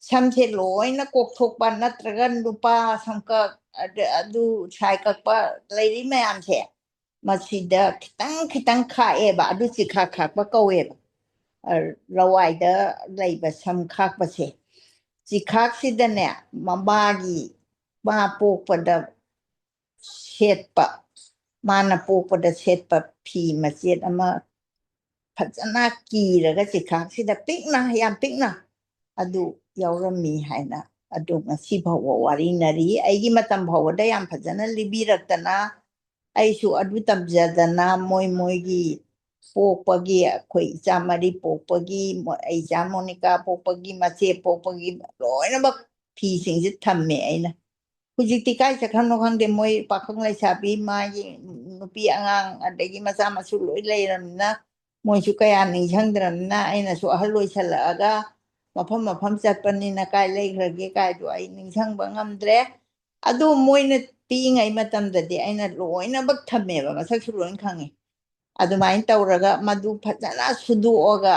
ꯁꯝꯁꯦ ꯂꯣꯏꯅ ꯀꯣꯛꯊꯣꯛꯄ ꯅꯠꯇ꯭ꯔꯒ ꯅꯨꯄꯥ ꯁꯝꯀꯛ, ꯑꯗ-, ꯑꯗꯨ ꯁꯥꯏ ꯀꯛꯄ ꯂꯩꯔꯤ ꯃꯌꯥꯝꯁꯦ, ꯃꯁꯤꯗ ꯈꯤꯇꯪ ꯈꯤꯇꯪ ꯈꯥꯛꯑꯦꯕ, ꯑꯗꯨ ꯆꯤꯈꯥꯛ ꯈꯥꯛꯄ ꯀꯧꯋꯦꯕ꯫ ꯑ, ꯂꯋꯥꯏꯗ ꯂꯩꯕ ꯁꯝ ꯈꯥꯛꯄꯁꯦ꯫ ꯆꯤꯈꯥꯛꯁꯤꯗꯅꯦ, ꯃꯃꯥꯒꯤ, ꯃꯥ ꯄꯣꯛꯄꯗ ꯁꯦꯠꯄ, ꯃꯥꯅ ꯄꯣꯛꯄꯗ ꯁꯦꯠꯄ ꯐꯤ ꯃꯆꯦꯠ ꯑꯃ ꯐꯖꯅ ꯀꯤꯔꯒ ꯆꯤꯈꯥꯛꯁꯤꯗ ꯄꯤꯛꯅ, ꯌꯥꯝ ꯄꯤꯛꯅ ꯑꯗꯨ ꯌꯥꯎꯔꯝꯃꯤ ꯍꯥꯏꯅ ꯑꯗꯨ ꯉꯁꯤ ꯐꯥꯎꯕ ꯋꯥꯔꯤꯅꯔꯤ꯫ ꯑꯩꯒꯤ ꯃꯇꯝ ꯐꯥꯎꯕꯗ ꯌꯥꯝ ꯐꯖꯅ ꯂꯤꯕꯤꯔꯛꯇꯅ, ꯑꯩꯁꯨ ꯑꯗꯨ ꯇꯝꯖꯗꯅ ꯃꯣꯏ ꯃꯣꯏꯒꯤ ꯄꯣꯛꯄꯒꯤ, ꯑꯩꯈꯣꯏ ꯏꯆꯥ ꯃꯔꯤ ꯄꯣꯛꯄꯒꯤ, ꯃꯣ-, ꯑꯩ ꯏꯆꯥ ꯃꯣꯅꯤꯀꯥ ꯄꯣꯛꯄꯒꯤ, ꯃꯆꯦ ꯄꯣꯛꯄꯒꯤ ꯂꯣꯏꯅꯃꯛ ꯐꯤꯁꯤꯡꯁꯦ ꯊꯝꯃꯦ ꯑꯩꯅ꯫ ꯍꯧꯖꯤꯛꯇꯤ ꯀꯥꯏ ꯆꯠꯈ꯭ꯔꯕꯅꯣ ꯈꯪꯗꯦ, ꯃꯣꯏ ꯄꯥꯈꯪ ꯂꯩꯁꯥꯕꯤ, ꯃꯥꯒꯤ ꯅꯨꯄꯤ ꯑꯉꯥꯡ ꯑꯗꯒꯤ ꯃꯆꯥ ꯃꯁꯨ ꯂꯣꯏ ꯂꯩꯔꯕꯅꯤꯅ ꯃꯣꯏꯁꯨ ꯀꯌꯥ ꯅꯤꯡꯁꯤꯡꯗ꯭ꯔꯕꯅꯤꯅ ꯑꯩꯅꯁꯨ ꯑꯍꯜ ꯑꯣꯏꯁꯜꯂꯛꯑꯒ ꯃꯐꯝ ꯃꯐꯝ ꯆꯠꯄꯅꯤꯅ ꯀꯥꯏ ꯂꯩꯈ꯭ꯔꯒꯦ ꯀꯥꯏꯗꯣ ꯑꯩ ꯅꯤꯡꯁꯤꯡꯕ ꯉꯝꯗ꯭ꯔꯦ꯫ ꯑꯗꯨ ꯃꯣꯏꯅ ꯄꯤꯛꯏꯉꯩ ꯃꯇꯝꯗꯗꯤ ꯑꯩꯅ ꯂꯣꯏꯅꯃꯛ ꯊꯝꯃꯦꯕ, ꯃꯁꯛꯁꯨ ꯂꯣꯏ ꯈꯪꯉꯤ꯫ ꯑꯗꯨꯃꯥꯏꯅ ꯇꯧꯔꯒ ꯃꯗꯨ ꯐꯖꯅ ꯁꯨꯗꯣꯛꯑꯒ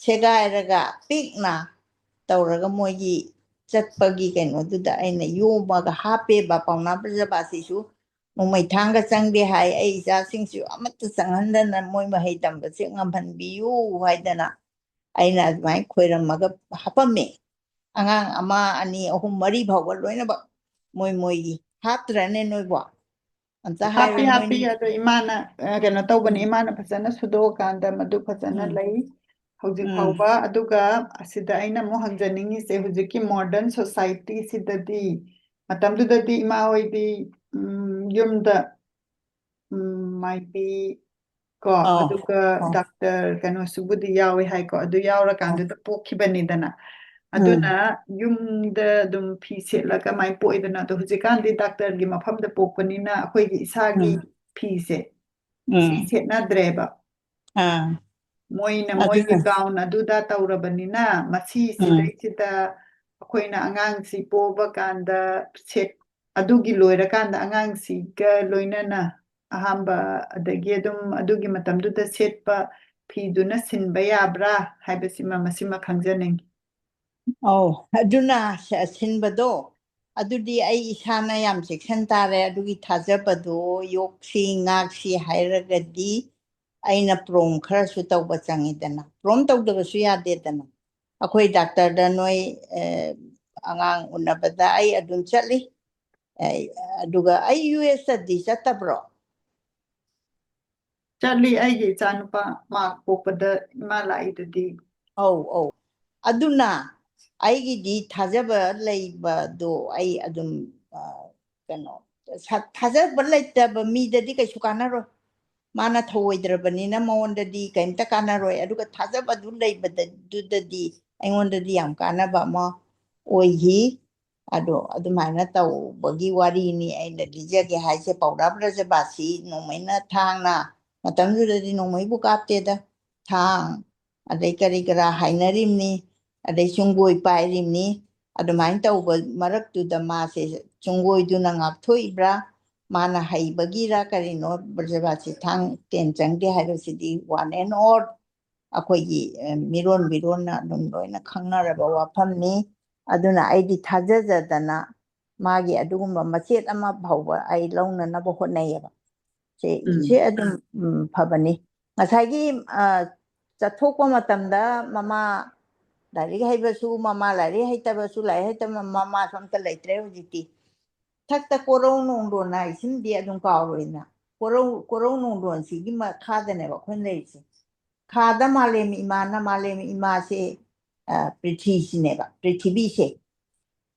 ꯁꯦꯒꯥꯏꯔꯒ ꯄꯤꯛꯅ ꯇꯧꯔꯒ ꯃꯣꯏꯒꯤ ꯆꯠꯄꯒꯤ ꯀꯩꯅꯣꯗꯨꯗ ꯑꯩꯅ ꯌꯣꯝꯃꯒ ꯍꯥꯞꯄꯦꯕ꯫ ꯄꯥꯎꯅꯥ ꯕ꯭ꯔꯖꯕꯥꯁꯤꯁꯨ ꯅꯣꯡꯃꯩ ꯊꯥꯡꯒ ꯆꯪꯗꯦ ꯍꯥꯏ꯫ ꯑꯩ ꯏꯆꯥꯁꯤꯡꯁꯨ ꯑꯃꯠꯇ ꯆꯪꯍꯟꯗꯅ ꯃꯣꯏ ꯃꯍꯩ ꯇꯝꯕꯁꯦ ꯉꯝꯍꯟꯕꯤꯌꯨ ꯍꯥꯏꯗꯅ ꯑꯩꯅ ꯑꯗꯨꯃꯥꯏꯅ ꯈꯣꯏꯔꯝꯃꯒ ꯍꯥꯄꯝꯃꯦ꯫ ꯑꯉꯥꯡ ꯑꯃ, ꯑꯅꯤ, ꯑꯍꯨꯝ, ꯃꯔꯤ ꯐꯥꯎꯕ ꯂꯣꯏꯅꯃꯛ ꯃꯣꯏ ꯃꯣꯏꯒꯤ꯫ ꯍꯥꯞꯇ꯭ꯔꯅꯦ ꯅꯣꯏꯕꯣ? ꯑꯝꯇ ꯍꯥꯞꯄꯤ, ꯍꯥꯏꯔꯣ ꯍꯥꯞꯄꯤ꯫ ꯅꯣꯏꯅ꯫ ꯑꯗꯣ ꯏꯃꯥꯅ, ꯑ, ꯀꯩꯅꯣ ꯇꯧꯕꯅꯦ, ꯎꯝ꯫ ꯏꯃꯥꯅ ꯐꯖꯅ ꯁꯨꯗꯣꯛꯑꯀꯥꯟꯗ ꯃꯗꯨ ꯐꯖꯅ ꯎꯝ꯫ ꯂꯩ ꯍꯧꯖꯤꯛ ꯎꯝ꯫ ꯐꯥꯎꯕ꯫ ꯑꯗꯨꯒ ꯑꯁꯤꯗ ꯑꯩꯅ ꯑꯃꯨꯛ ꯍꯪꯖꯅꯤꯡꯉꯤꯁꯦ, ꯍꯧꯖꯤꯛꯀꯤ modern society ꯁꯤꯗꯗꯤ, ꯃꯇꯝꯗꯨꯗꯗꯤ ꯏꯃꯥ ꯍꯣꯏꯗꯤ, ꯎꯝ, ꯌꯨꯝꯗ, ꯎꯝ, ꯃꯥꯏꯕꯤ ꯀꯣ, ꯑꯧ, ꯑꯗꯨꯒ ꯑꯧ꯫ ꯗꯥꯛꯇꯔ ꯀꯩꯅꯣꯁꯨꯕꯨꯗꯤ ꯌꯥꯎꯋꯦ ꯍꯥꯏꯀꯣ, ꯑꯗꯨ ꯌꯥꯎꯔꯀꯥꯟꯗꯨꯗ ꯄꯣꯛꯈꯤꯕꯅꯤꯗꯅ꯫ ꯎꯝ꯫ ꯑꯗꯨꯅ ꯌꯨꯝꯗ ꯑꯗꯨꯝ ꯐꯤ ꯁꯦꯠꯂꯒ ꯃꯥꯏ ꯄꯣꯛꯏꯗꯅ, ꯑꯗꯣ ꯍꯧꯖꯤꯛꯀꯥꯟꯗꯤ ꯗꯥꯛꯇꯔꯒꯤ ꯃꯐꯝꯗ ꯄꯣꯛꯄꯅꯤꯅ ꯑꯩꯈꯣꯏꯒꯤ ꯏꯁꯥꯒꯤ ꯎꯝ꯫ ꯐꯤꯁꯦ ꯁꯤ ꯎꯝ꯫ ꯁꯦꯠꯅꯗ꯭ꯔꯦꯕ꯫ ꯑꯥ꯫ ꯃꯣꯏꯅ ꯃꯣꯏꯒꯤ ꯑꯗꯨꯅ gown ꯑꯗꯨꯗ ꯇꯧꯔꯕꯅꯤꯅ, ꯎꯝ꯫ ꯃꯁꯤꯁꯤꯗꯩꯁꯤꯗ ꯑꯩꯈꯣꯏꯅ ꯑꯉꯥꯡꯁꯤ ꯄꯣꯛꯑꯕ ꯀꯥꯟꯗ ꯁꯦꯠ-, ꯑꯗꯨꯒꯤ ꯂꯣꯏꯔꯀꯥꯟꯗ ꯑꯉꯥꯡꯁꯤꯒ ꯂꯣꯏꯅꯅ ꯑꯍꯥꯝꯕ, ꯑꯗꯒꯤ ꯑꯗꯨꯝ ꯑꯗꯨꯒꯤ ꯃꯇꯝꯗꯨꯗ ꯁꯦꯠꯄ ꯐꯤꯗꯨꯅ ꯁꯤꯟꯕ ꯌꯥꯕ꯭ꯔꯥ ꯍꯥꯏꯕꯁꯤꯃ, ꯃꯁꯤꯃ ꯈꯪꯖꯅꯤꯡꯉꯤ꯫ ꯑꯧ, ꯑꯗꯨꯅ ꯁ-, ꯁꯤꯟꯕꯗꯣ, ꯑꯗꯨꯗꯤ ꯑꯩ ꯏꯁꯥꯅ ꯌꯥꯝ ꯆꯦꯛꯁꯤꯟ ꯇꯥꯔꯦ꯫ ꯑꯗꯨꯒꯤ ꯊꯥꯖꯕꯗꯣ ꯌꯣꯛꯁꯤ ꯉꯥꯛꯁꯤ ꯍꯥꯏꯔꯒꯗꯤ ꯑꯩꯅ ꯄ꯭ꯔꯣꯝ ꯈꯔꯁꯨ ꯇꯧꯕ ꯆꯪꯉꯤꯗꯅ, ꯄ꯭ꯔꯣꯝ ꯇꯧꯗꯕꯁꯨ ꯌꯥꯗꯦꯗꯅ꯫ ꯑꯩꯈꯣꯏ ꯗꯥꯛꯇꯔꯗ ꯅꯣꯏ, ꯑ, ꯑꯉꯥꯡ ꯎꯅꯕꯗ ꯑꯩ ꯑꯗꯨꯝ ꯆꯠꯂꯤ꯫ ꯑꯩ, ꯑꯗꯨꯒ ꯑꯩ ꯌꯨ ꯑꯦꯁꯇꯗꯤ ꯆꯠꯇꯕ꯭ꯔꯣ? ꯆꯠꯂꯤ꯫ ꯑꯩꯒꯤ ꯏꯆꯥꯅꯨꯄꯥ ꯃꯥ ꯄꯣꯛꯄꯗ ꯏꯃꯥ ꯂꯥꯛꯏꯗꯨꯗꯤ꯫ ꯑꯧ ꯑꯧ꯫ ꯑꯗꯨꯅ ꯑꯩꯒꯤꯗꯤ ꯊꯥꯖꯕ ꯂꯩꯕꯗꯣ ꯑꯩ ꯑꯗꯨꯝ ꯑ, ꯀꯩꯅꯣ ꯁ- ꯊꯥꯖꯕ ꯂꯩꯇꯕ ꯃꯤꯗꯗꯤ ꯀꯩꯁꯨ ꯀꯥꯟꯅꯔꯣꯏ꯫ ꯃꯥꯅ ꯊꯧꯑꯣꯏꯗ꯭ꯔꯕꯅꯤꯅ ꯃꯉꯣꯟꯗꯗꯤ ꯀꯩꯝꯇ ꯀꯥꯟꯅꯔꯣꯏ꯫ ꯑꯗꯨꯒ ꯊꯥꯖꯕꯗꯨ ꯂꯩꯕꯗꯨꯗꯗꯤ ꯑꯩꯉꯣꯟꯗꯗꯤ ꯌꯥꯝ ꯀꯥꯟꯅꯕ ꯑꯃ ꯑꯣꯏꯈꯤ꯫ ꯑꯗꯣ ꯑꯗꯨꯃꯥꯏꯅ ꯇꯧꯕꯒꯤ ꯋꯥꯔꯤꯅꯤ ꯑꯩꯅ ꯂꯤꯖꯒꯦ ꯍꯥꯏꯁꯦ꯫ ꯄꯥꯎꯔꯥ ꯕ꯭ꯔꯖꯕꯥꯁꯤ ꯅꯣꯡꯃꯩꯅ ꯊꯥꯡꯅ ꯃꯇꯝꯗꯨꯗꯗꯤ ꯅꯣꯡꯃꯩꯕꯨ ꯀꯥꯞꯇꯦꯗ꯫ ꯊꯥꯡ ꯑꯗꯩ ꯀꯔꯤ ꯀꯔꯥ ꯍꯥꯏꯅꯔꯤꯕꯅꯤ, ꯑꯗꯩ ꯆꯨꯡꯒꯣꯏ ꯄꯥꯏꯔꯤꯕꯅꯤ꯫ ꯑꯗꯨꯃꯥꯏꯅ ꯇꯧꯕ ꯃꯔꯛꯇꯨꯗ ꯃꯥꯁꯦ ꯆꯨꯡꯒꯣꯏꯗꯨꯅ ꯉꯥꯛꯊꯣꯛꯏꯕ꯭ꯔꯥ, ꯃꯥꯅ ꯍꯩꯕꯒꯤꯔ ꯀꯔꯤꯅꯣ, ꯕ꯭ꯔꯖꯕꯥꯁꯤ ꯊꯥꯡ ꯇꯦꯟ ꯆꯪꯗꯦ ꯍꯥꯏꯕꯁꯤꯗꯤ ꯋꯥꯟ ꯑꯦꯟ ꯑꯣꯜ ꯑꯩꯈꯣꯏꯒꯤ ꯑ, ꯃꯤꯔꯣꯟ ꯃꯤꯔꯣꯟꯅ ꯑꯗꯨꯝ ꯂꯣꯏꯅ ꯈꯪꯅꯔꯕ ꯋꯥꯐꯝꯅꯤ꯫ ꯑꯗꯨꯅ ꯑꯩꯗꯤ ꯊꯥꯖꯖꯗꯅ ꯃꯥꯒꯤ ꯑꯗꯨꯒꯨꯝꯕ ꯃꯆꯦꯠ ꯑꯃ ꯐꯥꯎꯕ ꯑꯩ ꯂꯧꯅꯅꯕ ꯍꯣꯠꯅꯩꯌꯦꯕ꯫ ꯁꯦ ꯎꯝ꯫ ꯁꯤ ꯑꯗꯨꯝ ꯎꯝ, ꯐꯕꯅꯤ꯫ ꯉꯁꯥꯏꯒꯤ ꯑ, ꯆꯠꯊꯣꯛꯄ ꯃꯇꯝꯗ ꯃꯃꯥ ꯂꯥꯏꯔꯤꯛ ꯍꯩꯕꯁꯨ, ꯃꯃꯥ ꯂꯥꯏꯔꯤꯛ ꯍꯩꯇꯕꯁꯨ, ꯂꯥꯏꯔꯤꯛ ꯍꯩꯇꯕ ꯃꯃꯥꯁꯨ ꯑꯝꯇ ꯂꯩꯇ꯭ꯔꯦ ꯍꯧꯖꯤꯛꯇꯤ꯫ ꯊꯛꯇ ꯀꯣꯔꯧ ꯅꯣꯡꯗꯣꯟ ꯍꯥꯏꯁꯤꯃꯗꯤ ꯑꯗꯨꯝ ꯀꯥꯎꯔꯣꯏꯅ꯫ ꯀꯣꯔꯧ ꯀꯣꯔꯧ ꯅꯣꯡꯗꯣꯟꯁꯤꯒꯤ ꯃꯈꯥꯗꯅꯦꯕ ꯑꯩꯈꯣꯏꯅ ꯂꯩꯔꯤꯁꯦ꯫ ꯈꯥꯗ ꯃꯥꯂꯦꯝ ꯏꯃꯥꯅ, ꯃꯥꯂꯦꯝ ꯏꯃꯥꯁꯦ ꯑ, ꯄ꯭ꯔꯤꯊꯤꯁꯤꯅꯦꯕ, ꯄ꯭ꯔꯤꯊꯤꯕꯤꯁꯦ꯫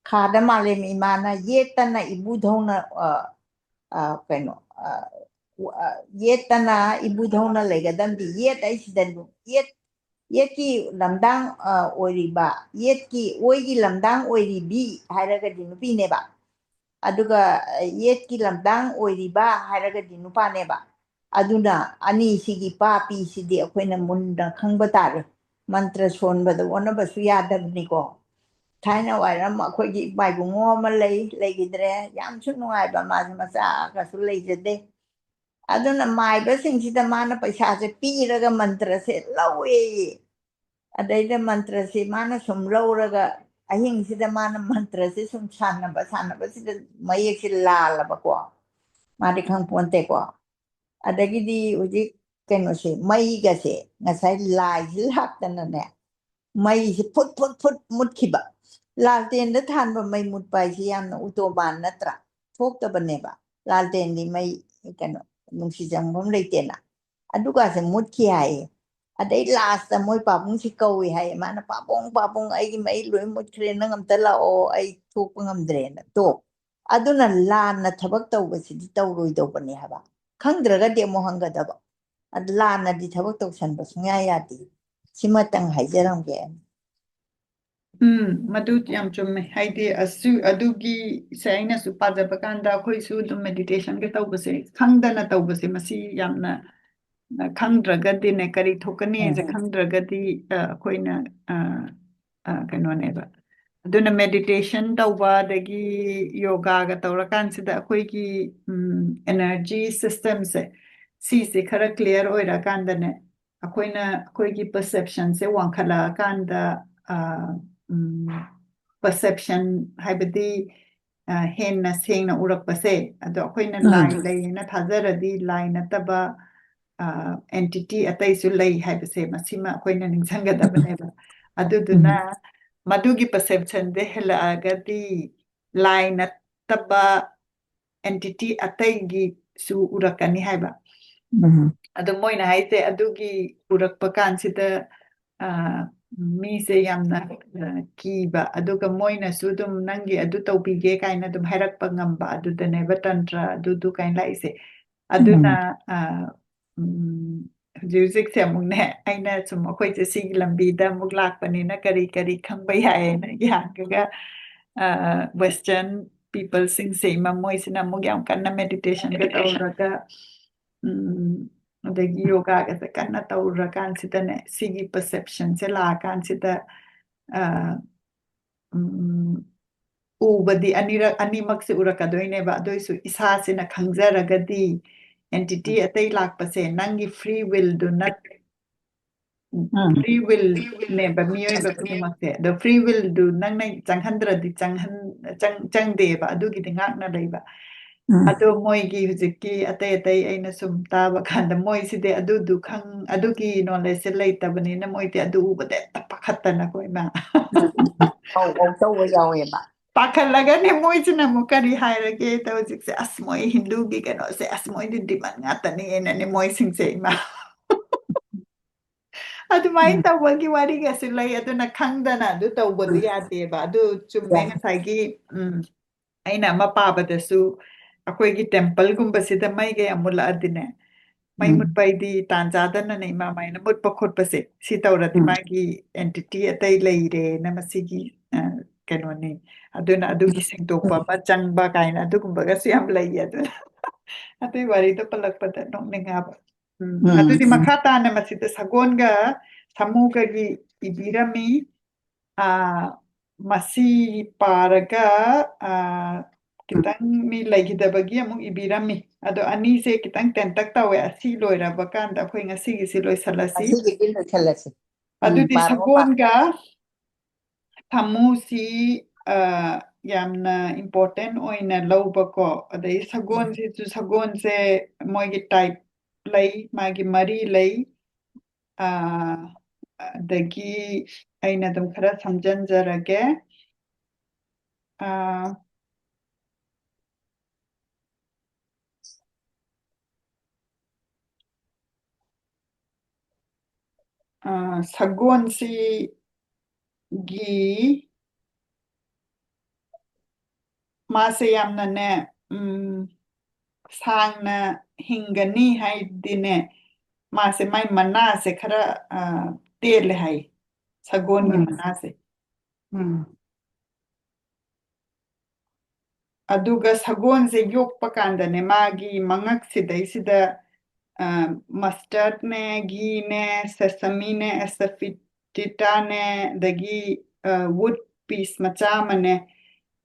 ꯈꯥꯗ ꯃꯥꯂꯦꯝ ꯏꯃꯥꯅ ꯌꯦꯠꯇꯅ ꯏꯕꯨꯙꯧꯅ ꯑ, ꯑ, ꯀꯩꯅꯣ ꯑ, ꯎ- ꯑ, ꯌꯦꯠꯇꯅ ꯏꯕꯨꯙꯧꯅ ꯂꯩꯒꯗꯕꯗꯤ ꯌꯦꯠ ꯍꯥꯏꯁꯤꯗ ꯌꯦꯠ ꯌꯦꯠꯀꯤ ꯂꯝꯗꯥꯡ ꯑ, ꯑꯣꯏꯔꯤꯕ, ꯌꯦꯠꯀꯤ ꯑꯣꯏꯒꯤ ꯂꯝꯗꯥꯡ ꯑꯣꯏꯔꯤꯕꯤ ꯍꯥꯏꯔꯒꯗꯤ ꯅꯨꯄꯤꯅꯦꯕ꯫ ꯑꯗꯨꯒ ꯑ, ꯌꯦꯠꯀꯤ ꯂꯝꯗꯥꯡ ꯑꯣꯏꯔꯤꯕ ꯍꯥꯏꯔꯒꯗꯤ ꯅꯨꯄꯥꯅꯦꯕ꯫ ꯑꯗꯨꯅ ꯑꯅꯤꯁꯤꯒꯤ ꯄꯥꯄꯤꯁꯤꯗꯤ ꯑꯩꯈꯣꯏꯅ ꯃꯨꯟꯅ ꯈꯪꯕ ꯇꯥꯔꯦ꯫ ꯃꯟꯇ꯭ꯔ ꯁꯣꯟꯕꯗ ꯑꯣꯟꯅꯕꯁꯨ ꯌꯥꯗꯕꯅꯤꯀꯣ꯫ ꯊꯥꯏꯅ ꯋꯥꯏꯔꯝ ꯑꯩꯈꯣꯏꯒꯤ ꯏꯕꯨꯡꯉꯣ ꯑꯃ ꯂꯩ, ꯂꯩꯈꯤꯗ꯭ꯔꯦ꯫ ꯌꯥꯝꯁꯨ ꯅꯨꯡꯉꯥꯏꯕ, ꯃꯥꯁꯦ ꯃꯆꯥꯒꯁꯨ ꯂꯩꯖꯗꯦ꯫ ꯑꯗꯨꯅ ꯃꯥꯏꯕꯁꯤꯡꯁꯤꯗ ꯃꯥꯅ ꯄꯩꯁꯥꯁꯦ ꯄꯤꯔꯒ ꯃꯟꯇ꯭ꯔꯁꯦ ꯂꯧꯋꯦꯌꯦ꯫ ꯑꯗꯩꯗ ꯃꯟꯇ꯭ꯔꯁꯦ ꯃꯥꯅ ꯁꯨꯝ ꯂꯧꯔꯒ ꯑꯍꯤꯡꯁꯤꯗ ꯃꯥꯅ ꯃꯟꯇ꯭ꯔꯁꯦ ꯁꯨꯝ ꯁꯥꯟꯅꯕ ꯁꯥꯟꯅꯕꯁꯤꯗ ꯃꯌꯦꯛꯁꯦ ꯂꯥꯜꯂꯕꯀꯣ꯫ ꯃꯥꯗꯤ ꯈꯪ ꯄꯣꯟꯇꯦꯀꯣ꯫ ꯑꯗꯒꯤꯗꯤ ꯍꯧꯖꯤꯛ ꯀꯩꯅꯣꯁꯦ, ꯃꯩꯒꯁꯦ ꯉꯁꯥꯏ ꯂꯥꯏꯁꯦ ꯂꯥꯛꯇꯅꯅꯦ, ꯃꯩꯁꯦ ꯐꯨꯠ ꯐꯨꯠ ꯐꯨꯠ ꯃꯨꯠꯈꯤꯕ꯫ ꯂꯥꯜꯇꯦꯟꯗ ꯊꯥꯟꯕ ꯃꯩ ꯃꯨꯠꯄ ꯍꯥꯏꯁꯦ ꯌꯥꯝꯅ ꯎꯇꯣꯕꯥꯟ ꯅꯠꯇ꯭ꯔꯥ? ꯊꯣꯛꯇꯕꯅꯦꯕ꯫ ꯂꯥꯜꯇꯦꯟꯗꯤ ꯃꯩ ꯀꯩꯅꯣ ꯅꯨꯡꯁꯤ ꯆꯪꯐꯝ ꯂꯩꯇꯦꯅ꯫ ꯑꯗꯨꯒꯁꯦ ꯃꯨꯠꯈꯤ ꯍꯥꯏꯌꯦ꯫ ꯑꯗꯩ ꯂꯥꯁꯇ ꯃꯣꯏ ꯄꯥꯕꯨꯡꯁꯤ ꯀꯧꯏ ꯍꯥꯏꯌꯦ꯫ ꯃꯥꯅ, "ꯄꯥꯕꯨꯡ, ꯄꯥꯕꯨꯡ, ꯑꯩꯒꯤ ꯃꯩ ꯂꯣꯏ ꯃꯨꯠꯈ꯭ꯔꯦ, ꯅꯪ ꯑꯝꯇ ꯂꯥꯛꯑꯣ, ꯑꯩ ꯊꯣꯛꯄ ꯉꯝꯗ꯭ꯔꯦꯅ"꯫ ꯇꯣ, ꯑꯗꯨꯅ ꯂꯥꯟꯅ ꯊꯕꯛ ꯇꯧꯕꯁꯤꯗꯤ ꯇꯧꯔꯣꯏꯗꯧꯕꯅꯦ ꯍꯥꯏꯕ꯫ ꯈꯪꯗ꯭ꯔꯒꯗꯤ ꯑꯃꯨꯛ ꯍꯪꯒꯗꯕ꯫ ꯑꯗꯨ ꯂꯥꯟꯅꯗꯤ ꯊꯕꯛ ꯇꯧꯁꯟꯕ ꯁꯨꯡꯌꯥ ꯌꯥꯗꯦ꯫ ꯁꯤꯃꯇꯪ ꯍꯥꯏꯖꯔꯝꯒꯦ꯫ ꯎꯝ, ꯃꯗꯨ ꯌꯥꯝ ꯆꯨꯝꯃꯦ꯫ ꯍꯥꯏꯗꯤ ꯑꯁꯨ-, ꯑꯗꯨꯒꯤꯁꯦ ꯑꯩꯅꯁꯨ ꯄꯥꯖꯕ ꯀꯥꯟꯗ ꯑꯩꯈꯣꯏꯁꯨ ꯑꯗꯨꯝ ꯃꯦꯗꯤꯇꯦꯁꯟꯒ ꯇꯧꯕꯁꯦ, ꯈꯪꯗꯅ ꯇꯧꯕꯁꯦ, ꯃꯁꯤ ꯌꯥꯝꯅ, ꯑ, ꯈꯪꯗ꯭ꯔꯒꯗꯤꯅꯦ, ꯀꯔꯤ ꯊꯣꯛꯀꯅꯤꯁꯦ ꯎꯝ꯫ ꯈꯪꯗ꯭ꯔꯒꯗꯤ, ꯑ, ꯑꯩꯈꯣꯏꯅ, ꯑ, ꯑ, ꯀꯩꯅꯣꯅꯦꯕ꯫ ꯑꯗꯨꯅ ꯃꯦꯗꯤꯇꯦꯁꯟ ꯇꯧꯕ, ꯑꯗꯒꯤ ꯌꯣꯒꯥꯒ ꯇꯧꯔꯀꯥꯟꯁꯤꯗ ꯑꯩꯈꯣꯏꯒꯤ, ꯎꯝ, ꯑꯦꯅꯔꯖꯤ ꯁꯤꯁꯇꯦꯝꯁꯦ, ꯁꯤꯁꯦ ꯈꯔ ꯀ꯭ꯂꯤꯌꯥꯔ ꯑꯣꯏꯔꯀꯥꯟꯗꯅꯦ, ꯑꯩꯈꯣꯏꯅ, ꯑꯩꯈꯣꯏꯒꯤ ꯄꯔꯁꯦꯞꯁꯟꯁꯦ ꯋꯥꯡꯈꯠꯂꯛꯑꯀꯥꯟꯗ, ꯑ, ꯎꯝ, ꯄꯔꯁꯦꯞꯁꯟ ꯍꯥꯏꯕꯗꯤ, ꯑ, ꯍꯦꯟꯅ ꯁꯦꯡꯅ ꯎꯔꯛꯄꯁꯦ, ꯑꯗꯣ ꯑꯩꯈꯣꯏꯅ ꯎꯝ꯫ ꯂꯥꯏ ꯂꯩꯌꯦꯅ ꯊꯥꯖꯔꯗꯤ ꯂꯥꯏ ꯅꯠꯇꯕ, ꯑ, ꯑꯦꯟꯇꯤꯇꯤ ꯑꯇꯩꯁꯨ ꯂꯩ ꯍꯥꯏꯕꯁꯦ, ꯃꯁꯤꯃ ꯑꯩꯈꯣꯏꯅ ꯅꯤꯡꯁꯤꯡꯒꯗꯕꯅꯦꯕ꯫ ꯑꯗꯨꯗꯨꯅ ꯎꯝ꯫ ꯃꯗꯨꯒꯤ ꯄꯔꯁꯦꯞꯁꯟꯁꯦ ꯍꯦꯜꯂꯛꯑꯒꯗꯤ ꯂꯥꯏ ꯅꯠꯇꯕ ꯑꯦꯟꯇꯤꯇꯤ ꯑꯇꯩꯒꯤꯁꯨ ꯎꯔꯛꯀꯅꯤ ꯍꯥꯏꯕ꯫ ꯎꯝ꯫ ꯑꯗꯣ ꯃꯣꯏꯅ ꯍꯥꯏꯁꯦ ꯑꯗꯨꯒꯤ ꯎꯔꯛꯄ ꯀꯥꯟꯁꯤꯗ, ꯑ, ꯃꯤꯁꯦ ꯌꯥꯝꯅ, ꯑ, ꯀꯤꯕ, ꯑꯗꯨꯒ ꯃꯣꯏꯅꯁꯨ ꯑꯗꯨꯝ "ꯅꯪꯒꯤ ꯑꯗꯨ ꯇꯧꯕꯤꯒꯦ" ꯀꯥꯏꯅ ꯑꯗꯨꯝ ꯍꯥꯏꯔꯛꯄ ꯉꯝꯕ, ꯑꯗꯨꯗꯅꯦꯕ ꯇꯟꯇ꯭ꯔ ꯑꯗꯨꯗꯨ ꯀꯥꯏꯅ ꯂꯥꯛꯏꯁꯦ꯫ ꯑꯗꯨꯅ, ꯎꯝ꯫ ꯑ, ꯎꯝ, ꯍꯧꯖꯤꯛ ꯍꯧꯖꯤꯛꯁꯦ ꯑꯃꯨꯛꯅꯦ, ꯑꯩꯅ ꯁꯨꯝ ꯑꯩꯈꯣꯏꯁꯦ ꯁꯤꯒꯤ ꯂꯝꯕꯤꯗ ꯑꯃꯨꯛ ꯂꯥꯛꯄꯅꯤꯅ ꯀꯔꯤ ꯀꯔꯤ ꯈꯪꯕ ꯌꯥꯏꯌꯦꯅ ꯌꯦꯡꯉꯒ, ꯑ, ꯋꯦꯁꯇꯔꯟ ꯄꯤꯄꯜꯁꯤꯡꯁꯦ, ꯏꯃꯥ ꯃꯣꯏꯁꯤꯅ ꯑꯃꯨꯛ ꯌꯥꯝ ꯀꯟꯅ ꯃꯦꯗꯤꯇꯦꯁꯟꯒ ꯇꯧꯔꯒ, ꯎꯝ, ꯑꯗꯒꯤ ꯌꯣꯒꯥꯒꯁꯦ ꯀꯟꯅ ꯇꯧꯔꯀꯥꯟꯁꯤꯗꯅꯦ, ꯁꯤꯒꯤ ꯄꯔꯁꯦꯞꯁꯟꯁꯦ ꯂꯥꯛꯑꯀꯥꯟꯁꯤꯗ, ꯑ, ꯎꯝ, ꯎꯕꯗꯤ ꯑꯅꯤꯔꯛ, ꯑꯅꯤꯃꯛꯁꯦ ꯎꯔꯛꯀꯗꯣꯏꯅꯦꯕ꯫ ꯑꯗꯨꯏꯁꯨ ꯏꯁꯥꯁꯤꯅ ꯈꯪꯖꯔꯒꯗꯤ, ꯑꯦꯟꯇꯤꯇꯤ ꯎꯝ꯫ ꯑꯇꯩ ꯂꯥꯛꯄꯁꯦ ꯅꯪꯒꯤ ꯐ꯭ꯔꯤ ꯋꯤꯜꯗꯨ ꯅꯠ-, ꯎꯝ꯫ ꯐ꯭ꯔꯤ ꯋꯤꯜꯅꯦꯕ ꯃꯤꯑꯣꯏꯕ ꯈꯨꯗꯤꯡꯃꯛꯁꯦ꯫ ꯑꯗꯣ ꯐ꯭ꯔꯤ ꯋꯤꯜꯗꯨ ꯅꯪꯅ ꯆꯪꯍꯟꯗ꯭ꯔꯗꯤ ꯆꯪꯍꯟ-, ꯆꯪ-, ꯆꯪꯗꯦꯕ꯫ ꯑꯗꯨꯒꯤꯗꯤ ꯉꯥꯛꯅ ꯂꯩꯕ꯫ ꯎꯝ꯫ ꯑꯗꯣ ꯃꯣꯏꯒꯤ ꯍꯧꯖꯤꯛꯀꯤ ꯑꯇꯩ ꯑꯇꯩ ꯑꯩꯅ ꯁꯨꯝ ꯇꯥꯕ ꯀꯥꯟꯗ ꯃꯣꯏꯁꯤꯗꯤ ꯑꯗꯨꯗꯨ ꯈꯪ-, ꯑꯗꯨꯒꯤ ꯅꯣꯂꯦꯖꯁꯦ ꯂꯩꯇꯕꯅꯤꯅ ꯃꯣꯏꯗꯤ ꯑꯗꯨ ꯎꯕꯗ ꯍꯦꯛꯇ ꯄꯥꯈꯠꯇꯅꯀꯣ, ꯏꯃꯥ꯫ ꯎꯝ, ꯎꯝ, ꯎꯝ꯫ ꯑꯧ, ꯑꯧ, ꯇꯧꯕ ꯌꯥꯎꯋꯦꯕ꯫ ꯄꯥꯈꯠꯂꯒꯅꯦ ꯃꯣꯏꯁꯤꯅ ꯑꯃꯨꯛ ꯀꯔꯤ ꯍꯥꯏꯔꯒꯦꯗ ꯍꯧꯖꯤꯛꯁꯦ, "ꯑꯁ, ꯃꯣꯏ ꯍꯤꯟꯗꯨꯒꯤ ꯀꯩꯅꯣꯁꯦ, ꯑꯁ, ꯃꯣꯏꯗꯤ demand ꯉꯥꯛꯇꯅꯦꯅꯅꯦ ꯃꯣꯏꯁꯤꯡꯁꯦ, ꯏꯃꯥ꯫ ꯑꯗꯨꯃꯥꯏꯅ ꯎꯝ꯫ ꯇꯧꯕꯒꯤ ꯋꯥꯔꯤꯒꯁꯨ ꯂꯩ꯫ ꯑꯗꯨꯅ ꯈꯪꯗꯅ ꯑꯗꯨ ꯇꯧꯕꯗꯤ ꯎꯝ꯫ ꯌꯥꯗꯦꯕ꯫ ꯑꯗꯨ ꯆꯨꯝꯃꯦ, ꯌꯥꯏ꯫ ꯉꯁꯥꯏꯒꯤ, ꯎꯝ, ꯑꯩꯅ ꯑꯃ ꯄꯥꯕꯗꯁꯨ ꯑꯩꯈꯣꯏꯒꯤ templeꯒꯨꯝꯕꯁꯤꯗ ꯃꯩꯒ ꯌꯥꯝ ꯃꯨꯠꯂꯛꯑꯗꯤꯅꯦ, ꯃꯩ ꯎꯝ꯫ ꯃꯨꯠꯄ ꯍꯥꯏꯗꯤ ꯇꯥꯟ ꯆꯥꯗꯅꯅꯦ ꯏꯃꯥ ꯃꯥꯏꯅ ꯃꯨꯠꯄ ꯈꯣꯠꯄꯁꯦ, ꯁꯤ ꯇꯧꯔꯗꯤ ꯎꯝ꯫ ꯃꯥꯒꯤ entity ꯑꯇꯩ ꯂꯩꯔꯦꯅ ꯃꯁꯤꯒꯤ, ꯑ, ꯀꯩꯅꯣꯅꯤ꯫ ꯑꯗꯨꯅ ꯑꯗꯨꯒꯤ ꯁꯦꯡꯗꯣꯛꯄ ꯎꯝ꯫ ꯑꯃ ꯆꯪꯕ ꯀꯥꯏꯅ ꯑꯗꯨꯒꯨꯝꯕꯒꯁꯨ ꯌꯥꯝ ꯂꯩꯌꯦ꯫ ꯑꯗꯨꯅ ꯑꯗꯨꯒꯤ ꯋꯥꯔꯤꯗꯣ ꯄꯜꯂꯛꯄꯗ ꯅꯣꯛꯅꯤꯡꯉꯦ ꯍꯥꯏꯕ꯫ ꯎꯝ, ꯎꯝ, ꯑꯗꯨꯗꯤ ꯎꯝ꯫ ꯃꯈꯥ ꯇꯥꯅ ꯃꯁꯤꯗ ꯁꯒꯣꯜꯒ ꯁꯥꯃꯨꯒꯒꯤ ꯏꯕꯤꯔꯝꯃꯤ꯫ ꯑꯥ, ꯃꯁꯤ ꯄꯥꯔꯒ, ꯑꯥ, ꯈꯤꯇꯪ ꯃꯤ ꯂꯩꯈꯤꯗꯕꯒꯤ ꯑꯃꯨꯛ ꯏꯕꯤꯔꯝꯃꯤ꯫ ꯑꯗꯣ ꯑꯅꯤꯁꯦ ꯈꯤꯇꯪ ꯇꯦꯟꯇꯛ ꯇꯧꯋꯦ꯫ ꯑꯁꯤ ꯂꯣꯏꯔꯕ ꯀꯥꯟꯗ ꯑꯩꯈꯣꯏ ꯉꯁꯤꯒꯤꯁꯤ ꯂꯣꯏꯁꯜꯂꯁꯤ꯫ ꯉꯁꯤꯒꯤꯗꯤ ꯂꯣꯏꯁꯜꯂꯁꯤ꯫ ꯎꯝ, ꯑꯗꯨꯗꯤ ꯄꯥꯔꯣ, ꯄꯥꯔꯣ꯫ ꯁꯒꯣꯜꯒ ꯁꯥꯃꯨꯁꯤ, ꯑ, ꯌꯥꯝꯅ important ꯑꯣꯏꯅ ꯂꯧꯕꯀꯣ꯫ ꯑꯗꯩ ꯁꯒꯣꯜꯁꯤꯁꯨ, ꯁꯒꯣꯜꯁꯦ ꯃꯣꯏꯒꯤ type ꯂꯩ, ꯃꯥꯒꯤ ꯃꯔꯤ ꯂꯩ꯫ ꯑ, ꯑꯗꯒꯤ ꯑꯩꯅ ꯑꯗꯨꯝ ꯈꯔ ꯁꯝꯖꯟꯖꯔꯒꯦ꯫ ꯑ, ꯑ, ꯁꯒꯣꯜꯁꯤꯒꯤ ꯃꯥꯁꯦ ꯌꯥꯝꯅꯅꯦ, ꯎꯝ, ꯁꯥꯡꯅ ꯍꯤꯡꯒꯅꯤ ꯍꯥꯏꯗꯤꯅꯦ, ꯃꯥꯁꯦ ꯃꯥꯏ ꯃꯅꯥꯁꯦ ꯈꯔ, ꯑ, ꯇꯦꯜꯂꯦ ꯍꯥꯏ, ꯁꯒꯣꯜꯒꯤ ꯎꯝ꯫ ꯃꯅꯥꯁꯦ꯫ ꯎꯝ꯫ ꯑꯗꯨꯒ ꯁꯒꯣꯜꯁꯦ ꯌꯣꯛꯄ ꯀꯥꯟꯗꯅꯦ, ꯃꯥꯒꯤ ꯃꯉꯛꯁꯤꯗꯩꯁꯤꯗ, ꯑ, mustardꯅꯦ, ghee ꯅꯦ, sesame ꯅꯦ, asafoetida ꯅꯦ, ꯑꯗꯒꯤ, ꯑ, wood piece ꯃꯆꯥ ꯑꯃꯅꯦ,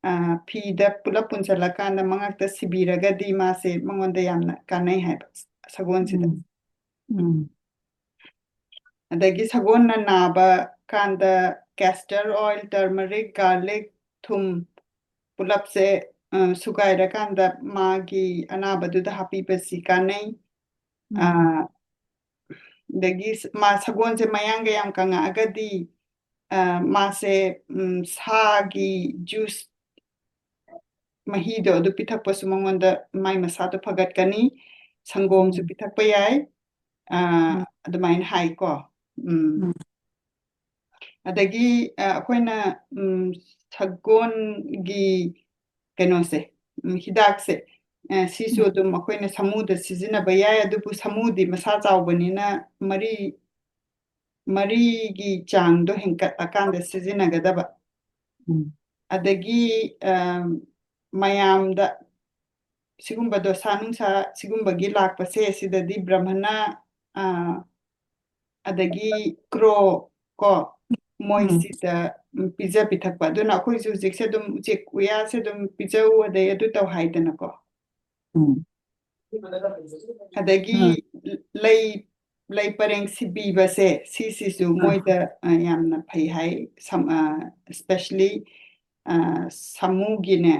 ꯑ, ꯐꯤꯗ ꯄꯨꯂꯞ ꯄꯨꯟꯁꯤꯜꯂꯀꯥꯟꯗ ꯃꯉꯛꯇ ꯁꯤꯕꯤꯔꯒꯗꯤ ꯃꯥꯁꯦ ꯃꯉꯣꯟꯗ ꯌꯥꯝꯅ ꯀꯥꯟꯅꯩ ꯍꯥꯏꯕ, ꯁꯒꯣꯜꯁꯤꯗ꯫ ꯎꯝ꯫ ꯎꯝ꯫ ꯑꯗꯒꯤ ꯁꯒꯣꯜꯅ ꯅꯥꯕ ꯀꯥꯟꯗ castor oil, turmeric, garlic, ꯊꯨꯝ ꯄꯨꯂꯞꯁꯦ, ꯑ, ꯁꯨꯒꯥꯏꯔꯀꯥꯟꯗ ꯃꯥꯒꯤ ꯑꯅꯥꯕꯗꯨꯗ ꯍꯥꯞꯄꯤꯕꯁꯤ ꯀꯥꯟꯅꯩ꯫ ꯎꯝ꯫ ꯑ, ꯑꯗꯒꯤ ꯁ-, ꯃꯥ ꯁꯒꯣꯜꯁꯦ ꯃꯌꯥꯡꯒ ꯌꯥꯝ ꯀꯪꯉꯛꯑꯒꯗꯤ, ꯑ, ꯃꯥꯁꯦ, ꯎꯝ, ꯁꯥꯒꯤ juice ꯃꯍꯤꯗꯣ ꯑꯗꯨ ꯄꯤꯊꯛꯄꯁꯨ ꯃꯉꯣꯟꯗ ꯃꯥꯏ ꯃꯁꯥꯗꯣ ꯐꯒꯠꯀꯅꯤ꯫ ꯁꯪꯒꯣꯝꯁꯨ ꯎꯝ꯫ ꯄꯤꯊꯛꯄ ꯌꯥꯏ꯫ ꯑ, ꯎꯝ꯫ ꯑꯗꯨꯃꯥꯏꯅ ꯍꯥꯏꯀꯣ꯫ ꯎꯝ꯫ ꯎꯝ꯫ ꯑꯗꯒꯤ, ꯑ, ꯑꯩꯈꯣꯏꯅ, ꯎꯝ, ꯁꯒꯣꯜꯒꯤ ꯀꯩꯅꯣꯁꯦ, ꯎꯝ, ꯍꯤꯗꯥꯛꯁꯦ, ꯑ, ꯁꯤꯁꯨ ꯎꯝ꯫ ꯑꯗꯨꯝ ꯑꯩꯈꯣꯏꯅ ꯁꯥꯃꯨꯗ ꯁꯤꯖꯤꯟꯅꯕ ꯌꯥꯏ, ꯑꯗꯨꯕꯨ ꯁꯥꯃꯨꯗꯤ ꯃꯁꯥ ꯆꯥꯎꯕꯅꯤꯅ ꯃꯔꯤ, ꯃꯔꯤꯒꯤ ꯆꯥꯡꯗꯣ ꯍꯦꯟꯀꯠꯂꯀꯥꯟꯗ ꯁꯤꯖꯤꯟꯅꯒꯗꯕ꯫ ꯎꯝ꯫ ꯑꯗꯒꯤ, ꯑ, ꯃꯌꯥꯝꯗ ꯁꯤꯒꯨꯝꯕ ꯗꯣꯁꯥ ꯅꯨꯡꯁꯥ ꯁꯤꯒꯨꯝꯕꯒꯤ ꯂꯥꯛꯄꯁꯦ, ꯁꯤꯗꯗꯤ ꯕ꯭ꯔꯥꯍꯃꯅ, ꯑ, ꯑꯗꯒꯤ ꯀ꯭ꯔꯣ ꯀꯣ, ꯎꯝ꯫ ꯃꯣꯏꯁꯤꯗ, ꯎꯝ, ꯄꯤꯖ ꯄꯤꯊꯛꯄ꯫ ꯑꯗꯨꯅ ꯑꯩꯈꯣꯏꯁꯨ ꯍꯧꯖꯤꯛꯁꯦ ꯑꯗꯨꯝ ꯎꯆꯦꯛ ꯎꯌꯥꯁꯦ ꯑꯗꯨꯝ ꯄꯤꯖꯧ, ꯑꯗꯩ ꯑꯗꯨ ꯇꯧ ꯍꯥꯏꯗꯅꯀꯣ꯫ ꯎꯝ꯫ ꯑꯗꯒꯤ ꯎꯝ꯫ ꯂꯩ, ꯂꯩ ꯄꯔꯦꯡ ꯁꯤꯕꯤꯕꯁꯦ, ꯁꯤꯁꯤꯁꯨ ꯑꯥ꯫ ꯃꯣꯏꯗ, ꯑ, ꯌꯥꯝꯅ ꯐꯩ ꯍꯥꯏ꯫ ꯁꯝ-, ꯑ, especially, ꯑ, ꯁꯥꯃꯨꯒꯤꯅꯦ,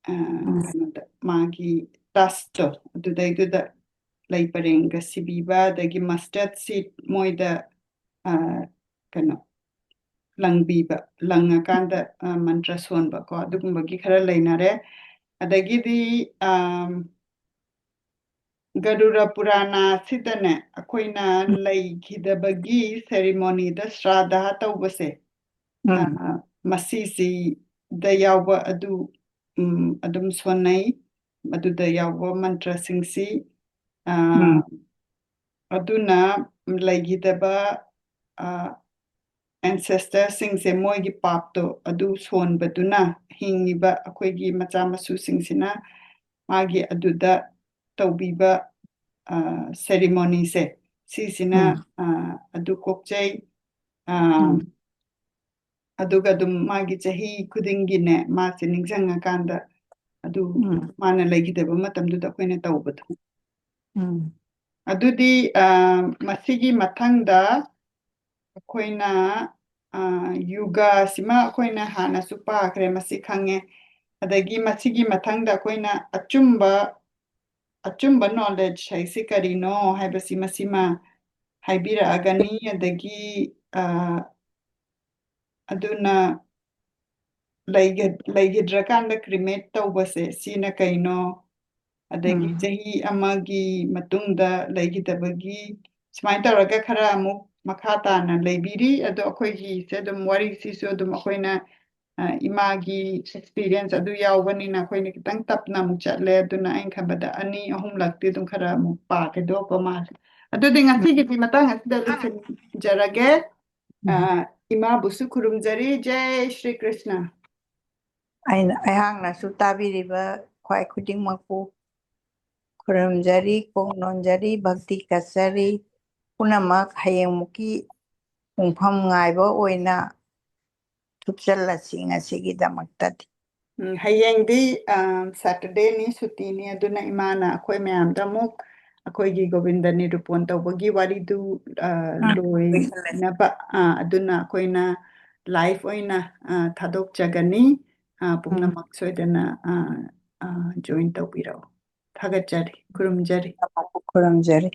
ꯑ, ꯎꯝ꯫ ꯀꯩꯅꯣꯗ, ꯃꯥꯒꯤ ꯇꯁꯇꯣ, ꯑꯗꯨꯗꯩꯗꯨꯗ ꯂꯩ ꯄꯔꯦꯡꯒ ꯁꯤꯕꯤꯕ, ꯑꯗꯒꯤ mustard seed ꯃꯣꯏꯗ, ꯑ, ꯀꯩꯅꯣ, ꯂꯪꯕꯤꯕ, ꯂꯪꯉꯀꯥꯟꯗ, ꯑ, ꯃꯟꯇ꯭ꯔ ꯁꯣꯟꯕ ꯀꯣ, ꯑꯗꯨꯒꯨꯝꯕꯒꯤ ꯈꯔ ꯂꯩꯅꯔꯦ꯫ ꯑꯗꯒꯤꯗꯤ, ꯑꯝ, ꯒꯔꯨꯔ ꯄꯨꯔꯥꯅꯥꯁꯤꯗꯅꯦ, ꯑꯩꯈꯣꯏꯅ ꯎꯝ꯫ ꯂꯩꯈꯤꯗꯕꯒꯤ ꯁꯦꯔꯤꯃꯣꯅꯤꯗ ꯁ꯭ꯔꯥꯗꯥ ꯇꯧꯕꯁꯦ, ꯑ, ꯎꯝ꯫ ꯃꯁꯤꯁꯤꯗ ꯌꯥꯎꯕ ꯑꯗꯨ, ꯎꯝ, ꯑꯗꯨꯝ ꯁꯣꯟꯅꯩ꯫ ꯃꯗꯨꯗ ꯌꯥꯎꯕ ꯃꯟꯇ꯭ꯔꯁꯤꯡꯁꯤ, ꯑ, ꯎꯝ꯫ ꯑꯗꯨꯅ ꯂꯩꯈꯤꯗꯕ, ꯑ, ancestorꯁꯤꯡꯁꯦ, ꯃꯣꯏꯒꯤ ꯄꯥꯞꯇꯣ ꯑꯗꯨ ꯁꯣꯟꯕꯗꯨꯅ ꯍꯤꯡꯉꯤꯕ ꯑꯩꯈꯣꯏꯒꯤ ꯃꯆꯥ ꯃꯁꯨꯁꯤꯡꯁꯤꯅ ꯃꯥꯒꯤ ꯑꯗꯨꯗ ꯇꯧꯕꯤꯕ, ꯑ, ꯁꯦꯔꯤꯃꯣꯅꯤꯁꯦ, ꯁꯤꯁꯤꯅ, ꯎꯝ꯫ ꯑ, ꯑꯗꯨ ꯀꯣꯛꯆꯩ꯫ ꯑ, ꯎꯝ꯫ ꯑꯗꯨꯒ ꯑꯗꯨꯝ ꯃꯥꯒꯤ ꯆꯍꯤ ꯈꯨꯗꯤꯡꯒꯤꯅꯦ, ꯃꯥꯁꯦ ꯅꯤꯡꯁꯤꯡꯉꯀꯥꯟꯗ ꯑꯗꯨ ꯎꯝ꯫ ꯃꯥꯅ ꯂꯩꯈꯤꯗꯕ ꯃꯇꯝꯗꯨꯗ ꯑꯩꯈꯣꯏꯅ ꯇꯧꯕꯗꯣ꯫ ꯎꯝ꯫ ꯑꯗꯨꯗꯤ, ꯑ, ꯃꯁꯤꯒꯤ ꯃꯊꯪꯗ ꯑꯩꯈꯣꯏꯅ, ꯑ, ꯌꯨꯒꯁꯤꯃ ꯑꯩꯈꯣꯏꯅ ꯍꯥꯟꯅꯁꯨ ꯄꯥꯈ꯭ꯔꯦ, ꯃꯁꯤ ꯈꯪꯉꯦ꯫ ꯑꯗꯒꯤ ꯃꯁꯤꯒꯤ ꯃꯊꯪꯗ ꯑꯩꯈꯣꯏꯅ ꯑꯆꯨꯝꯕ, ꯑꯆꯨꯝꯕ knowledge ꯍꯥꯏꯁꯤ ꯀꯔꯤꯅꯣ ꯍꯥꯏꯕꯁꯤ ꯃꯁꯤꯃ ꯍꯥꯏꯕꯤꯔꯛꯑꯒꯅꯤ꯫ ꯑꯗꯒꯤ, ꯑ, ꯑꯗꯨꯅ ꯂꯩꯒ- ꯂꯩꯈꯤꯗ꯭ꯔꯀꯥꯟꯗ ꯀ꯭ꯔꯤꯃꯦꯠ ꯇꯧꯕꯁꯦ ꯁꯤꯅ ꯀꯩꯅꯣ, ꯑꯗꯒꯤ ꯎꯝ꯫ ꯆꯍꯤ ꯑꯃꯒꯤ ꯃꯇꯨꯡꯗ ꯂꯩꯈꯤꯗꯕꯒꯤ, ꯁꯨꯃꯥꯏꯅ ꯇꯧꯔꯒ ꯈꯔ ꯑꯃꯨꯛ ꯃꯈꯥ ꯇꯥꯅ ꯂꯩꯕꯤꯔꯤ꯫ ꯑꯗꯣ ꯑꯩꯈꯣꯏꯒꯤꯁꯦ ꯑꯗꯨꯝ ꯋꯥꯔꯤꯁꯤꯁꯨ ꯑꯗꯨꯝ ꯑꯩꯈꯣꯏꯅ, ꯑ, ꯏꯃꯥꯒꯤ ꯑꯦꯛꯁꯄꯤꯔꯤꯌꯦꯟꯁ ꯑꯗꯨ ꯌꯥꯎꯕꯅꯤꯅ ꯑꯩꯈꯣꯏꯅ ꯈꯤꯇꯪ ꯇꯞꯅ ꯑꯃꯨꯛ ꯆꯠꯂꯦ꯫ ꯑꯗꯨꯅ ꯑꯩꯅ ꯈꯟꯕꯗ ꯑꯅꯤ ꯑꯍꯨꯝꯂꯛꯇꯤ ꯑꯗꯨꯝ ꯈꯔ ꯑꯃꯨꯛ ꯄꯥꯒꯗꯧꯕ ꯃꯥꯜꯂꯦ꯫ ꯑꯗꯨꯗꯤ ꯉꯁꯤꯒꯤꯗꯤ ꯃꯇꯥꯡ ꯑꯁꯤꯗ ꯂꯣꯏꯁꯤꯟꯖꯔꯒꯦ꯫ ꯑ, ꯏꯃꯥꯕꯨꯁꯨ ꯈꯨꯔꯨꯝꯖꯔꯤ꯫ ꯖꯩ ꯁ꯭ꯔꯤ ꯀ꯭ꯔꯤꯁꯅ꯫ ꯑꯩꯅ, ꯑꯩꯍꯥꯛꯅꯁꯨ ꯇꯥꯕꯤꯔꯤꯕ ꯈ꯭ꯋꯥꯏ ꯈꯨꯗꯤꯡꯃꯛꯄꯨ ꯈꯨꯔꯨꯝꯖꯔꯤ, ꯀꯣꯛ ꯅꯣꯟꯖꯔꯤ, ꯚꯛꯇꯤ ꯀꯠꯆꯔꯤ꯫ ꯄꯨꯝꯅꯃꯛ ꯍꯌꯦꯡꯃꯨꯛꯀꯤ ꯄꯨꯡꯐꯝ ꯉꯥꯏꯕ ꯑꯣꯏꯅ ꯊꯨꯞꯆꯜꯂꯁꯤ ꯉꯁꯤꯒꯤꯗꯃꯛꯇꯗꯤ꯫ ꯎꯝ, ꯍꯌꯦꯡꯗꯤ, ꯑ, ꯁꯦꯇꯔꯗꯦꯅꯤ, ꯁꯨꯇꯤꯅꯤ, ꯑꯗꯨꯅ ꯏꯃꯥꯅ ꯑꯩꯈꯣꯏ ꯃꯌꯥꯝꯗ ꯑꯃꯨꯛ ꯑꯩꯈꯣꯏꯒꯤ ꯒꯣꯕꯤꯟꯗ ꯅꯤꯔꯨꯄꯣꯟ ꯇꯧꯕꯒꯤ ꯋꯥꯔꯤꯗꯨ, ꯑ, ꯎꯝ, ꯂꯣꯏꯁꯜꯂꯁꯤ꯫ ꯂꯣꯏꯅꯕ, ꯑ, ꯑꯗꯨꯅ ꯑꯩꯈꯣꯏꯅ ꯂꯥꯏꯐ ꯑꯣꯏꯅ, ꯑ, ꯊꯥꯗꯣꯛꯆꯒꯅꯤ꯫ ꯑ, ꯎꯝ꯫ ꯄꯨꯝꯅꯃꯛ ꯁꯣꯏꯗꯅ, ꯑ, ꯑ, ꯖꯣꯏꯟ ꯇꯧꯕꯤꯔꯛꯎ꯫ ꯊꯥꯒꯠꯆꯔꯤ, ꯈꯨꯔꯨꯝꯖꯔꯤ꯫ ꯈꯨꯔꯨꯝꯖꯔꯤ꯫